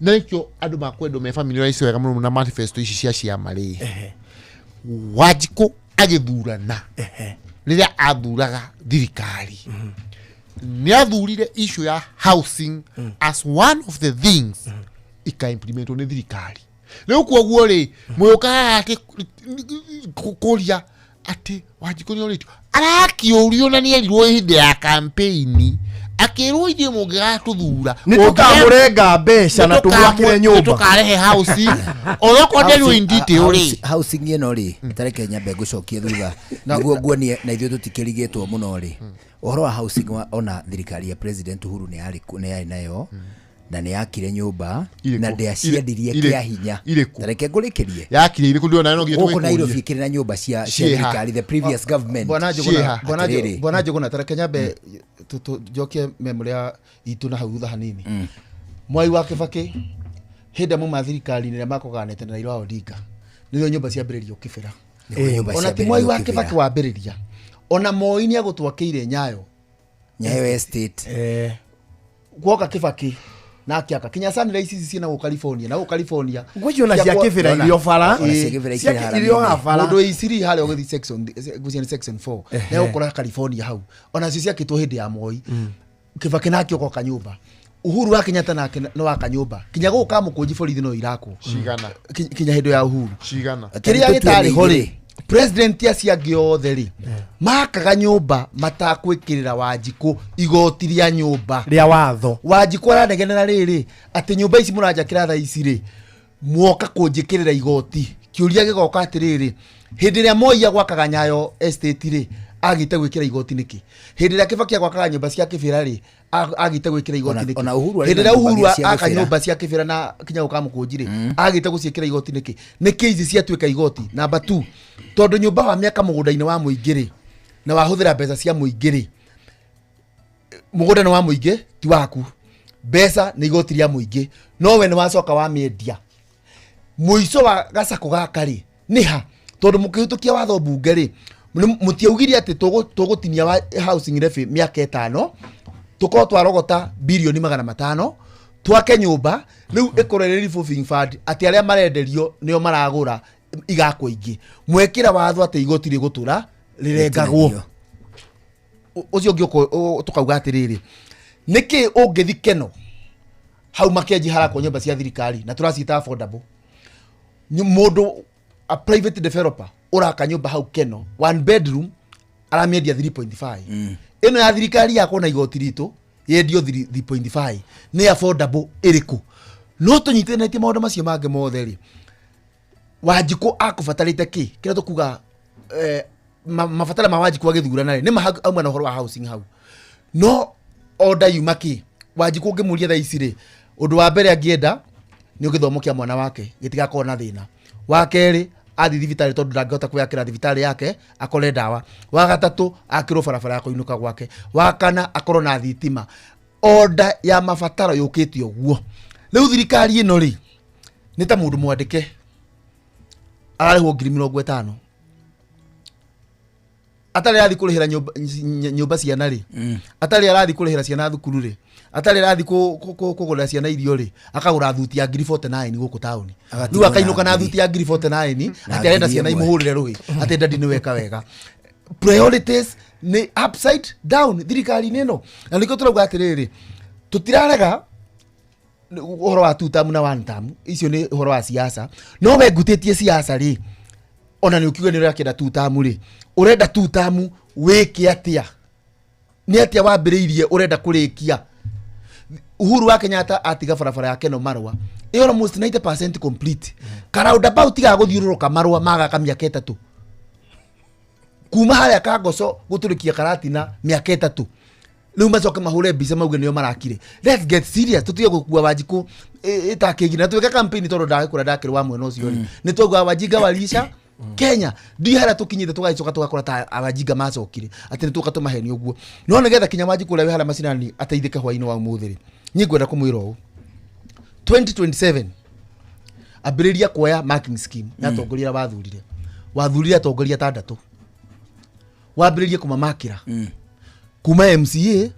U: na nĩkĩo andũ makwendwo me familiarize wega mũno na manifesto ici cia ciama rĩ, Wanjikũ agĩthurana, rĩrĩa athuraga thirikari, nĩ athurire issue ya housing as one of the things ikaimplementwo nĩ thirikari. Rĩu kuoguo rĩ, mũyũka haha atĩ kũria atĩ Wanjikũ nĩ orĩtio, arakĩũrio na nĩ erirwo hĩndĩ ya kampeini, akĩrwo ithuĩ mũngĩgatũthura
T: Nĩ tũkamũrenga mbeca na tũmwakĩre nyũmba.
U: tũkarehe housing onokorwo nderirwo in detail rĩ.
G: Housing ĩno rĩ, tareke nyambe ngũcokie thutha nĩguo nguonie na ithuĩ tũtikĩrigĩtwo mũno rĩ. Ũhoro wa housing wa, ona thirikari ya President Uhuru nĩ yarĩ nĩ yarĩ nayo na nĩ yakire nyũmba
U: Irĩkũ?
G: na ndĩaciendirie kĩa hinya.
U: Irĩkũ?
G: Tareke ngũrĩkĩrie.
U: Yakire irĩkũ? Ndĩrona no nginya
G: Gũkũ
U: tũgĩkũrie.
G: Nairobi ĩkĩrĩ na nyũmba cia
U: Ciĩha.
G: thirikari, the previous government.
E: Bwana
U: Ciĩha.
E: Njũgũna, Bwana
G: Atĩrĩrĩ.
E: Bwana Njũgũna, tareke nyambe njokie memory ya itũ na hau thutha hanini. Mwai wa Kibaki hĩndĩ ĩrĩa mauma thirikari-inĩ, ĩrĩa makoganĩte na Raila wa Odinga, nĩrĩo nyũmba ciambĩrĩrio Kĩbĩra.
G: Nĩguo nyũmba
E: Ona ti
G: ciambĩrĩirio
E: Mwai wa
G: Kĩbĩra.
E: Kibaki wambĩrĩria, ona Moi nĩ agũtwakĩire Nyayo.
G: Nyayo Estate.
E: Guoka Kibaki na akĩaka kinya Sunrise ici ciĩna gũkũ California, na gũkũ California
T: Ngwĩciria ona cia Kĩbĩra irio bara.
G: Ona cia Kĩbĩra
T: Cia
G: ikĩrĩ
T: irio
G: harambee.
T: ha bara.
E: Mũndũ wĩ Isiri harĩa ũgĩthiĩ section, ngwĩciria nĩ section 4, nĩ gũkora California hau, ona cio ciakĩtwo hĩndĩ ya Moi. Kibaki nake ũgoka nyũmba, Uhuru wa Kenyatta nake nĩ waka nyũmba kinya gũkũ Kamũkũnji borithi no irakwo.
U: Cigana?
E: Kinya hĩndĩ ya Uhuru.
U: Cigana?
E: Kĩrĩa
G: Tũtue
E: gĩtarĩ ho rĩ,
G: nĩ igĩrĩ.
E: president acio angĩ othe rĩ, makaga nyũmba matakwĩkĩrĩra Wanjikũ igoti rĩa nyũmba
T: rĩa watho.
E: Wanjikũ aranegenera rĩrĩ atĩ nyũmba ici mũranjakĩra thaa ici rĩ, mwoka kũnjĩkĩrĩra igoti. Kĩũria gĩgoka atĩrĩrĩ, hĩndĩ ĩrĩa Moi agwakaga Nyayo Estate rĩ, agĩte gwĩkĩra igoti nĩkĩ? Hĩndĩ ĩrĩa Kibaki agwakaga nyũmba cia Kĩbĩra rĩ, agĩte gwĩkĩra igoti nĩkĩ?
G: Ona Uhuru arĩ
E: Hĩndĩ
G: na
E: ĩrĩa
G: nyũmba
E: Uhuru
G: cia
E: aka
G: Kĩbĩra.
E: nyũmba cia Kĩbĩra na kinya gũkamũkũnji rĩ, agĩte gũciĩkĩra igoti nĩkĩ? Nĩkĩ ici ciatuĩka igoti? Namba 2, tondũ nyũmba wa mĩaka mũgũnda-inĩ wa mũingĩ rĩ, na wahũthĩra mbeca cia mũingĩ rĩ, mũgũnda nĩ wa mũingĩ ti waku, mbeca nĩ igoti rĩa mũingĩ, no we nĩ wacoka wamĩendia. Mũico wa gacakũ gaka rĩ, nĩ ha? Tondũ mũkĩhĩtũkia watho mbunge rĩ, mũtiaugire atĩ tũgũtinia wa housing levy mĩaka 5, tũkorwo twarogota birioni 500, twake nyũmba rĩu ĩkorwo ĩrĩ revolving fund, atĩ arĩa marenderio nĩo maragũra igakwo ingĩ. Mwekĩra watho atĩ igoti rĩgũtũra rĩrengagwo. Ũcio ũngĩ tũkauga atĩrĩrĩ, nĩkĩ ũngĩthi keno hau Makenji harakwo nyũmba cia thirikari na tũraciĩta affordable? Mũndũ a private developer ũraka nyũmba hau keno, one bedroom, aramĩendia 3.5. Ĩno ya thirikari yakwo na igoti ritũ yendio 3.5, nĩ affordable ĩrĩkũ? No tũnyitithanĩtie maũndũ macio mangĩ mothe rĩ, Wanjikũ akũbatarĩte kĩ? Kĩrĩa tũkuga mabatara ma Wanjikũ agĩthurana rĩ, nĩ ma auma na ũhoro wa housing hau, no order yuma kĩ? Wanjikũ ũngĩmũria thaa ici rĩ, ũndũ wa mbere angĩenda nĩ gĩthomo kĩa mwana wake gĩtigakorwo na thĩna. Wa kerĩ, Athiĩ thibitarĩ, tondũ ndangĩhota kwĩyakĩra thibitarĩ yake, akore ndawa. Wa gatatũ, akĩrwo barabara ya kũinũka gwake. Wa kana, akorwo na thitima. Order ya mabataro yũkĩte ũguo. Rĩu thirikari ĩno rĩ, nĩ ta mũndũ mwandĩke ararĩhwo 50,000, atarĩ arathiĩ kũrĩhĩra nyũmba ciana rĩ, atarĩ arathiĩ kũrĩhĩra ciana thukuru rĩ, atarĩ arathiĩ kũgũrĩra ciana irio rĩ, akagũra thuti ya ngiri 49 gũkũ taũni.
G: Agatigwo
E: Rĩu akainũka
G: na
E: na
G: ngiri.
E: thuti ya ngiri 49
G: Na
E: atĩ arenda
G: ngiri
E: ciana
G: ĩmwe.
E: imũhũrĩre rũhĩ atĩ daddy nĩ weka wega. Priorities nĩ upside down thirikari-inĩ ĩno, na nĩkĩo tũrauga atĩrĩrĩ, tũtirarega ũhoro wa two term na one term, icio nĩ ũhoro wa siasa. No we ngutĩtie siasa rĩ, ona nĩ ũkiuga nĩ ũrakĩenda two term rĩ, ũrenda two term wĩke atĩa? Nĩ atĩa wambĩrĩirie ũrenda kũrĩkia? Uhuru wa Kenyatta atiga barabara yake no marũa ĩ almost 90% complete. Ka roundabout ga gũthiũrũrũka marũa magaka mĩaka 3, kuma harĩa Kangoco gũtũrĩkia Karatina mĩaka 3. Rĩu macoke mahũre mbica mauge nĩo marakire. Let's get serious, tũtige gũkua Wanjikũ ĩtakĩgina na twĩke campaign, tondũ ndagĩkũra ndakĩrĩ wa mwena ũcio rĩ, nĩ twaugaga wajinga walisha Kenya. Ndiũ harĩa tũkinyĩte, tũgagĩcoka tũgakora ta awajinga macokire atĩ nĩ tũka tũmaheni ũguo. No nĩgetha kinya Wanjikũ ũrĩa wĩ harĩa macinani ateithĩke hwainĩ wa ũmũthĩ rĩ, niĩ ngwenda kũmwĩra ũũ: 2027 ambĩrĩria kuoya marking scheme ya atongoria arĩa wathurire atongoria atandatũ, wambĩrĩrie kũmamakĩra kuma MCA,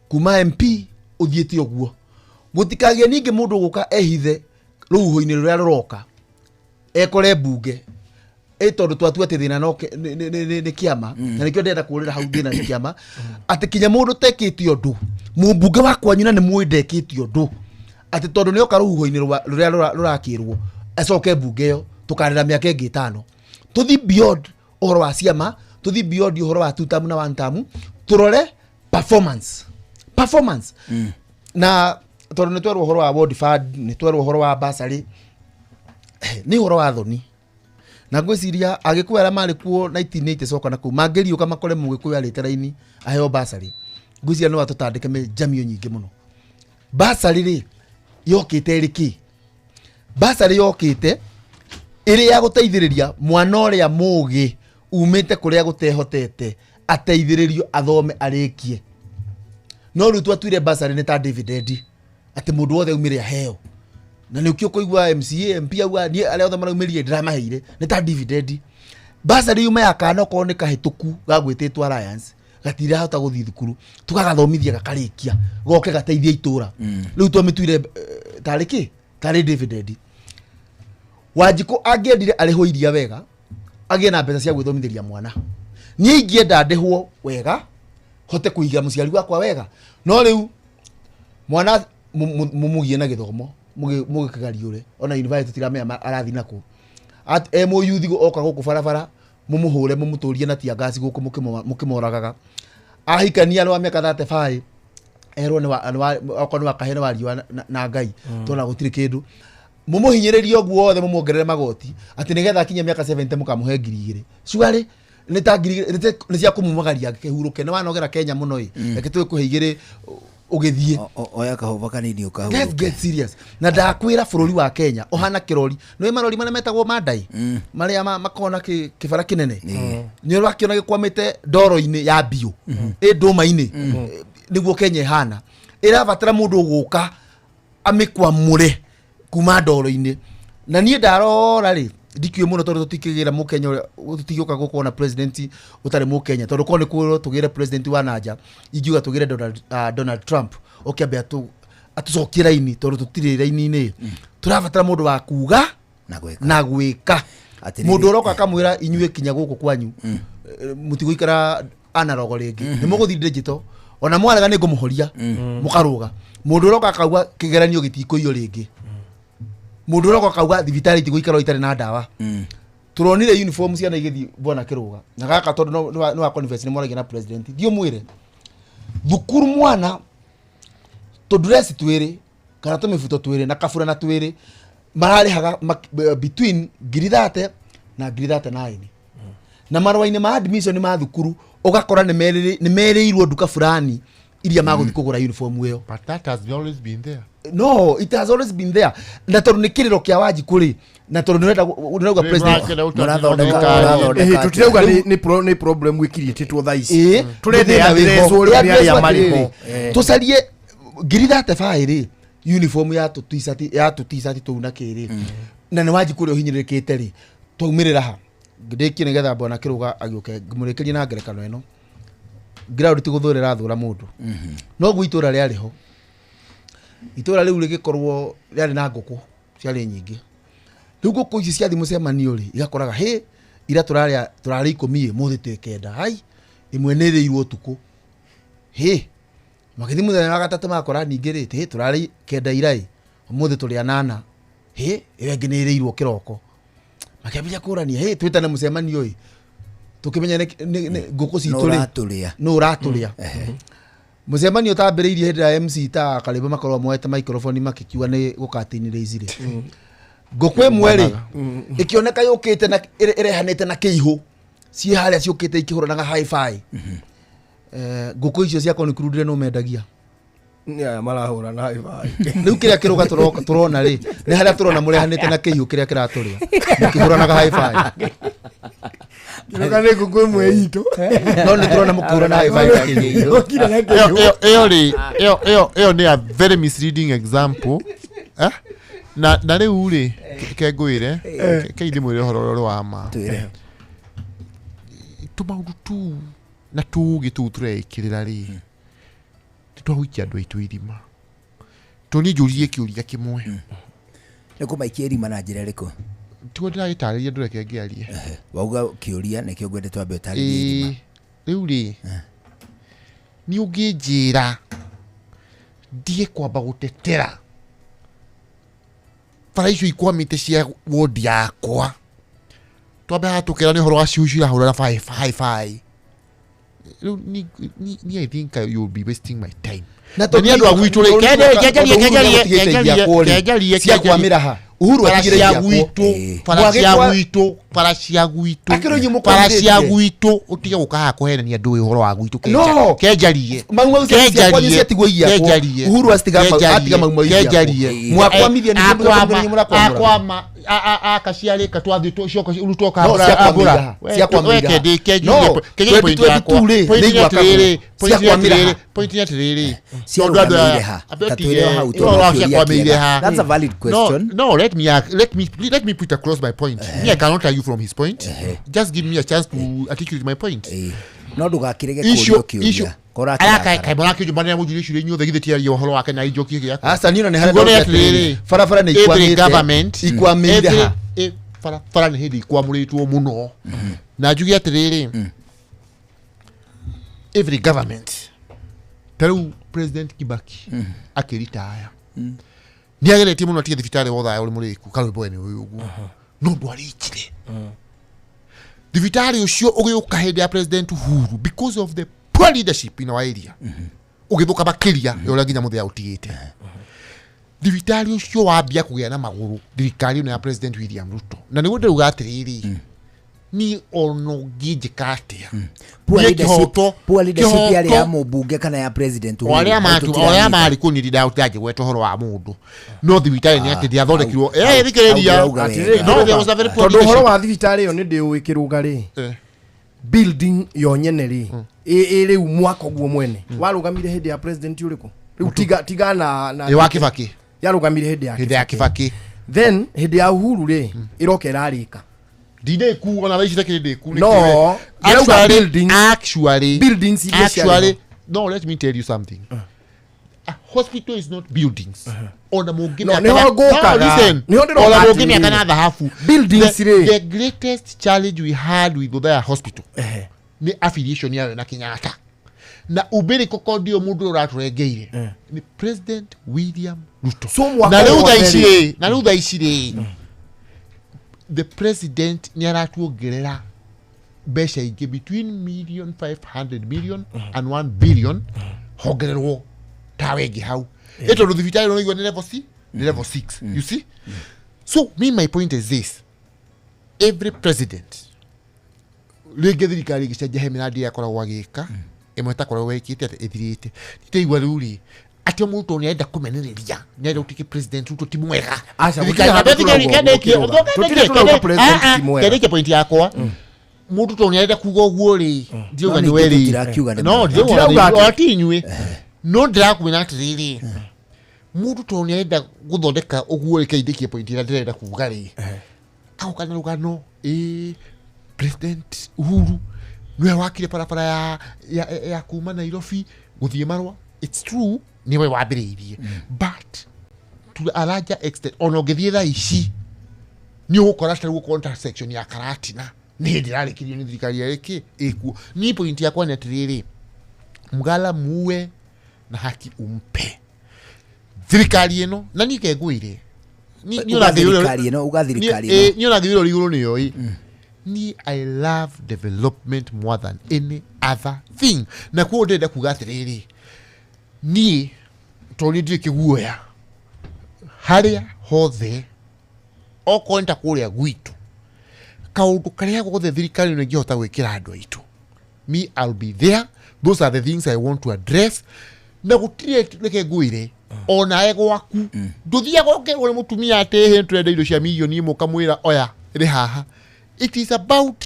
E: kuma MP, ũthiĩte ũguo. Gũtikagĩe ningĩ mũndũ ũgũka ehithe rũhuho-inĩ rũrĩa rũroka ekore mbunge ĩ, tondũ twatua atĩ thĩna no nĩ kĩama, na nĩkĩo ndĩrenda kũrĩra hau. Thĩna nĩ kĩama, atĩ kinya mũndũ tekĩte ũndũ, mũmbunge wa kwanyu na nĩ mũĩ ndekĩte ũndũ, atĩ tondũ nĩ oka rũhuho-inĩ rũrĩa rũrakĩrwo acoke mbunge ĩyo, tũkarĩra mĩaka ĩngĩ 5. Tũthi beyond ũhoro wa ciama, tũthi beyond ũhoro wa two term na one term, tũrore performance, performance. Na tondũ nĩ twerwo ũhoro wa ward fund, nĩ twerwo ũhoro wa bursary, nĩ ũhoro wa thoni. Na ngwĩciria agĩkũyũ arĩa marĩ kuo 1980 coka na kũu mangĩriũka makore mũgĩkũyũ arĩte raini aheo bursary, ngwĩciria no atũtandĩke mĩnjamio nyingĩ mũno. Bursary rĩ, yokĩte ĩrĩ kĩ? Bursary yokĩte ĩrĩ ya gũteithĩrĩria mwana ũrĩa mũgĩ umĩte kũrĩa gũtehotete, ateithĩrĩrio athome arĩkie. No rĩu twatuire bursary nĩ ta dividend, atĩ mũndũ wothe aumĩre aheo. Na nĩ ũkĩ ũkũigua MCA, MP auga, niĩ arĩa othe maraumĩrire ndĩramaheire nĩ ta dividend. Bursary yuma ya kana okorwo nĩ kahĩtũku gagwĩtĩtwo Alliance, gatirahota gũthiĩ thukuru, tũgagathomithia gakarĩkia, goke gateithie itũra. Rĩu twamĩtuire tarĩ kĩ? Tarĩ dividend. Wanjikũ angĩendire arĩhwo iria wega, agĩe na mbeca cia gwĩthomithĩria mwana. Niĩ ingĩenda ndĩhwo wega, hote kũiga mũciari wakwa wega. No rĩu mwana mũmũgie na gĩthomo, mũgĩkĩgariũre ona university, tũtiramenya arathiĩ nakũ. E mũyuthi oka gũkũ barabara, mũmũhũre, mũmũtũrie na tear gas gũkũ mũkĩmoragaga. Ahikania nĩ wa mĩaka 35, erwo okorwo nĩ wa kahĩĩ nĩ wa riũa na Ngai. Tona gũtirĩ kĩndũ. Mũmũhinyĩrĩrie ũguo wothe, mũmuongerere magoti atĩ nĩgetha akinye mĩaka 70 mũkamũhe 2000. Cuarĩ nĩ ta 2000 nĩ cia kũmumagaria kĩhurũke. Nĩ wanogera Kenya mũno ĩ, reke tũgĩkũhe 2 ũgĩthiĩ.
G: Oya kahũba kanini.
E: Let's
G: ũkahurũke.
E: get serious. Na ndakwĩra bũrũri wa Kenya ũhana kĩrori. Nĩ marori marĩa metagwo mandai, marĩa makoragwo na kĩbara kĩnene, nĩ ũrakĩona gĩkwamĩte ndoro-inĩ ya biũ ĩ ndũma-inĩ. Nĩguo Kenya ĩhana. Ĩrabatara mũndũ ũgũka amĩkwamũre kuma ndoro-inĩ. Na niĩ ndarora rĩ, ndikĩũĩ mũno, tondũ tũtikĩgĩra mũkenya ũrĩa tũtigĩũka gũkorwo na president ũtarĩ mũkenya, tondũ korwo nĩ kwĩrwo tũgĩre president wa nanja, ingiuga tũgĩre Donald Trump oke ambe atũcokie raini, tondũ tũtirĩ raini-inĩ. Tũrabatara mũndũ wa kuga
G: na gwĩka.
E: Na gwĩka.
G: Atĩrĩrĩ.
E: Mũndũ ũroka akamwĩra inyuĩ kinya gũkũ kwanyu, mũtigũikara analogo rĩngĩ, nĩ mũgũthiĩ digital, ona mwarega nĩ ngũmũhoria mũkarũga. Mũndũ ũroka akauga kĩgeranio gĩtikũiywo rĩngĩ. Mũndũ ũroka akauga thibitarĩ itigũikara itarĩ na ndawa. Tũronire uniform ciana igĩthiĩ bwana kĩrũga na gaka, tondũ nĩ wa conference nĩ mwaragia na president. Thiĩ ũmwĩre thukuru mwana tũndureci twĩrĩ kana tũmĩbuto twĩrĩ na kaburana twĩrĩ mararĩhaga between 30,000 na 39,000, na marũa-inĩ ma admission ma thukuru ũgakora nĩ merĩirwo nduka fulani iria magũthiĩ kũgũra uniform ĩyo.
U: But that has always been there.
E: No, it has always been there. Na tondũ nĩ kĩrĩro kĩa Wanjikũ rĩ, na tondũ nĩũrenda nĩũrauga president.
T: Tũtirauga nĩ problem wĩkiriĩtĩtwo thaa ici.
E: Ĩĩ,
T: Tũrenda
E: thĩna wĩho.
T: address ũrĩa
E: Ĩ
T: arĩa
E: address
T: marĩ ho.
E: atĩrĩrĩ, tũcarie ngiri 35 rĩ, uniform ya tũ-t-shirt, ya tũ-t-shirt tũu na kĩrĩ, na nĩ Wanjikũ ũrĩa ũhinyĩrĩrĩkĩte rĩ, twaumĩrĩra ha? Ndĩkie nĩgetha bwana Kĩrũga agĩũke ngĩmũrĩkĩrie na ngerekano ĩno. Ground ti gũthũra ĩrathũra mũndũ, noguo itũra rĩarĩ ho, itũra rĩu rĩgĩkorwo rĩarĩ na ngũkũ ciarĩ nyingĩ. Rĩu ngũkũ ici ciathiĩ mũcemanio rĩ, igakoraga hĩ, ira tũrarĩa tũrarĩ 10 ĩ, mũthĩ twĩ 9, hai ĩmwe nĩ ĩrĩirwo ũtukũ. Hĩ, magĩthiĩ mũthenya wa gatatũ magakora ningĩ rĩ, hĩ, tũrarĩ 9 ira ĩ, ũmũthĩ tũrĩ 8, hĩ, ĩyo ĩngĩ nĩ ĩrĩirwo kĩroko. Makĩambĩrĩria kũrania, hĩ, twĩtane mũcemanio ĩ, tũkĩmenya ngũkũ citũ rĩ,
G: Nũ ũratũrĩa?
E: nũ ũratũrĩa. Mũcemanio ũtambĩrĩirie hĩndĩ ya MC ta Karĩmba makorwo moete microphone makĩkiuga nĩ gũkatinĩrĩ ici rĩ, ngũkũ ĩmwe rĩ ĩkĩoneka yũkĩte na ĩrehanĩte na kĩihũ, ciĩ harĩa ciũkĩte ikĩhũranaga hi-fi. Ngũkũ icio ciakwa nĩ kurundire nũ mendagia.
T: Nĩ aya marahũrana hi-fi.
E: Rĩu kĩrĩa kĩrũga tũrona rĩ, nĩ harĩa tũrona mũrehanĩte na kĩihũ kĩrĩa kĩratũrĩa mũkĩhũranaga hi-fi.
T: Kĩrũga nĩ ngũkũ ĩmwe itũ.
E: No nĩ tũrona mũkĩhũrana hi-fi na kĩihũ.
T: Yũkire na
U: Ĩyo-
T: kĩihũ.
U: ĩyo rĩ, ĩyo nĩ a very misleading example. Eh? Na rĩu rĩ, ke ngwĩre, ke ndĩmwĩre ũhoro ũrĩa wa ma. Tũmaũndũ tu na tũũgĩ tũu tũreĩkĩrĩra rĩ, nĩ twagũikia andũ aitũ irima. Tondũ niĩ njũririe kĩũria kĩmwe.
G: Nĩ kũmaikia irima na njĩra ĩrĩkũ?
U: Tiguo ndĩragĩtarĩria, ndũreke ngĩarie.
G: Wauga kĩũria nĩkĩo ngwende twambe ũtarĩrie irima.
U: Ĩĩ, rĩu rĩ, nĩ ũngĩnjĩra ndige kwamba gũtetera bara icio ikwamĩte cia wondi yakwa, twambe haha tũkera nĩ ũhoro wa ciu cirahũrana hi-fi. Rĩu ni I think you'll be wasting my time.
E: Na
U: Na nĩ andũ a gwitũ rĩ, kenjarie, kenjarie, kenjarie, kenjarie,
E: ciakwamĩra ha? Uhuru
U: bara
E: atigire
U: cia
E: iakwo.
U: gwitũ, bara cia gwitũ, bara cia gwitũ,
E: Akĩrwo inyuĩ
U: bara cia
E: mũkwamĩrĩtie.
U: gwitũ, ũtige gũka haha kũhenania ndũĩ ũhoro wa gwitũ.
E: No.
U: Kenjarie,
E: Mau mau cia kwanyu ciatigwo iakwo.
U: kenjarie,
E: Uhuru atiga mau mau iakwo.
U: kenjarie.
E: Mwakwamithia nĩ
U: Akwama,
E: mũrakwamũra.
U: akwama, akaciarĩka twathiĩ coka rutoka
E: No, ciakwamĩra ha, ciakwamĩra ha. No, 2022 rĩ, nĩ igwakagwo. Ciakwamĩra ha.
U: Point nĩ atĩrĩrĩ,
G: Ciarũgamĩire ha? Ta twĩre o hau, tondũ kĩũria
U: ciakwamĩire
G: kĩega.
U: ha.
G: That's a valid question.
U: No, let me let me put across my point. Me, I cannot argue from his point. Just give me a chance to articulate my point.
G: No ndũgakĩrege
U: Icio
G: kũũrio
U: icio
G: kĩũria. Korwo
U: aya
G: akĩrakara.
U: kaĩ mũrakĩnjũmanĩra mũnjũrie ciũria inyuothe, githĩ tiaria ũhoro wake na injokie gĩakwa.
E: Aca, niĩ ona nĩ harĩa
U: Kiugo nĩ
E: ndauga
U: atĩrĩrĩ,
E: atĩrĩrĩ, barabara nĩ
U: every
E: ikwamĩte,
U: government,
E: ikwamĩire ha?
U: Barabara nĩ hĩndĩ ikwamũrĩtwo mũno, na njuge atĩrĩrĩ, every government, ta rĩu President Kibaki akĩritaya nĩ ageretie mũno atige thibitarĩ wothe ũrĩ mũrĩku karwĩmbo we nĩ ũyũ ũguo, no ndwarĩkire. Thibitarĩ ũcio ũgĩũka hĩndĩ ya President Uhuru, because of the poor leadership in our area, ũgĩthũka makĩria ya ũrĩa nginya mũthenya ũtigĩte. Thibitarĩ ũcio wambia kũgĩa na magũrũ thirikari ĩno ya President William Ruto, na nĩguo ndĩrauga atĩrĩrĩ, niĩ ona ũngĩnjĩka atĩa,
G: Poor
U: niĩ
G: leadership,
U: kĩhoto-
G: poor leadership yarĩ ya
U: kĩhoto-
G: mũmbunge kana ya president
U: o
G: Uhuru?
U: arĩa
G: Hau
U: marĩ
G: tũtiranyita.
U: marĩ kũu niĩ ndangĩgweta ũhoro wa mũndũ, no thibitarĩ nĩ atĩ ndĩathondekirwo.
G: Hau-
U: Eh, thikĩrĩria.
G: hau ndĩrauga wega.
U: No, there was a very poor
T: Tondũ ũhoro
U: leadership.
T: wa thibitarĩ ĩyo nĩ ndĩũĩ kĩrũga rĩ, building yo nyene rĩ, ĩ rĩu mwaka ũguo mwene warũgamire hĩndĩ ya president ũrĩkũ? Rĩu tiga na
U: Ĩ wa Kibaki.
T: Yarũgamire hĩndĩ ya
U: Hĩndĩ ya Kibaki.
T: Then hĩndĩ ya Uhuru rĩ, ĩroka ĩrarĩka.
U: Ndindĩku ona thaa ici takĩrĩ ndĩku.
T: No, ndĩrauga buildings.
U: Actually,
T: Buildings iria ciarĩ
U: actually
T: ho.
U: No, let me tell you something. A hospital is not buildings. Ona
T: No,
U: mũngĩmĩaka
T: nĩho
U: na-
T: ngũkaga.
U: No, listen.
T: Nĩho ndĩroka
U: Ona
T: atĩrĩrĩ.
U: mũngĩmĩaka na thahabu.
T: Buildings rĩ.
U: The greatest challenge we had with Othaya Hospital nĩ affiliation yayo na Kenyatta na umbilical cord ĩyo mũndũ ũrĩa ũratũrengeire nĩ President William Ruto.
T: So mwaka
U: Na rĩu thaa
T: wothe
U: ici
T: rĩ.
U: rĩ, na rĩu thaa ici rĩ, the president nĩ aratuongerera mbeca ingĩ between million 500 million and 1 billion, hongererwo tawa ĩngĩ hau, ĩ tondũ thibitarĩ ũraigua nĩ level C, nĩ level 6, you see. So me, my point is this: every president rĩngĩ thirikari ĩgĩcenjia, he mĩrandi ĩrĩa akoragwo agĩka ĩmwe ĩtakoragwo ĩkĩte atĩ ĩthirĩte. Nĩndĩigua rĩu rĩ,
E: Atĩ o mũndũ nĩ arenda kũmenereria, nĩ arenda gũtuĩke President Ruto ti mwega.
T: Aca, gũtirĩ
E: Thirikari-
T: handũ tũrauga ũguo, Kĩrũga. Tũtirĩ tũrauga president ti mwega.
E: Kendĩkie point yakwa. Mũndũ tondũ nĩ arenda kuga ũguo rĩ, ndiauga
G: No,
E: nĩ we
G: ningĩ
E: rĩ.
G: tũtirakiuga nĩ
E: No,
G: mwega.
E: ndiauga
T: Tũtirauga
E: nĩ-
T: atĩ-
E: o ti inyuĩ. No ndĩrakwĩra atĩrĩrĩ, mũndũ tondũ nĩ arenda gũthondeka ũguo rĩ, kendĩkie point ĩrĩa ndĩrenda kuga rĩ, agoka na rũgano, ĩ President Uhuru nĩwe wakire barabara ya kuma Nairobi gũthiĩ Marwa. It's true, nĩwe wambĩrĩirie, but to a larger extent, ona ũngĩthiĩ thaa ici nĩ ũgũkora ta rĩu ũkorwo ta section ya Karatina nĩ hĩndĩ ĩrarĩkĩrio nĩ thirikari ya ĩkĩ ĩkuo. Niĩ point yakwa nĩ atĩrĩrĩ, mgala muue na haki umpe. Thirikari ĩno na niĩ kengwĩre,
G: Uga thirikari ĩno, uga thirikari ĩno.
E: niĩ ona ngĩwĩra ũrĩ igũrũ nĩyo ĩ. Niĩ I love development more than any other thing, na kuo ndĩrenda kuga atĩrĩrĩ, niĩ tondũ niĩ ndirĩ kĩguoya, harĩa hothe okorwo nĩ ta kũrĩa gwitũ, kaũndũ karĩa gothe thirikari ĩno ĩngĩhota gwĩkĩra andũ aitũ, me, I'll be there. Those are the things I want to address. Na gũtirĩ, reke ngwĩre, onawe gwaku ndũthiaga ũkerwo nĩ mũtumia atĩ hĩ tũrenda irio cia mirioni ĩmwe, ũkamwĩra oya rĩ haha. It is about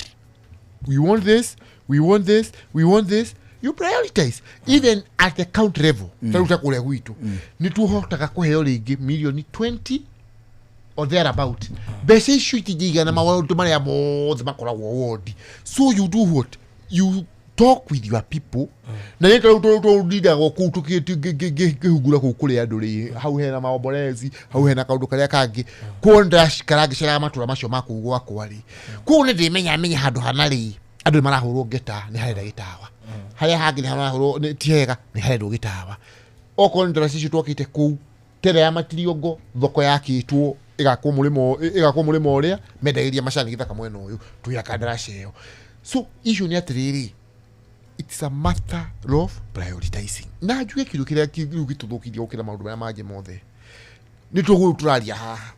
E: we want this, we want this, we want this. You prioritize even at the county level. Ta rĩu ta kũrĩa gwitũ nĩ tuhotaga kũheo rĩngĩ mirioni 20 or thereabout. Mbeca icio itingĩigana maũndũ marĩa mothe makoragwo wodi, so you do what you talk with your people. Na nĩ tarĩu tũndindagwo kũu ngĩhungura kũu kũrĩ andũ rĩ, hau hena maomborezi, hau hena kaũndũ karĩa kangĩ kuo ndĩracikara ngĩceraga matũra macio ma kũu gwakwa rĩ, kũu nĩ ndĩmenya menya handũ hana rĩ, andũ nĩ marahũrwo ngeta, nĩ harenda gĩtawa, harĩa hangĩ nĩ harahũrwo nĩ ti hega, nĩ harendwo gĩtawa. Okorwo nĩ ndaraca icio twakĩte kũu tere ya Matiriongo, thoko yakĩtwo ĩgakwo mũrĩmo ũrĩa mendagĩria macani gĩthaka mwena ũyũ, twĩaka ndaraca ĩyo. So issue nĩ atĩrĩrĩ, it's a matter of prioritizing. Na njuge kĩndũ kĩrĩa rĩu gĩtũthũkirie gũkĩra maũndũ marĩa mangĩ mothe nĩ tũgũrũ tũraria haha,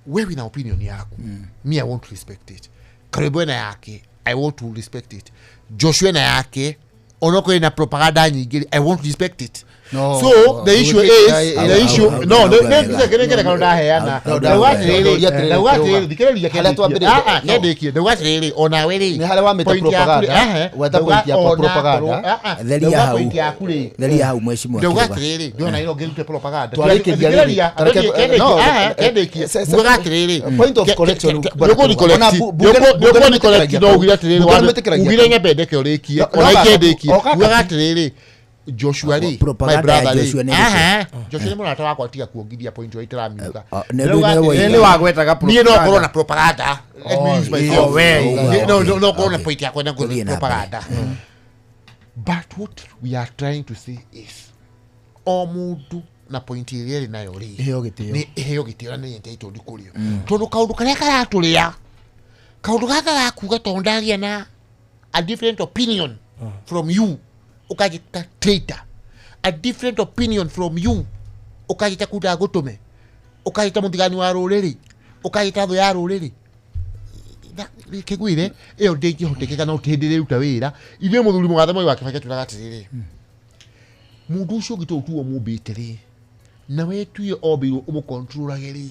E: we wĩna opinion yaku, me, I want to respect it. Karwĩmbo ena yake, I want to respect it. Joshua ena yake, onokorwo ena propaganda nyingĩ, I want to respect it.
I: No,
E: So the issue is the issue, no, nĩ ngerekano ndaheana. Ndauga atĩrĩrĩ, ndauga atĩrĩrĩ, thikĩrĩria.
I: Harĩa twambĩrĩirie-
E: Ah, ah, kendĩkie. Ndauga atĩrĩrĩ, onawe rĩ,
I: Nĩ harĩa wamĩta
E: point yaku rĩ,
I: propaganda,
E: aha,
I: weta
E: ndauga
I: point yakwa
E: ona
I: propaganda.
E: korwo- ah, ah,
G: Theria
E: ndauga
G: hau.
E: point yaku rĩ,
G: Theria hau, mheshimiwa
E: ndauga
G: Kĩrũga.
E: atĩrĩrĩ, ndĩrona ĩno ngĩrute propaganda.
I: Twarĩkĩria rĩrĩ.
E: Thikĩrĩria,
I: No,
E: ah, kendĩkie. Ngugaga atĩrĩrĩ,
I: Point of correction, bwana
E: nĩũkũni
I: Kĩrũga. Ona
E: correct,
I: bunge
E: nĩũkũni correct,
I: nĩmetĩkĩragia
E: no ugire atĩrĩrĩ,
I: Bunge nĩmetĩkĩragia
E: ugire nyambe ndeke ũrĩkie,
I: No,
E: ona
I: no,
E: ikendĩkie.
I: oka-
E: Ngugaga atĩrĩrĩ, Joshua rĩ, my
G: Propaganda ya
E: brother rĩ,
G: Joshua nĩ ĩrĩkũ?
E: aha, Joshua nĩ mũrata wakwa, tiga kuongithia point ũrĩa ĩtaramiuga.
G: Nĩ
E: Ndauga
G: nĩ
E: atĩrĩrĩ,
G: woiga.
T: Nĩ wagwetaga
E: niĩ no
T: propaganda.
E: ngorwo na propaganda. Let me use myself.
T: Oh, we.
E: Niĩ no ngorwo na point yakwa na ngorwo
G: Tũthiĩ
E: na
G: na mbere.
E: propaganda, but what we are trying to say is o mũndũ na point ĩrĩa ĩrĩ nayo rĩ,
I: Ĩheo gĩtĩo.
E: nĩ ĩheo gĩtĩo na nĩ entitled kũrĩo, tondũ kaũndũ karĩa karatũrĩa, kaũndũ gaka gakuga tondũ ndagĩa na a different opinion from you ũkanjĩta traitor, a different opinion from you ũkanjĩta kunda ngũtũme, ũkanjĩta mũthigani wa rũrĩrĩ, ũkanjĩta thũ ya rũrĩrĩ, kĩguire ĩyo ndĩngĩhotekeka na hĩndĩ ĩrĩruta wĩra. Ithuĩ mũthuri mũgathe Mwai wa Kibaki atwĩraga atĩrĩrĩ, mũndũ ũcio ũngĩ tũu tuo mũmbĩte rĩ, na we tuye ombĩirwo ũmũkontrolage rĩ,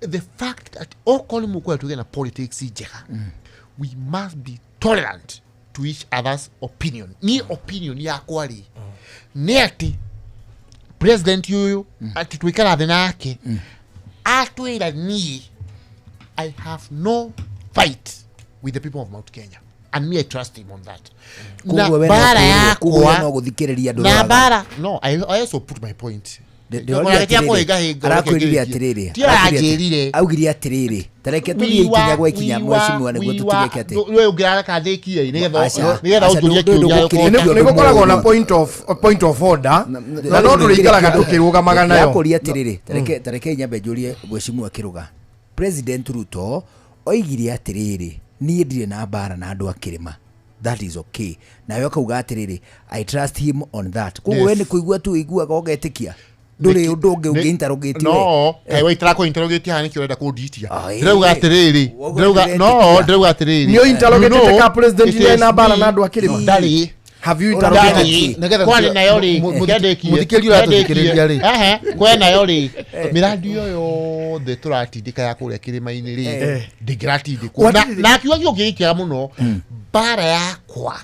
E: the fact that okorwo nĩ mũkwenda tũgĩe na politics njega, we must be tolerant to each other's opinion. Niĩ opinion yakwa rĩ, nĩ atĩ president ũyũ atĩ twĩkara thĩ nake atwĩra, niĩ I have no fight with the people of Mount Kenya, and me, I trust him on that. Na
G: Koguo we no
E: mbara
G: koguo we
E: yakwa
G: no gũthikĩrĩria andũ
E: na
G: ũraga.
E: mbara, no, I also put my point.
G: Ndĩroria atĩrĩrĩ, arakwĩrire atĩrĩrĩ,
E: ti aranjĩrire.
G: Augire atĩrĩrĩ, tareke tũthiĩ ikinya gwa ikinya, mheshimiwa, nĩguo tũtigĩke atĩ
E: we ũngĩrareka ndĩkie nĩgetha
G: Aca,
E: nĩgetha
G: aca,
E: ũnjũrie
G: ndũ-
E: kĩũria.
G: ndũ-
T: Nĩ gũkoragwo na point of order, na no tũrĩikaraga tũkĩrũgamaga nayo.
G: Ndĩrakũria atĩrĩrĩ, tareke nyambe njũrie mheshimiwa Kĩrũga. President Ruto oigire atĩrĩrĩ, niĩ ndirĩ na mbara na andũ a kĩrĩma, that is okay. Nawe akauga atĩrĩrĩ, I trust him on that. Koguo we
E: Yes.
G: nĩ kũigua tu ũiguaga ũgetĩkia, ndũrĩ ũndũ ũngĩ ũngĩ-interrogate we.
E: No kaĩ we itarakũ interrogate haha nĩkĩo ũrenda kũnditia?
G: Ai.
E: Ndĩrauga atĩrĩrĩ,
G: Woguo
E: ndĩrauga no
G: ndĩretĩkia.
E: ndĩrauga atĩrĩrĩ,
T: Nĩ ũinterrogatĩte
E: You know,
T: ka president
E: it
T: nĩ
E: is
T: na mbara
E: me.
T: na andũ a kĩrĩma?
E: Ndarĩ.
T: Have you interrogated?
U: Ndani,
E: Nĩgetha
U: kwarĩ nayo rĩ, kĩandĩkie,
E: mũthikĩrĩria ũratũthikĩrĩria rĩ.
U: Ehe, kwĩ nayo rĩ mĩrandi ĩyo yothe tũratindĩka ya kũrĩa kĩrĩma-inĩ rĩ
T: Eh.
U: ndĩngĩratindĩkwo Na-
T: Watindĩka-
U: na akiuga kĩo kĩgĩkĩra mũno mbara yakwa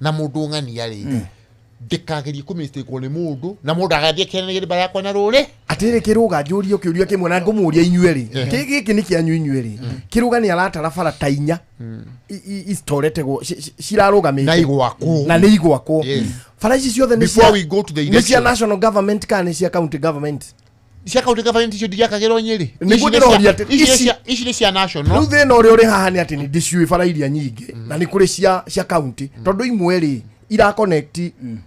U: na mũndũ ng'ania rĩ ndĩkagerie kũmĩstakwo nĩ mũndũ na mũndũ agathiĩ kĩanĩrĩre mbara yakwa na rũrĩ
T: Atĩrĩ kĩrũga njũrie kĩũria kĩmwe na ngũmũria inyuerĩ.
U: Ehe.
T: Gĩkĩ nĩ kĩanyu inyuerĩ. Kĩrũga nĩ aratara bara ta inya istoretegwo cirarũgamĩte
U: Na igwakwo.
T: na nĩ igwakwo.
U: Yes.
T: Bara ici ciothe nĩ
U: Before
T: cia-
U: we go to the
T: nĩ cia
U: election.
T: national government kana nĩ cia county government?
U: Cia county government icio ndiakagĩrwo nyĩrĩ.
T: Nĩguo
U: Ici nĩ cia-
T: ndĩroria atĩ
U: ici nĩ
T: ici-
U: cia- ici nĩ cia national
T: Rĩu thĩna ũrĩa ũrĩ haha nĩ atĩ nĩ ndĩciũĩ bara iria nyingĩ na nĩ kũrĩ cia county tondũ imwe rĩ ira connect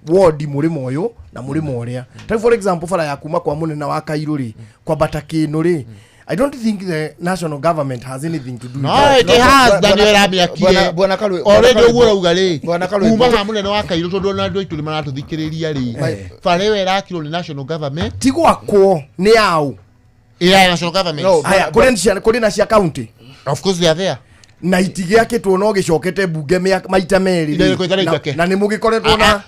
T: ward mũrĩmo ũyũ na mũrĩmo ũrĩa. Ta rĩu for example bara ya kuma kwa mũnene wa Kairũ rĩ kwambata Kĩnũ rĩ, I don't think the national government has anything to do with
U: No,
T: that.
U: it has, na nĩyo ĩramĩakire.
E: Bwana Karwe-
U: Already
E: Bwana
U: ũguo ũrauga rĩ
E: Bwana Karwe-
U: kuma ha mũnene wa kairũ tondũ ona andũ aitũ nĩ maratũthikĩrĩria rĩ bara ĩyo ĩrakirwo nĩ national government
T: ti gwakwo nĩ yaũ
U: ya national government.
T: Aya, kũrĩ na cia county.
U: Of course they are there.
T: Na itigĩakĩtwo no gĩcokete mbunge maita merĩ
U: Iria
T: rĩ.
U: irĩkũ itarĩ njake?
T: Na nĩ mũgĩkoretwo na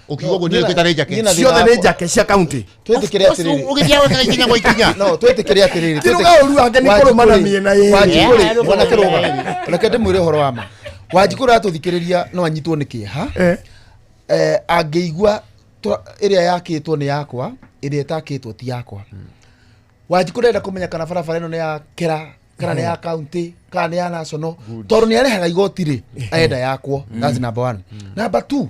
U: Ũkiuga ũguo nĩ irĩkũ itarĩ njake?
T: Ciothe nĩ njake cia county.
E: Twĩtĩkĩre atĩrĩrĩ.
U: Ũgĩthiaga gwĩkaga ikinya gwa ikinya.
E: No, twĩtĩkĩre atĩrĩrĩ.
T: Kĩrũga ũru wake nĩ kũrũmana mĩena yerĩ.
E: Wanjikũ rĩ,
T: Yeah.
E: bwana Kĩrũga, reke ndĩmwĩre ũhoro wa ma. Wanjikũ ũratũthikĩrĩria no anyitwo nĩ kĩeha. Angĩigua ĩrĩa yakĩtwo nĩ yakwa, ĩrĩa ĩtakĩtwo ti yakwa. Wanjikũ ndenda kũmenya kana barabara ĩno nĩ ya kĩra kana nĩ ya county kana nĩ ya national tondũ nĩ arĩhaga igoti rĩ arenda yakwo. That's number one. Number two,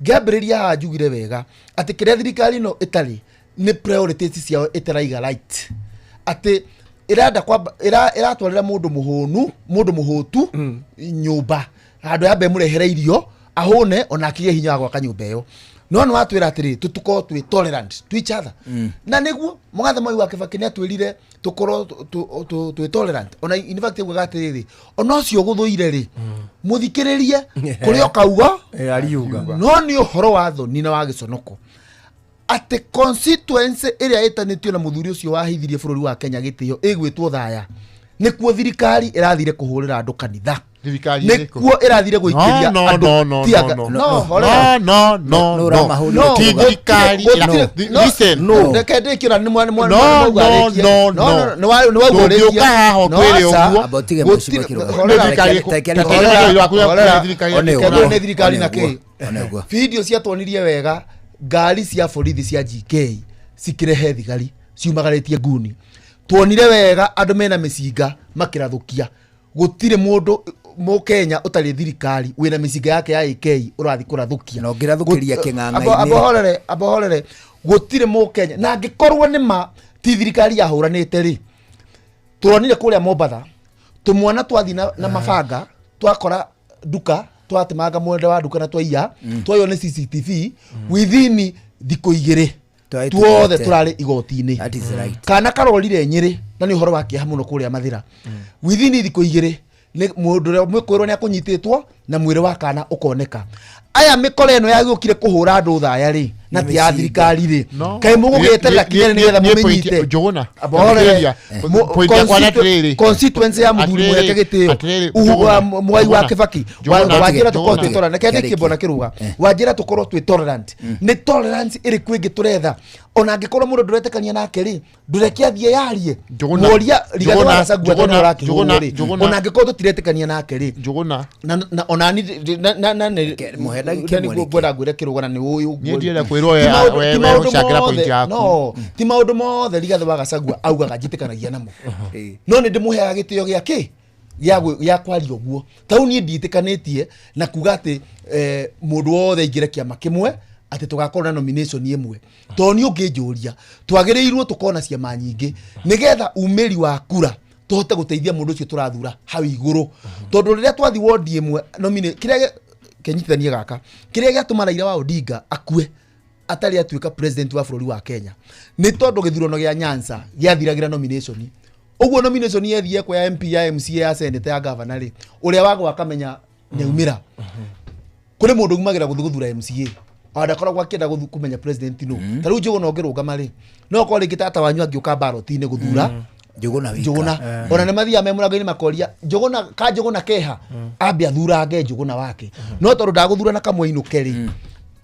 E: ngĩambĩrĩria haha njugire wega atĩ kĩrĩa thirikari ĩno ĩtarĩ nĩ priorities ciao ĩtaraiga right atĩ ĩrenda kwamba ĩratwarĩra mũndũ mũhũnu mũndũ mũhũtu nyũmba handũ yambe mũrehere irio ahũne ona akĩgĩe hinya wa gwaka nyũmba ĩyo no nĩ watwĩra atĩrĩ tũtũkorwo twĩ tolerant to each other na nĩguo mũgathe Mwai wa Kĩbakĩ nĩ atwĩrire tũkorwo twĩ tolerant ona in fact augaga atĩrĩrĩ ona ũcio ũgũthũire rĩ mũthikĩrĩrie kũrĩa ũkauga
T: Ariuga.
E: no nĩ ũhoro wa thoni na wa gĩconoko atĩ constituency ĩrĩa ĩtanĩtio na mũthuri ũcio wahithirie bũrũri wa Kenya gĩtĩo ĩgwĩtwo Thaya nĩkuo thirikari ĩrathire kũhũrĩra andũ kanitha
U: Thirikari ĩrĩkũ?
E: nĩkuo ĩrathire gũikĩria
U: No, no,
E: andũ
U: no, no,
E: tear
U: no,
E: gas.
U: no.
E: No, horera.
U: No, no, no, no.
E: No,
U: Ti thirikari
E: gũtirĩ- no,
U: Listen.
E: no. Reke ndĩkie na
U: No, no, no, no.
E: nĩ
U: Ndũngĩũka haha ũtwĩre ũguo.
G: Amba ũtige mũciĩ Kĩrũga.
E: Horera.
G: Reke- reke- reke-
E: Horera.
G: Horera.
E: Horera.
G: One
E: Reke
G: ũguo.
E: nĩ thirikari na
G: One ũguo.
E: kĩ
G: One ũguo.
E: video ciatuonirie wega ngari cia borithi cia GK cikĩrehe thigari ciumagarĩtie nguni tuonire wega andũ mena mĩcinga makĩrathũkia gũtirĩ mũndũ mũkenya ũtarĩ thirikari wĩna mĩcinga yake ya AK ũrathiĩ kũrathũkia
G: Na ũngĩrathũkĩria kĩng'ang'a-inĩ.
E: Amba amba horere gũtirĩ mũkenya na angĩkorwo nĩ ma ti thirikari yahũranĩte rĩ tũronire kũrĩa Mombatha tũmwana twathi na mabanga twakora nduka twatemanga mwenda wa nduka na twaiya twaiywo nĩ CCTV within thikũ igĩrĩ
G: Twaĩ
E: tuothe
G: tũnyite.
E: tũrarĩ igoti-inĩ
G: That is right.
E: kana karorire Nyĩrĩ na nĩ ũhoro wa kĩeha mũno kũrĩa Mathĩra within thikũ igĩrĩ nĩ mũndũ ũrĩa mwĩkũĩrwo nĩ akũnyitĩtwo na mwĩrĩ wa kana ũkoneka aya mĩkora ĩno yagĩũkire kũhũra andũ thaya rĩ na ti ya
G: mĩcinga.
E: thirikari rĩ
U: No.
E: kaĩ mũgũgĩeterera kinya nĩgetha
U: Niĩ point-
E: mũmĩnyite
U: Njũgũna.
E: Amba horere.
U: Point yakwa nĩ atĩrĩrĩ.
E: Constituency ya mũthuri
U: Atĩrĩrĩ,
E: mweke gĩtĩo
U: atĩrĩrĩ,
E: Uhu-
U: Njũgũna,
E: wa- Mwai wa
U: Njũgũna,
E: Kĩbaki
U: Njũgũna,
E: wanjĩra tũkorwo
U: Njũgũna.
E: twĩ tolerant reke ndĩkie mbona kĩrũga wanjĩra tũkorwo twĩ tolerant nĩ tolerance ĩrĩkũ ĩngĩ tũretha ona angĩkorwo mũndũ ndũretĩkania nake rĩ ndũreke athiĩ yarie
U: Njũgũna,
E: mũria Rigathĩ wa
U: Njũgũna,
E: Gachagua tondũ
U: Njũgũna,
E: ũrakĩhũrwo rĩ
U: Njũgũna,
E: ona angĩkorwo tũtiretĩkania nake rĩ
U: Njũgũna.
E: na ona ni na
G: mũhe ndagĩka ĩmwe rĩngĩ.
E: ngwenda ngwĩre kĩrũga na nĩ ũĩ ũguo
U: Niĩ
E: rĩ.
U: ndirenda kwĩrwo we-
E: Ti maũndũ-
U: we-
E: ti
U: we
E: maũndũ
U: ũcangĩra point
E: mothe-
U: yaku.
E: no ti maũndũ mothe Rigathĩ wa Gachagua augaga njĩtĩkanagia namo no nĩ ndĩmũheaga gĩtĩo gĩa kĩ gĩa kwaria ũguo tau niĩ ndiĩtĩkanĩtie na kuga atĩ mũndũ wothe aingĩre kĩama kĩmwe atĩ tũgakorwo na nomination ĩmwe tondũ niĩ ũngĩnjũria twagĩrĩirwo tũkorwo na ciama nyingĩ nĩgetha umĩri wa kura tũhote gũteithia mũndũ ũcio tũrathura hau igũrũ tondũ rĩrĩa twathi wondi ĩmwe kĩrĩa kenyitithanie gaka kĩrĩa gĩatũma Raila wa Odinga akue atarĩ atuĩka president wa bũrũri wa Kenya nĩ tondũ gĩthurano gĩa Nyanza gĩathiragĩra nomination ũguo nomination yethiĩ ekwo ya MP ya MCA ya senator ya governor rĩ ũrĩa wagwa akamenya nĩaumĩra kũrĩ mũndũ umagĩra gũthiĩ gũthura MCA ona ndakoragwo akĩenda gũthiĩ kũmenya president no ta rĩu Njũgũna ũngĩrũgama rĩ no okorwo rĩngĩ tata wanyu angĩũka ballot-inĩ gũthura
G: Njũgũna wika.
E: Njũgũna ona nĩ mathiaga me mũrango-inĩ makoria Njũgũna ka Njũgũna keha ambe athurange Njũgũna wake no tondũ ndagũthura na kamwe inũke rĩ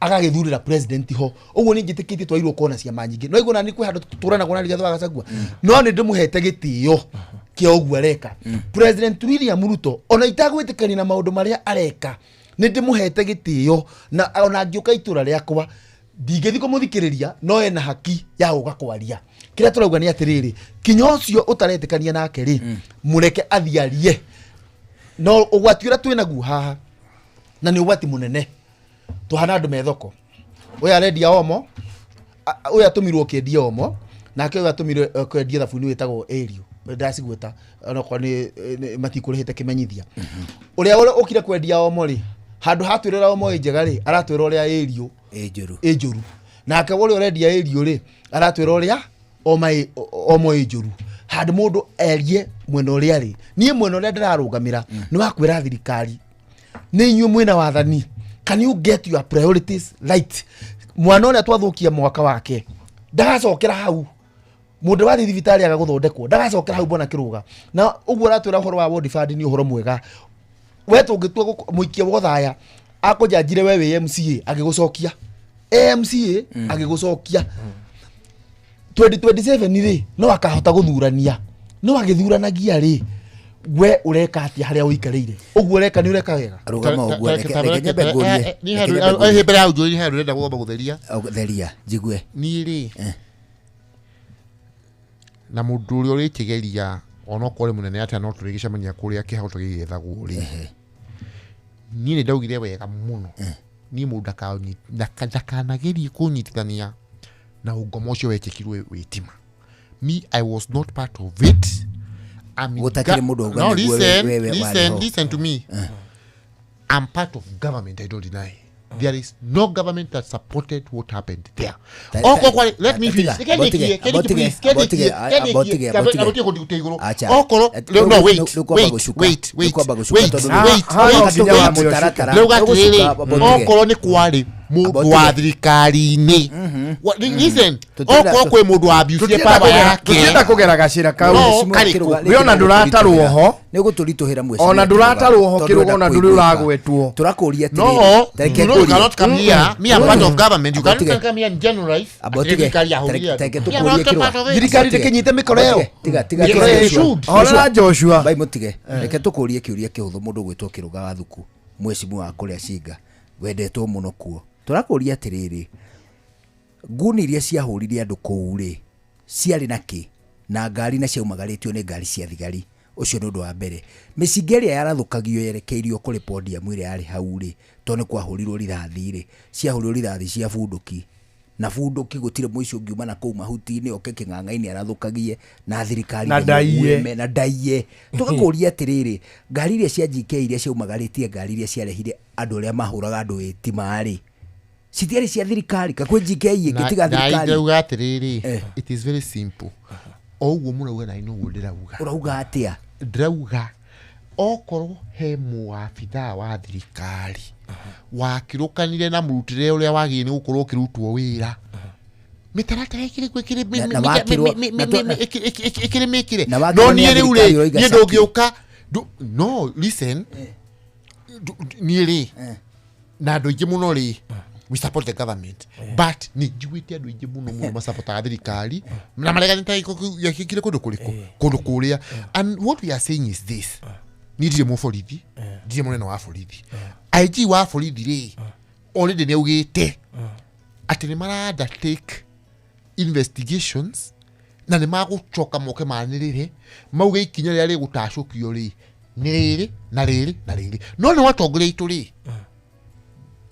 E: agagĩthurĩra president ho ũguo nĩ njĩtĩkĩtie twagĩrĩirwo kuona ciama nyingĩ no igua nani kwĩ handũ tũranagwo na Rigathĩ wa Gachagua no nĩ ndĩmũhete gĩtĩo kĩa ũguo areka. President William Ruto ona itagwĩtĩkania na maũndũ marĩa areka nĩ ndĩmũhete gĩtĩo na ona angĩũka itũra rĩakwa ndingĩthiĩ kũmũthikĩrĩria no ena haki ya gũka kwaria. Kĩrĩa tũrauga nĩ atĩrĩrĩ kinya ũcio ũtaretĩkania nake rĩ mũreke athiĩ arie no ũgwati ũrĩa twĩnaguo haha na nĩ ũgwati mũnene tuhana andũ me thoko ũyũ arendia omo ũyũ atũmirwo kĩendia omo nake ũyũ atũmirwo kwendia thabuni wĩtagwo Ariel ndacigweta onokorwo nĩ matikũrĩhĩte kĩmenyithia ũrĩa ũkire kwendia omo rĩ handũ hatwĩrĩra omo ĩ njega rĩ aratwĩra ũrĩa Ariel ĩ njũru nake ũrĩa ũrendia Ariel rĩ aratwĩra ũrĩa omo ĩ njũru handũ mũndũ erie mwena ũrĩa rĩ niĩ mwena ũrĩa ndĩrarũgamĩra nĩ wa kwĩra thirikari nĩ inyuĩ mwĩna wathani. Can you get your priorities right? Mwana ũrĩa twathukia mwaka wake ndagacokera hau mundu wathi thibitarĩ aga gũthondekwo ndagacokera hau mbona kĩrũga na ũguo ũratwĩra ũhoro wa ward fund nĩ ũhoro mwega we tũngĩtua mũikia wothaya akũnjanjire we wĩ MCA agĩgũcokia MCA agĩgũcokia 2027 rĩ no akahota gũthurania no agĩthuranagia rĩ we ureka atia haria uikarire uguo ureka ni ureka wega
G: rugama uguo reke nyambe ngurie
U: ni haru mbere ya unjuri haru ndenda gũthoma gũtheria
G: gũtheria njigue
U: ni rĩ na mũndũ ũrĩa ũrĩkĩgeria onokorwo nĩ mũnene atĩa no tũrĩgĩcemania kũrĩa kĩhoto gĩgĩethagwo rĩ niĩ nĩ ndaugire wega mũno niĩ mũndũ ndakanagerie kũnyitithania na ũngoma ũcio wekĩkirwo wĩtima. Me, I was not part of it. No, listen to me. I'm part of government, I don't deny. There is no government that supported what happened there. Let me finish. Wait. Okorwo nĩ kwarĩ mũndũ wa thirikari-inĩ. Listen, okorwo kwĩ mũndũ wa abuse power yake.
T: Tũtienda kũgera gacĩra kau. We ona ndũratarwo ho.
G: Nĩ ũgũtũritũhĩra mweci.
T: Ona ndũratarwo ho kĩrũga ona ndũrĩ ũragwetwo.
G: Tũrakũria atĩrĩrĩ.
U: No, you cannot come here. Me, I'm part of government. You cannot come here and generalize.
E: Thirikari ndĩkĩnyite mĩkora ĩyo.
G: Tiga tiga.
T: Horera Joshua.
G: Bai mũtige. Reke tũkũrie kĩũria kĩhũthũ mũndũ gwĩtwo Kĩrũga wa Thuku mwecimu wa kũrĩa Cinga wendetwo mũno kuo. Tũrakũria atĩrĩrĩ nguni iria ciahũrire andũ kũu rĩ ciarĩ na kĩ na ngari na ciaumagarĩtio nĩ ngari cia thigari. Ũcio nĩ ũndũ wa mbere. Mĩcinga ĩrĩa yarathũkagio yerekeirio kũrĩ podium ĩrĩa yarĩ hau rĩ tondũ nĩ kwahũrirwo rithathi rĩ ciahũrirwo rithathi cia bunduki na bunduki gũtirĩ mũici ũngiuma na kũu mahuti-inĩ oke kĩng'ang'a-inĩ arathũkagie na thirikari
T: na ndaiye
G: na ndaiye. Tũgakũria atĩrĩrĩ ngari iria cia GK iria ciaumagarĩtie ngari iria ciarehire andũ arĩa mahũraga andũ ĩtima rĩ citiarĩ cia thirikari ka kwĩ GK ĩngĩ tiga thirikari.
U: Na ndauga atĩrĩrĩ it is very simple. O ũguo mũrauga na noguo ndĩrauga.
G: Ũrauga atĩa?
U: Ndĩrauga okorwo he mũabithaa wa thirikari wakĩrũkanire na mũrutĩre ũrĩa wagĩrĩire nĩ gũkorwo ũkĩrutwo wĩra mĩtaratara ĩkĩrĩ ĩkĩrĩ mĩkĩre no niĩ rĩu rĩ niĩ ndũngĩũka no listen niĩ rĩ na andũ aingĩ mũno rĩ we support the government but nĩ njiguĩte andũ aingĩ mũno mũno masapotaga thirikari na mareganĩte gĩekĩkire kũndũ kũrĩkũ kũndũ kũrĩa. And what we are saying is this niĩ ndirĩ mũborithi ndirĩ mũnene wa borithi IG wa borithi rĩ already nĩ augĩte atĩ nĩ mara undertake investigations na nĩ magũcoka moke manĩrĩre mauge ikinya rĩrĩa rĩgũtacũkio rĩ nĩ rĩrĩ na rĩrĩ na rĩrĩ no nĩ watongoria aitũ rĩ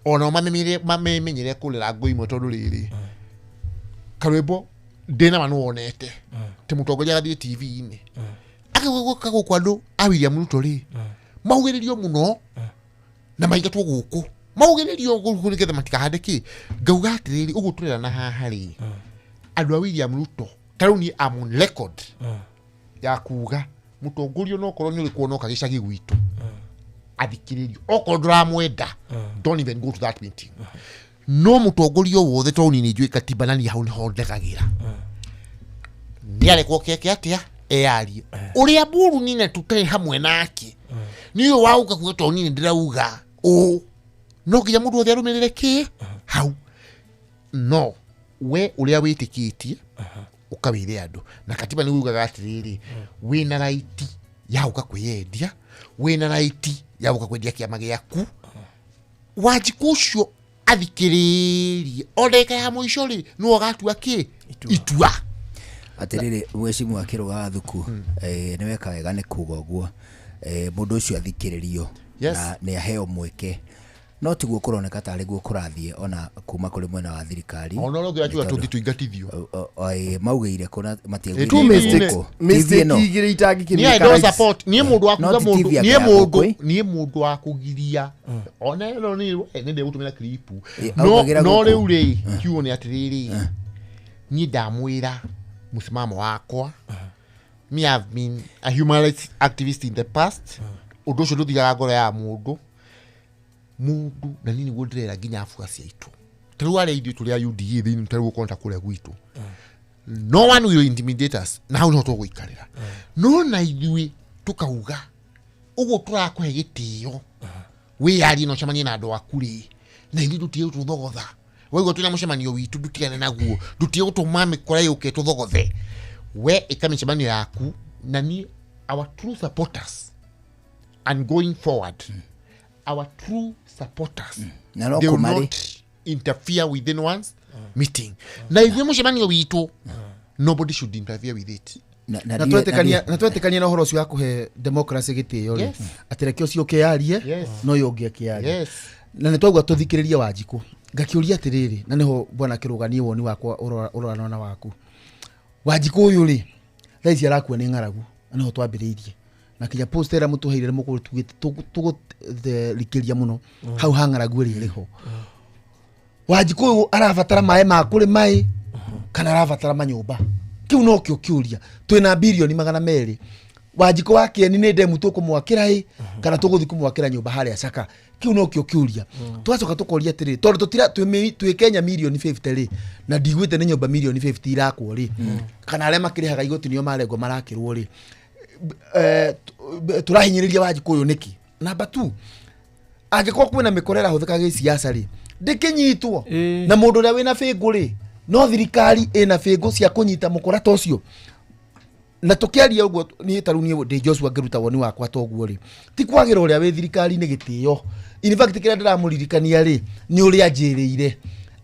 U: ona mamemenyere kũrera ngũ imwe tondũ rĩrĩ karwĩmbo ndĩna ma nĩwonete atĩ mũtongoria agathiĩ TV-inĩ agĩgũka gũkũ andũ a William Ruto rĩ maugĩrĩrio mũno na maingatwo gũkũ maugĩrĩrio gũkũ nĩgetha matikahande kĩ ngauga atĩrĩrĩ ũguo tũrerana haha rĩ andũ a William Ruto ta rĩu niĩ am on record ya kuga mũtongoria onokorwo nĩ ũrĩkũ onoka gĩcagi gwitũ athikĩrĩrio okorwo ndũramwenda don't even go to that meeting no mũtongoria wothe tondũ niĩ nĩ njũĩ katiba na niĩ hau nĩho ndegagĩra nĩ arekwo keke atĩa
J: Eyarie ũrĩa mũru nina tũtarĩ hamwe nake nĩ ũyũ wa ũka kuga tondũ niĩ nĩndĩrauga ũũ no nginya mũndũ wothe arũmĩrĩre kĩ hau no we ũrĩa wĩtĩkĩtie ũkawĩre andũ na katiba nĩ ugaga atĩrĩrĩ wĩna raiti ya gũka kwĩyendia wĩna raiti ya gũka kwendia kĩama gĩaku Wanjikũ ũcio athikĩrĩrie o ndagĩka ya mũico rĩ nĩwe ũgatua kĩ itua
G: Atĩrĩrĩ, mwecimu akĩrũga wa thuku, nĩ weka wega nĩ kuga ũguo. Mũndũ ũcio athikĩrĩrio na nĩ aheo mweke, no tiguo kũroneka tarĩ guo kũrathiĩ ona kuma kũrĩ mwena wa thirikari.
J: Ona ũrĩa ũngĩ akiuga tũthiĩ tũingatithio.
G: Maugĩire kũna
T: Two mistakes, mistake igĩrĩ itangĩkĩmĩka
J: Niĩ I don't
T: right.
J: support. Niĩ mũndũ wa kuga
G: Not
J: mũndũ
G: TV
J: niĩ
G: ya
J: mũndũ
G: gũkũ,
J: niĩ mũndũ wa kũgiria ona ĩno nĩ nĩ ndĩgũtũmĩra clip. No
G: augagĩra
J: no
G: gũkũ.
J: rĩu rĩ kiugo nĩ atĩrĩrĩ niĩ ndamwĩra mũsimamo wakwa. Me have been a human rights activist in the past. Ũndũ ũcio ndũthiaga ngoro ya mũndũ mũndũ na niĩ nĩguo ndĩrera nginya abuaci aitũ ta rĩu arĩa ithuĩ tũrĩ a UDA thĩinĩ ta rĩu ũkona ta kũrĩa gwitũ no one will intimidate us na hau niho tũgũikarĩra no na ithuĩ tũkauga ũguo tũrakũhe gĩtĩo wĩyarie na ũcemanie na andũ aku rĩ na ithuĩ ndũtige gũtũthogotha waigua twĩna mũcemanio witũ ndũtigane naguo ndũtige gũtũma mĩkora yũke tũthogothe we ĩka mĩcemanio yaku na niĩ our true supporters and going forward our true supporters
G: Na no
J: they will
G: kũmarĩ.
J: not interfere with anyone's meeting na ithuĩ mũcemanio witũ nobody should interfere with it
I: na twetĩkania na ũhoro ũcio wa kũhe democracy gĩtĩo rĩ
J: Yes.
I: atĩ reke ũcio ũkĩarie
J: Yes.
I: no ũyũ ũngĩ akĩarie
J: Yes.
I: Na nĩ twaigua tũthikĩrĩrie Wanjikũ ngakĩũria atĩrĩrĩ na nĩho bwana kĩrũganie woni wakwa ũrorana na waku Wanjikũ ũyũ rĩ thaa ici arakua nĩ ng'aragu na nĩho twambĩrĩirie na kinya post ĩrĩa mũtũheire nĩ mũkũrũ tugĩte tũgũthikĩria mũno hau ha ng'aragu ĩrĩa ĩrĩ ho Wanjikũ ũyũ arabatara maĩ ma kũrĩma ĩ kana arabatara manyũmba kĩu nokĩo kĩũria twĩna birioni 200 Wanjikũ wa kĩeni nĩ ndemu tũkũmwakĩra ĩ kana tũgũthiĩ kũmwakĩra nyũmba harĩa Caka kĩu nokĩo kĩũria twacoka tũkoria atĩrĩ tondũ tũtira twĩ Kenya mirioni 50 rĩ na ndiguĩte nĩ nyũmba mirioni 50 irakwo rĩ kana arĩa makĩrĩhaga igoti nĩo marengwo marakĩrwo rĩ tũrahinyĩrĩria Wanjikũ ũyũ nĩkĩ namba 2 angĩkorwo kwĩna mĩkora ĩrahũthĩka gĩciaca rĩ ndĩkĩnyitwo na mũndũ ũrĩa wĩna bĩngũ rĩ no thirikari ĩna bĩngũ cia kũnyita mũkora ta ũcio na tũkĩaria ũguo niĩ ta rĩu niĩ ndĩ Joshua ngĩruta woni wakwa ta ũguo rĩ ti kwagĩra ũrĩa wĩ thirikari-inĩ gĩtĩo in fact kĩrĩa ndĩramũririkania rĩ nĩ ũrĩa anjĩrĩire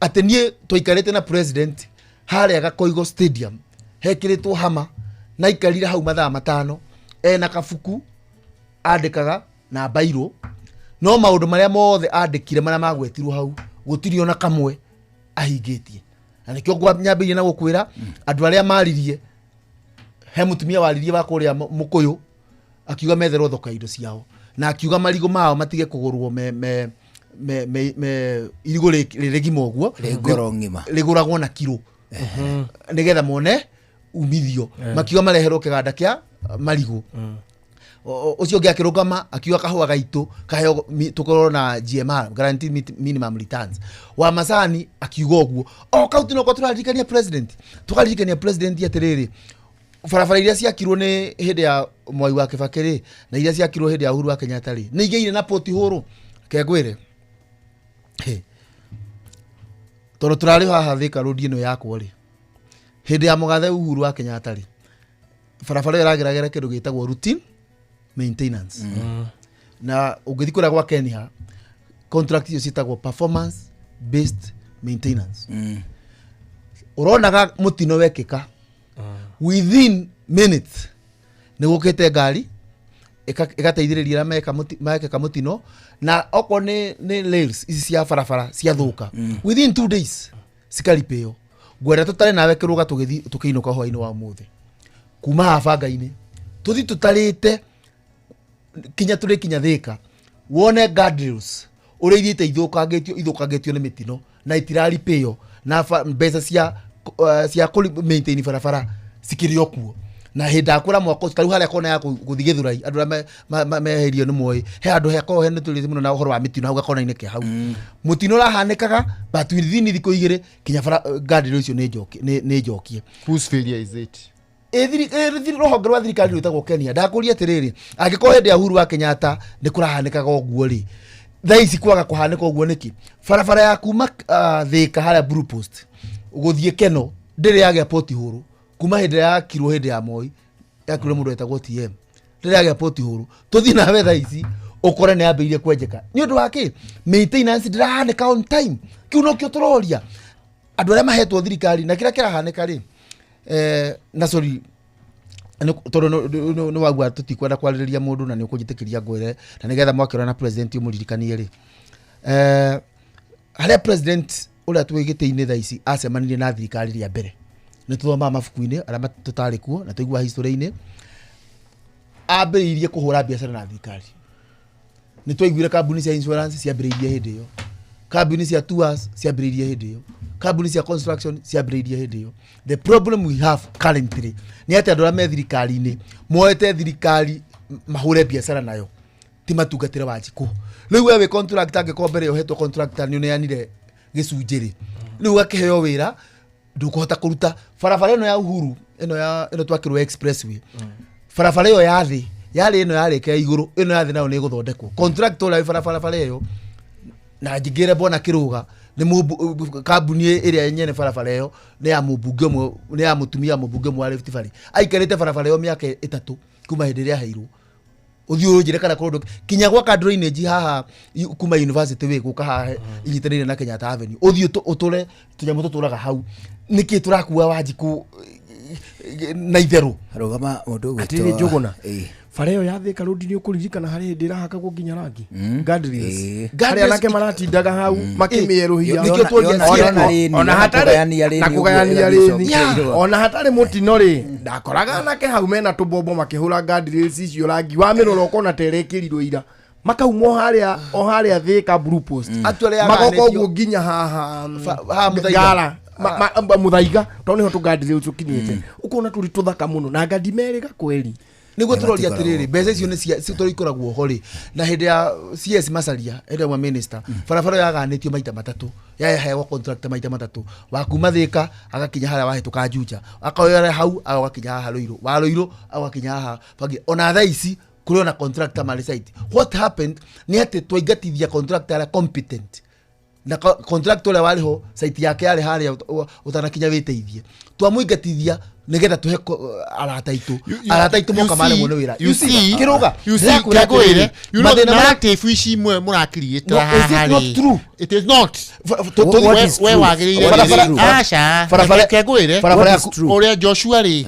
I: atĩ niĩ twaikarĩte na president harĩa Gakoigo Stadium hekĩrĩtwo hama na aikarire hau mathaa 5 ena kabuku andĩkaga na bairũ no maũndũ marĩa mothe andĩkire marĩa magwetirwo hau gũtirĩ ona kamwe ahingĩtie na nĩkĩo nyambĩrĩirie na gũkwĩra andũ arĩa maririe he mũtumia waririe wa kũrĩa Mũkũyũ akiuga metherwo thoko ya indo ciao na akiuga marigũ mao matige kũgũrwo me me me me, me irigũ rĩrĩ gima ũguo
G: Rĩ ngoro ng'ima.
I: rĩgũragwo na kiro nĩgetha mone umithio makiuga mareherwo kĩganda kĩa marigũ ũcio ũngĩ akĩrũgama akiuga kahũa gaitũ kaheo tũkorwo na GMR guaranteed minimum returns wa macani akiuga ũguo o kaunti noko tũraririkania president tũkaririkania president atĩrĩrĩ barabara iria ciakirwo nĩ hĩndĩ ya Mwai wa Kibaki rĩ na iria ciakirwo hĩndĩ ya Uhuru wa Kenyatta rĩ nĩ igĩire na pothole kengwĩre tondũ tũrarĩ haha Thika Road ĩno yakwo rĩ hĩndĩ ya mũgathe Uhuru wa Kenyatta rĩ barabara ĩyo ĩrageragera kĩndũ gĩtagwo routine maintenance na ũngĩthiĩ kũrĩa gwa Kenya contract icio ciĩtagwo performance based maintenance ũronaga mũtino wekĩka within minutes nĩ gũkĩte ngari ĩgateithĩrĩria arĩa mekĩka mũtino na okorwo nĩ rails ici cia barabara ciathũka within 2 days cikaripĩo ngwenda tũtare nawe kĩrũga tũgĩthiĩ tũkĩinũka hwainĩ wa ũmũthĩ kuma haha banga-inĩ tũthiĩ tũtarĩte kinya tũrĩ kinya Thĩka wone guardrails ũrĩa ithiĩte ithũkangĩtio nĩ mĩtino na itiraripĩo na mbeca cia kũ maintain barabara cikĩrĩ o kuo na hĩndĩ ya kũra mwaka ũcio tarĩu harĩa kona ya gũthiĩ Gĩthũrai andũ arĩa meherio nĩ moĩ he handũ hekoragwo he nĩtũrĩte mũno na ũhoro wa mĩtino hau gakona-inĩ ke hau mũtino ũrahanĩkaga but within thikũ 2 kinya bara guardrail icio nĩ njokie
J: Whose failure is it?
E: Ĩ rũhonge rwa thirikari rwĩtagwo Kenya. Ndakũria atĩrĩrĩ, angĩkorwo hĩndĩ ya Uhuru wa Kenyatta nĩ kũrahanĩkaga ũguo rĩ, thaa ici kwaga kũhanĩka ũguo nĩkĩ? Barabara ya kuma Thĩka harĩa Blue Post gũthiĩ Keno ndĩrĩ yagĩa pothole kuma hĩndĩ ĩrĩa yakirwo, hĩndĩ ya Moi, yakirwo mũndũ wetagwo TM, ndĩrĩ yagĩa pothole. Tũthiĩ nawe thaa ici ũkore nĩ yambĩrĩirie kwenjeka. Nĩ ũndũ wa kĩ? Maintenance ndĩrahanĩka on time. Kĩu nokĩo tũroria andũ arĩa mahetwo thirikari na kĩrĩa kĩrahanĩka rĩ, na sorry, tondũ nĩ waigua tũtikwenda kwarĩrĩria mũndũ na nĩ ũkũnjĩtĩkĩria ngwĩre na nĩgetha mwakĩona na president ũmũririkanie rĩ, harĩa president ũrĩa twĩ gĩtĩ-inĩ thaa ici acemanirie na thirikari rĩa mbere, nĩ tũthomaga mabuku-inĩ arĩa tũtarĩ kuo na tũiguaga history-inĩ, ambĩrĩirie kũhũra biacara na thirikari. Nĩ twaiguire kambuni cia insurance ciambĩrĩirie hĩndĩ ĩyo, kambuni cia tours ciambĩrĩirie hĩndĩ ĩyo, kambuni cia construction ciambĩrĩirie hĩndĩ ĩyo. The problem we have currently nĩ atĩ andũ arĩa me thirikari-inĩ moete thirikari mahũre biacara nayo, ti matungatĩre Wanjikũ. Rĩu we wĩ contractor, angĩkorwo mbere ĩyo ũhetwo contractor nĩ ũneanire gĩcunjĩ rĩ, rĩu ũgakĩheo wĩra ndũkũhota kũruta barabara ĩno ya Uhuru, ĩno ya ĩno twakĩrwo expressway. Barabara ĩyo ya thĩ yarĩ ĩno yarĩka ya igũrũ, ĩno ya thĩ nayo nĩ ĩgũthondekwo. Contractor ũrĩa wĩ barabara ĩyo na njingĩre bwana Kĩrũga nĩ kambuni ĩrĩa nyene barabara ĩyo nĩ ya mũmbunge ũmwe, nĩ ya mũtumia wa mũmbunge ũmwe wa Rift Valley. Aikarĩte barabara ĩyo mĩaka 3 kuma hĩndĩ ĩrĩa aheirwo. Ũthiĩ ũnjĩre kana kũndũ kinya gwaka drainage haha kuma university wĩ gũka haha inyitanĩire na Kenyatta Avenue, ũthiĩ ũtũre tũnyamũ tũtũraga hau. Nĩkĩ tũrakua Wanjikũ na itherũ?
G: Rũgama mũndũ.
T: Atĩrĩ Njũgũna, bara ĩyo ya Thika Road nĩ ũkũririkana harĩ hĩndĩ ĩrahakagwo nginya rangi, guardrails, harĩa anake maratindaga hau makĩmĩerũhia.
E: Nĩkĩo tuoria.
T: Ona hatarĩ na kũgayania rĩni, ona hatarĩ mũtino rĩ, ndakoraga anake hau mena tũbombo makĩhũra guardrails icio rangi wa mĩrora ũkona ta ĩrekĩrirwo ira, makauma o harĩa Thika Blue Post,
E: Atu arĩa
T: magoka
E: yaganĩtio.
T: Ũguo nginya haha
E: haha Mũthaiga.
T: Ngara Mũthaiga, tondũ nĩho tũ guardrails tũkinyĩte, ũkona tũrĩ tũthaka mũno na ngandi merĩga kweri.
E: Nĩguo tũroria atĩrĩrĩ, mbeca icio nĩ cia tondũ ikoragwo ho rĩ, na hĩndĩ ya CS Macharia, hĩndĩ ya minister, barabara ĩyo yaganĩtio maita matatũ, yaheagwo contractor maita matatũ, wa kuma Thĩka agakinya harĩa wahĩtũka Juja, akoyora hau agakinya haha Rũirũ, wa Rũirũ agakinya haha Bangi. Ona thaa ici kũrĩ ona contractor marĩ site. What happened nĩ atĩ twaingatithia contractor arĩa competent na contractor ũrĩa warĩ ho site yake yarĩ harĩa ũtanakinya wĩteithie, twamũingatithia nĩgetha tũhe arata aitũ, arata aitũ moka maremwo nĩ wĩra.
J: You see,
E: Kĩrũga,
J: you see,
E: ndĩrakwĩra
J: kĩngwĩre,
E: atĩrĩrĩ,
J: you know,
E: mathĩna marĩa-
J: narrative ici imwe mũrakiriĩtĩra
E: No, is
J: haha
E: it not
J: rĩ.
E: true?
J: It is not.
E: What is
J: We
E: true?
J: wagĩrĩire aca reke ngwĩre
E: Barabara yaku-
J: ũrĩa Joshua rĩ,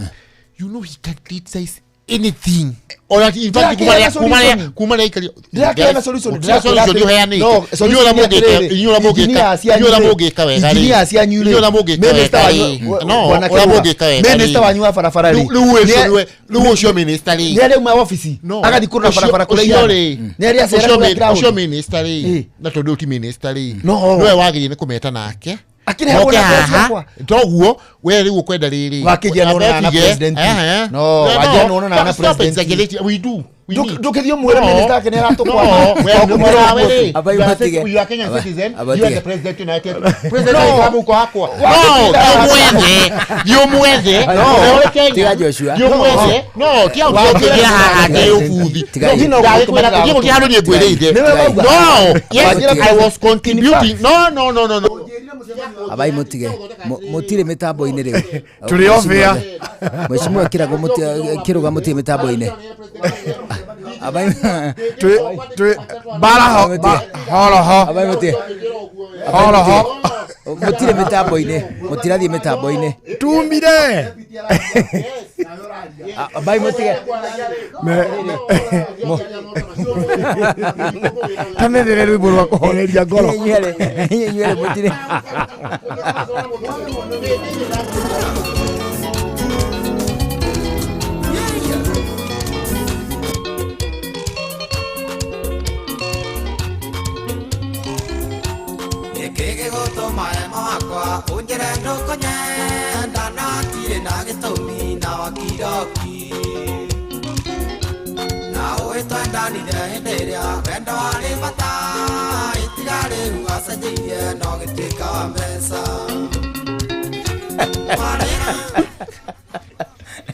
J: you know he can criticize anything. Ona in fact,
E: Ndĩrakĩheana solution.
J: kuma rĩa ikario
E: Ndĩrakĩheana solution.
J: Gũtirĩ
E: Ndĩrakwĩra
J: solution
E: atĩrĩ-
J: ũheanĩte.
E: No, solution
J: Inyuĩ ũrĩa
E: nĩ atĩrĩrĩ,
J: mũngĩka- inyuĩ ũrĩa mũngĩka-
E: engineers cianyu
J: inyuĩ ũrĩa
E: rĩ,
J: mũngĩka wega rĩ.
E: engineers cianyu rĩ,
J: Inyuĩ ũrĩa mũngĩka
E: minister
J: wega
E: wanyu-
J: rĩ. No,
E: Bwana
J: ũrĩa
E: Kĩrũga,
J: mũngĩka wega rĩ.
E: minister wanyu wa barabara rĩ,
J: Rĩu ũcio nĩwe- rĩu ũcio minister rĩ.
E: nĩ arĩa auma wabici
J: No.
E: agathiĩ kũrora barabara kũrĩa
J: Ũcio
E: ihana.
J: rĩ,
E: Nĩ arĩa acera
J: ũcio
E: kũrĩa ground.
J: Ũcio minister rĩ, na tondũ ti minister rĩ,
E: No.
J: nĩwe wagĩrĩire nĩ kũmeta nake
E: Akĩrehagwo
J: Moke
E: na mbeca
J: haha.
E: ciakwa.
J: Toguo we rĩu ũkwenda rĩrĩ.
E: Wakĩnjia nĩwonanaga na president. No, wanjia nĩwonanaga na
J: Stop
E: president.
J: exaggerating. We do. We need.
E: Ndũkĩthiĩ ũmwĩre
J: No.
E: minister ake nĩ aratũkwama.
J: No, we
E: Tondũ
J: are
E: mũndũ
J: we
G: Abai
J: You are
G: matige.
J: you are Kenyan citizen. You are the president United. President
E: No.
J: wa mũhuko wakwa. No,
E: Wakĩtinda-
J: thiĩ ũmwethe. Thiĩ ũmwethe.
G: No.
J: Ũrĩ Kenya.
G: Tiga Joshua.
J: Thiĩ ũmwethe. No, ti hau ũkĩgĩa haha ndĩ ũbuthi.
G: Tiga
J: No, ndagĩkwĩra thiĩ gũtirĩ handũ niĩ ngwĩrĩire.
E: Nĩwe wauga.
J: No, yes,
E: Wanjĩra
J: I was contributing. No, no, no, no, no.
G: Abai mutige. Mutirĩ mĩtambo-inĩ rĩu.
T: Tũrĩ off air.
G: Mheshimiwa Kĩrago, Kĩrũga, mũtirĩ mĩtambo-inĩ. Abai
T: Twĩ bara ho horoho.
G: Abai mutige.
T: Horoho.
G: Mũtirĩ mĩtambo-inĩ, mũtirathiĩ mĩtambo-inĩ.
T: Tumire.
G: Abai mutige.
T: Tamethere rwĩmbo rwa kũhoreria ngoro.
G: Inyuerĩ mũtirĩ.
S: Nĩkĩ gĩgũtũma hema wakwa ũnjĩre ndũkũnyenda na tirĩ na gĩtũmi na wakiroki na ũĩ twendanire hĩndĩ ĩrĩa wendo warĩ bata itiga rĩu wacenjirie no gĩtuĩka wa mbeca.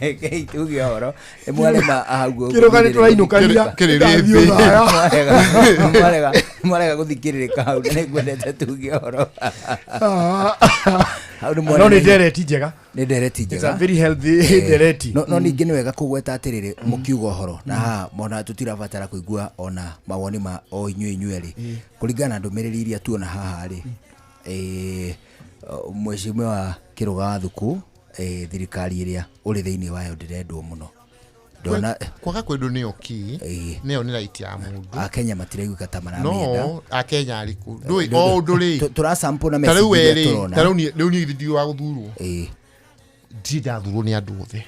G: Rekei tuge ũhoro nĩ mwarema hau ũguo.
T: Kĩrũga nĩ tũrainũkania.
J: Kĩrĩrĩmbĩ.
G: Mwarega gũthikĩrĩrĩka hau na nĩngwendete tuge ũhoro. Hau nĩ
T: No
G: mwarega.
T: nĩ ndereti njega.
G: Nĩ ndereti
T: It's
G: njega.
T: a very healthy ndereti.
G: No ningĩ nĩ wega kũgweta atĩrĩrĩ mũkiuga ũhoro na haha mona tũtirabatara kũigua ona mawoni ma o inyuĩ inyuĩ erĩ kũringana na ndũmĩrĩri iria tuona haha rĩ, mheshimiwa Kĩrũga wa Thuku, thirikari ĩrĩa ũrĩ thĩinĩ wayo ndĩrendwo mũno ndona.
J: Kwaga kwendwo nĩyo key, nĩyo nĩ right ya mũndũ.
G: Akenya matiraiguĩka ta maramĩenda.
J: No akenya arĩkũ ndũĩ o ũndũ rĩ
G: Tũrasample na
J: ta rĩu
G: message iria
J: we rĩ
G: tũrona.
J: ta rĩu niĩ rĩu niĩ githĩ wa gũthurwo ndirĩ ndathurwo nĩ andũ othe,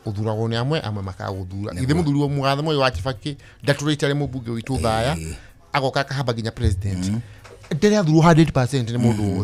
J: ũthuragwo nĩ amwe, amwe makagũthura. Githĩ mũthuri wa mũgathe Moi wa Kibaki ndatũrĩte arĩ mũmbunge witũ Thaya, agoka akahamba nginya president, ndĩrathurwo 100% nĩ mũndũ wothe.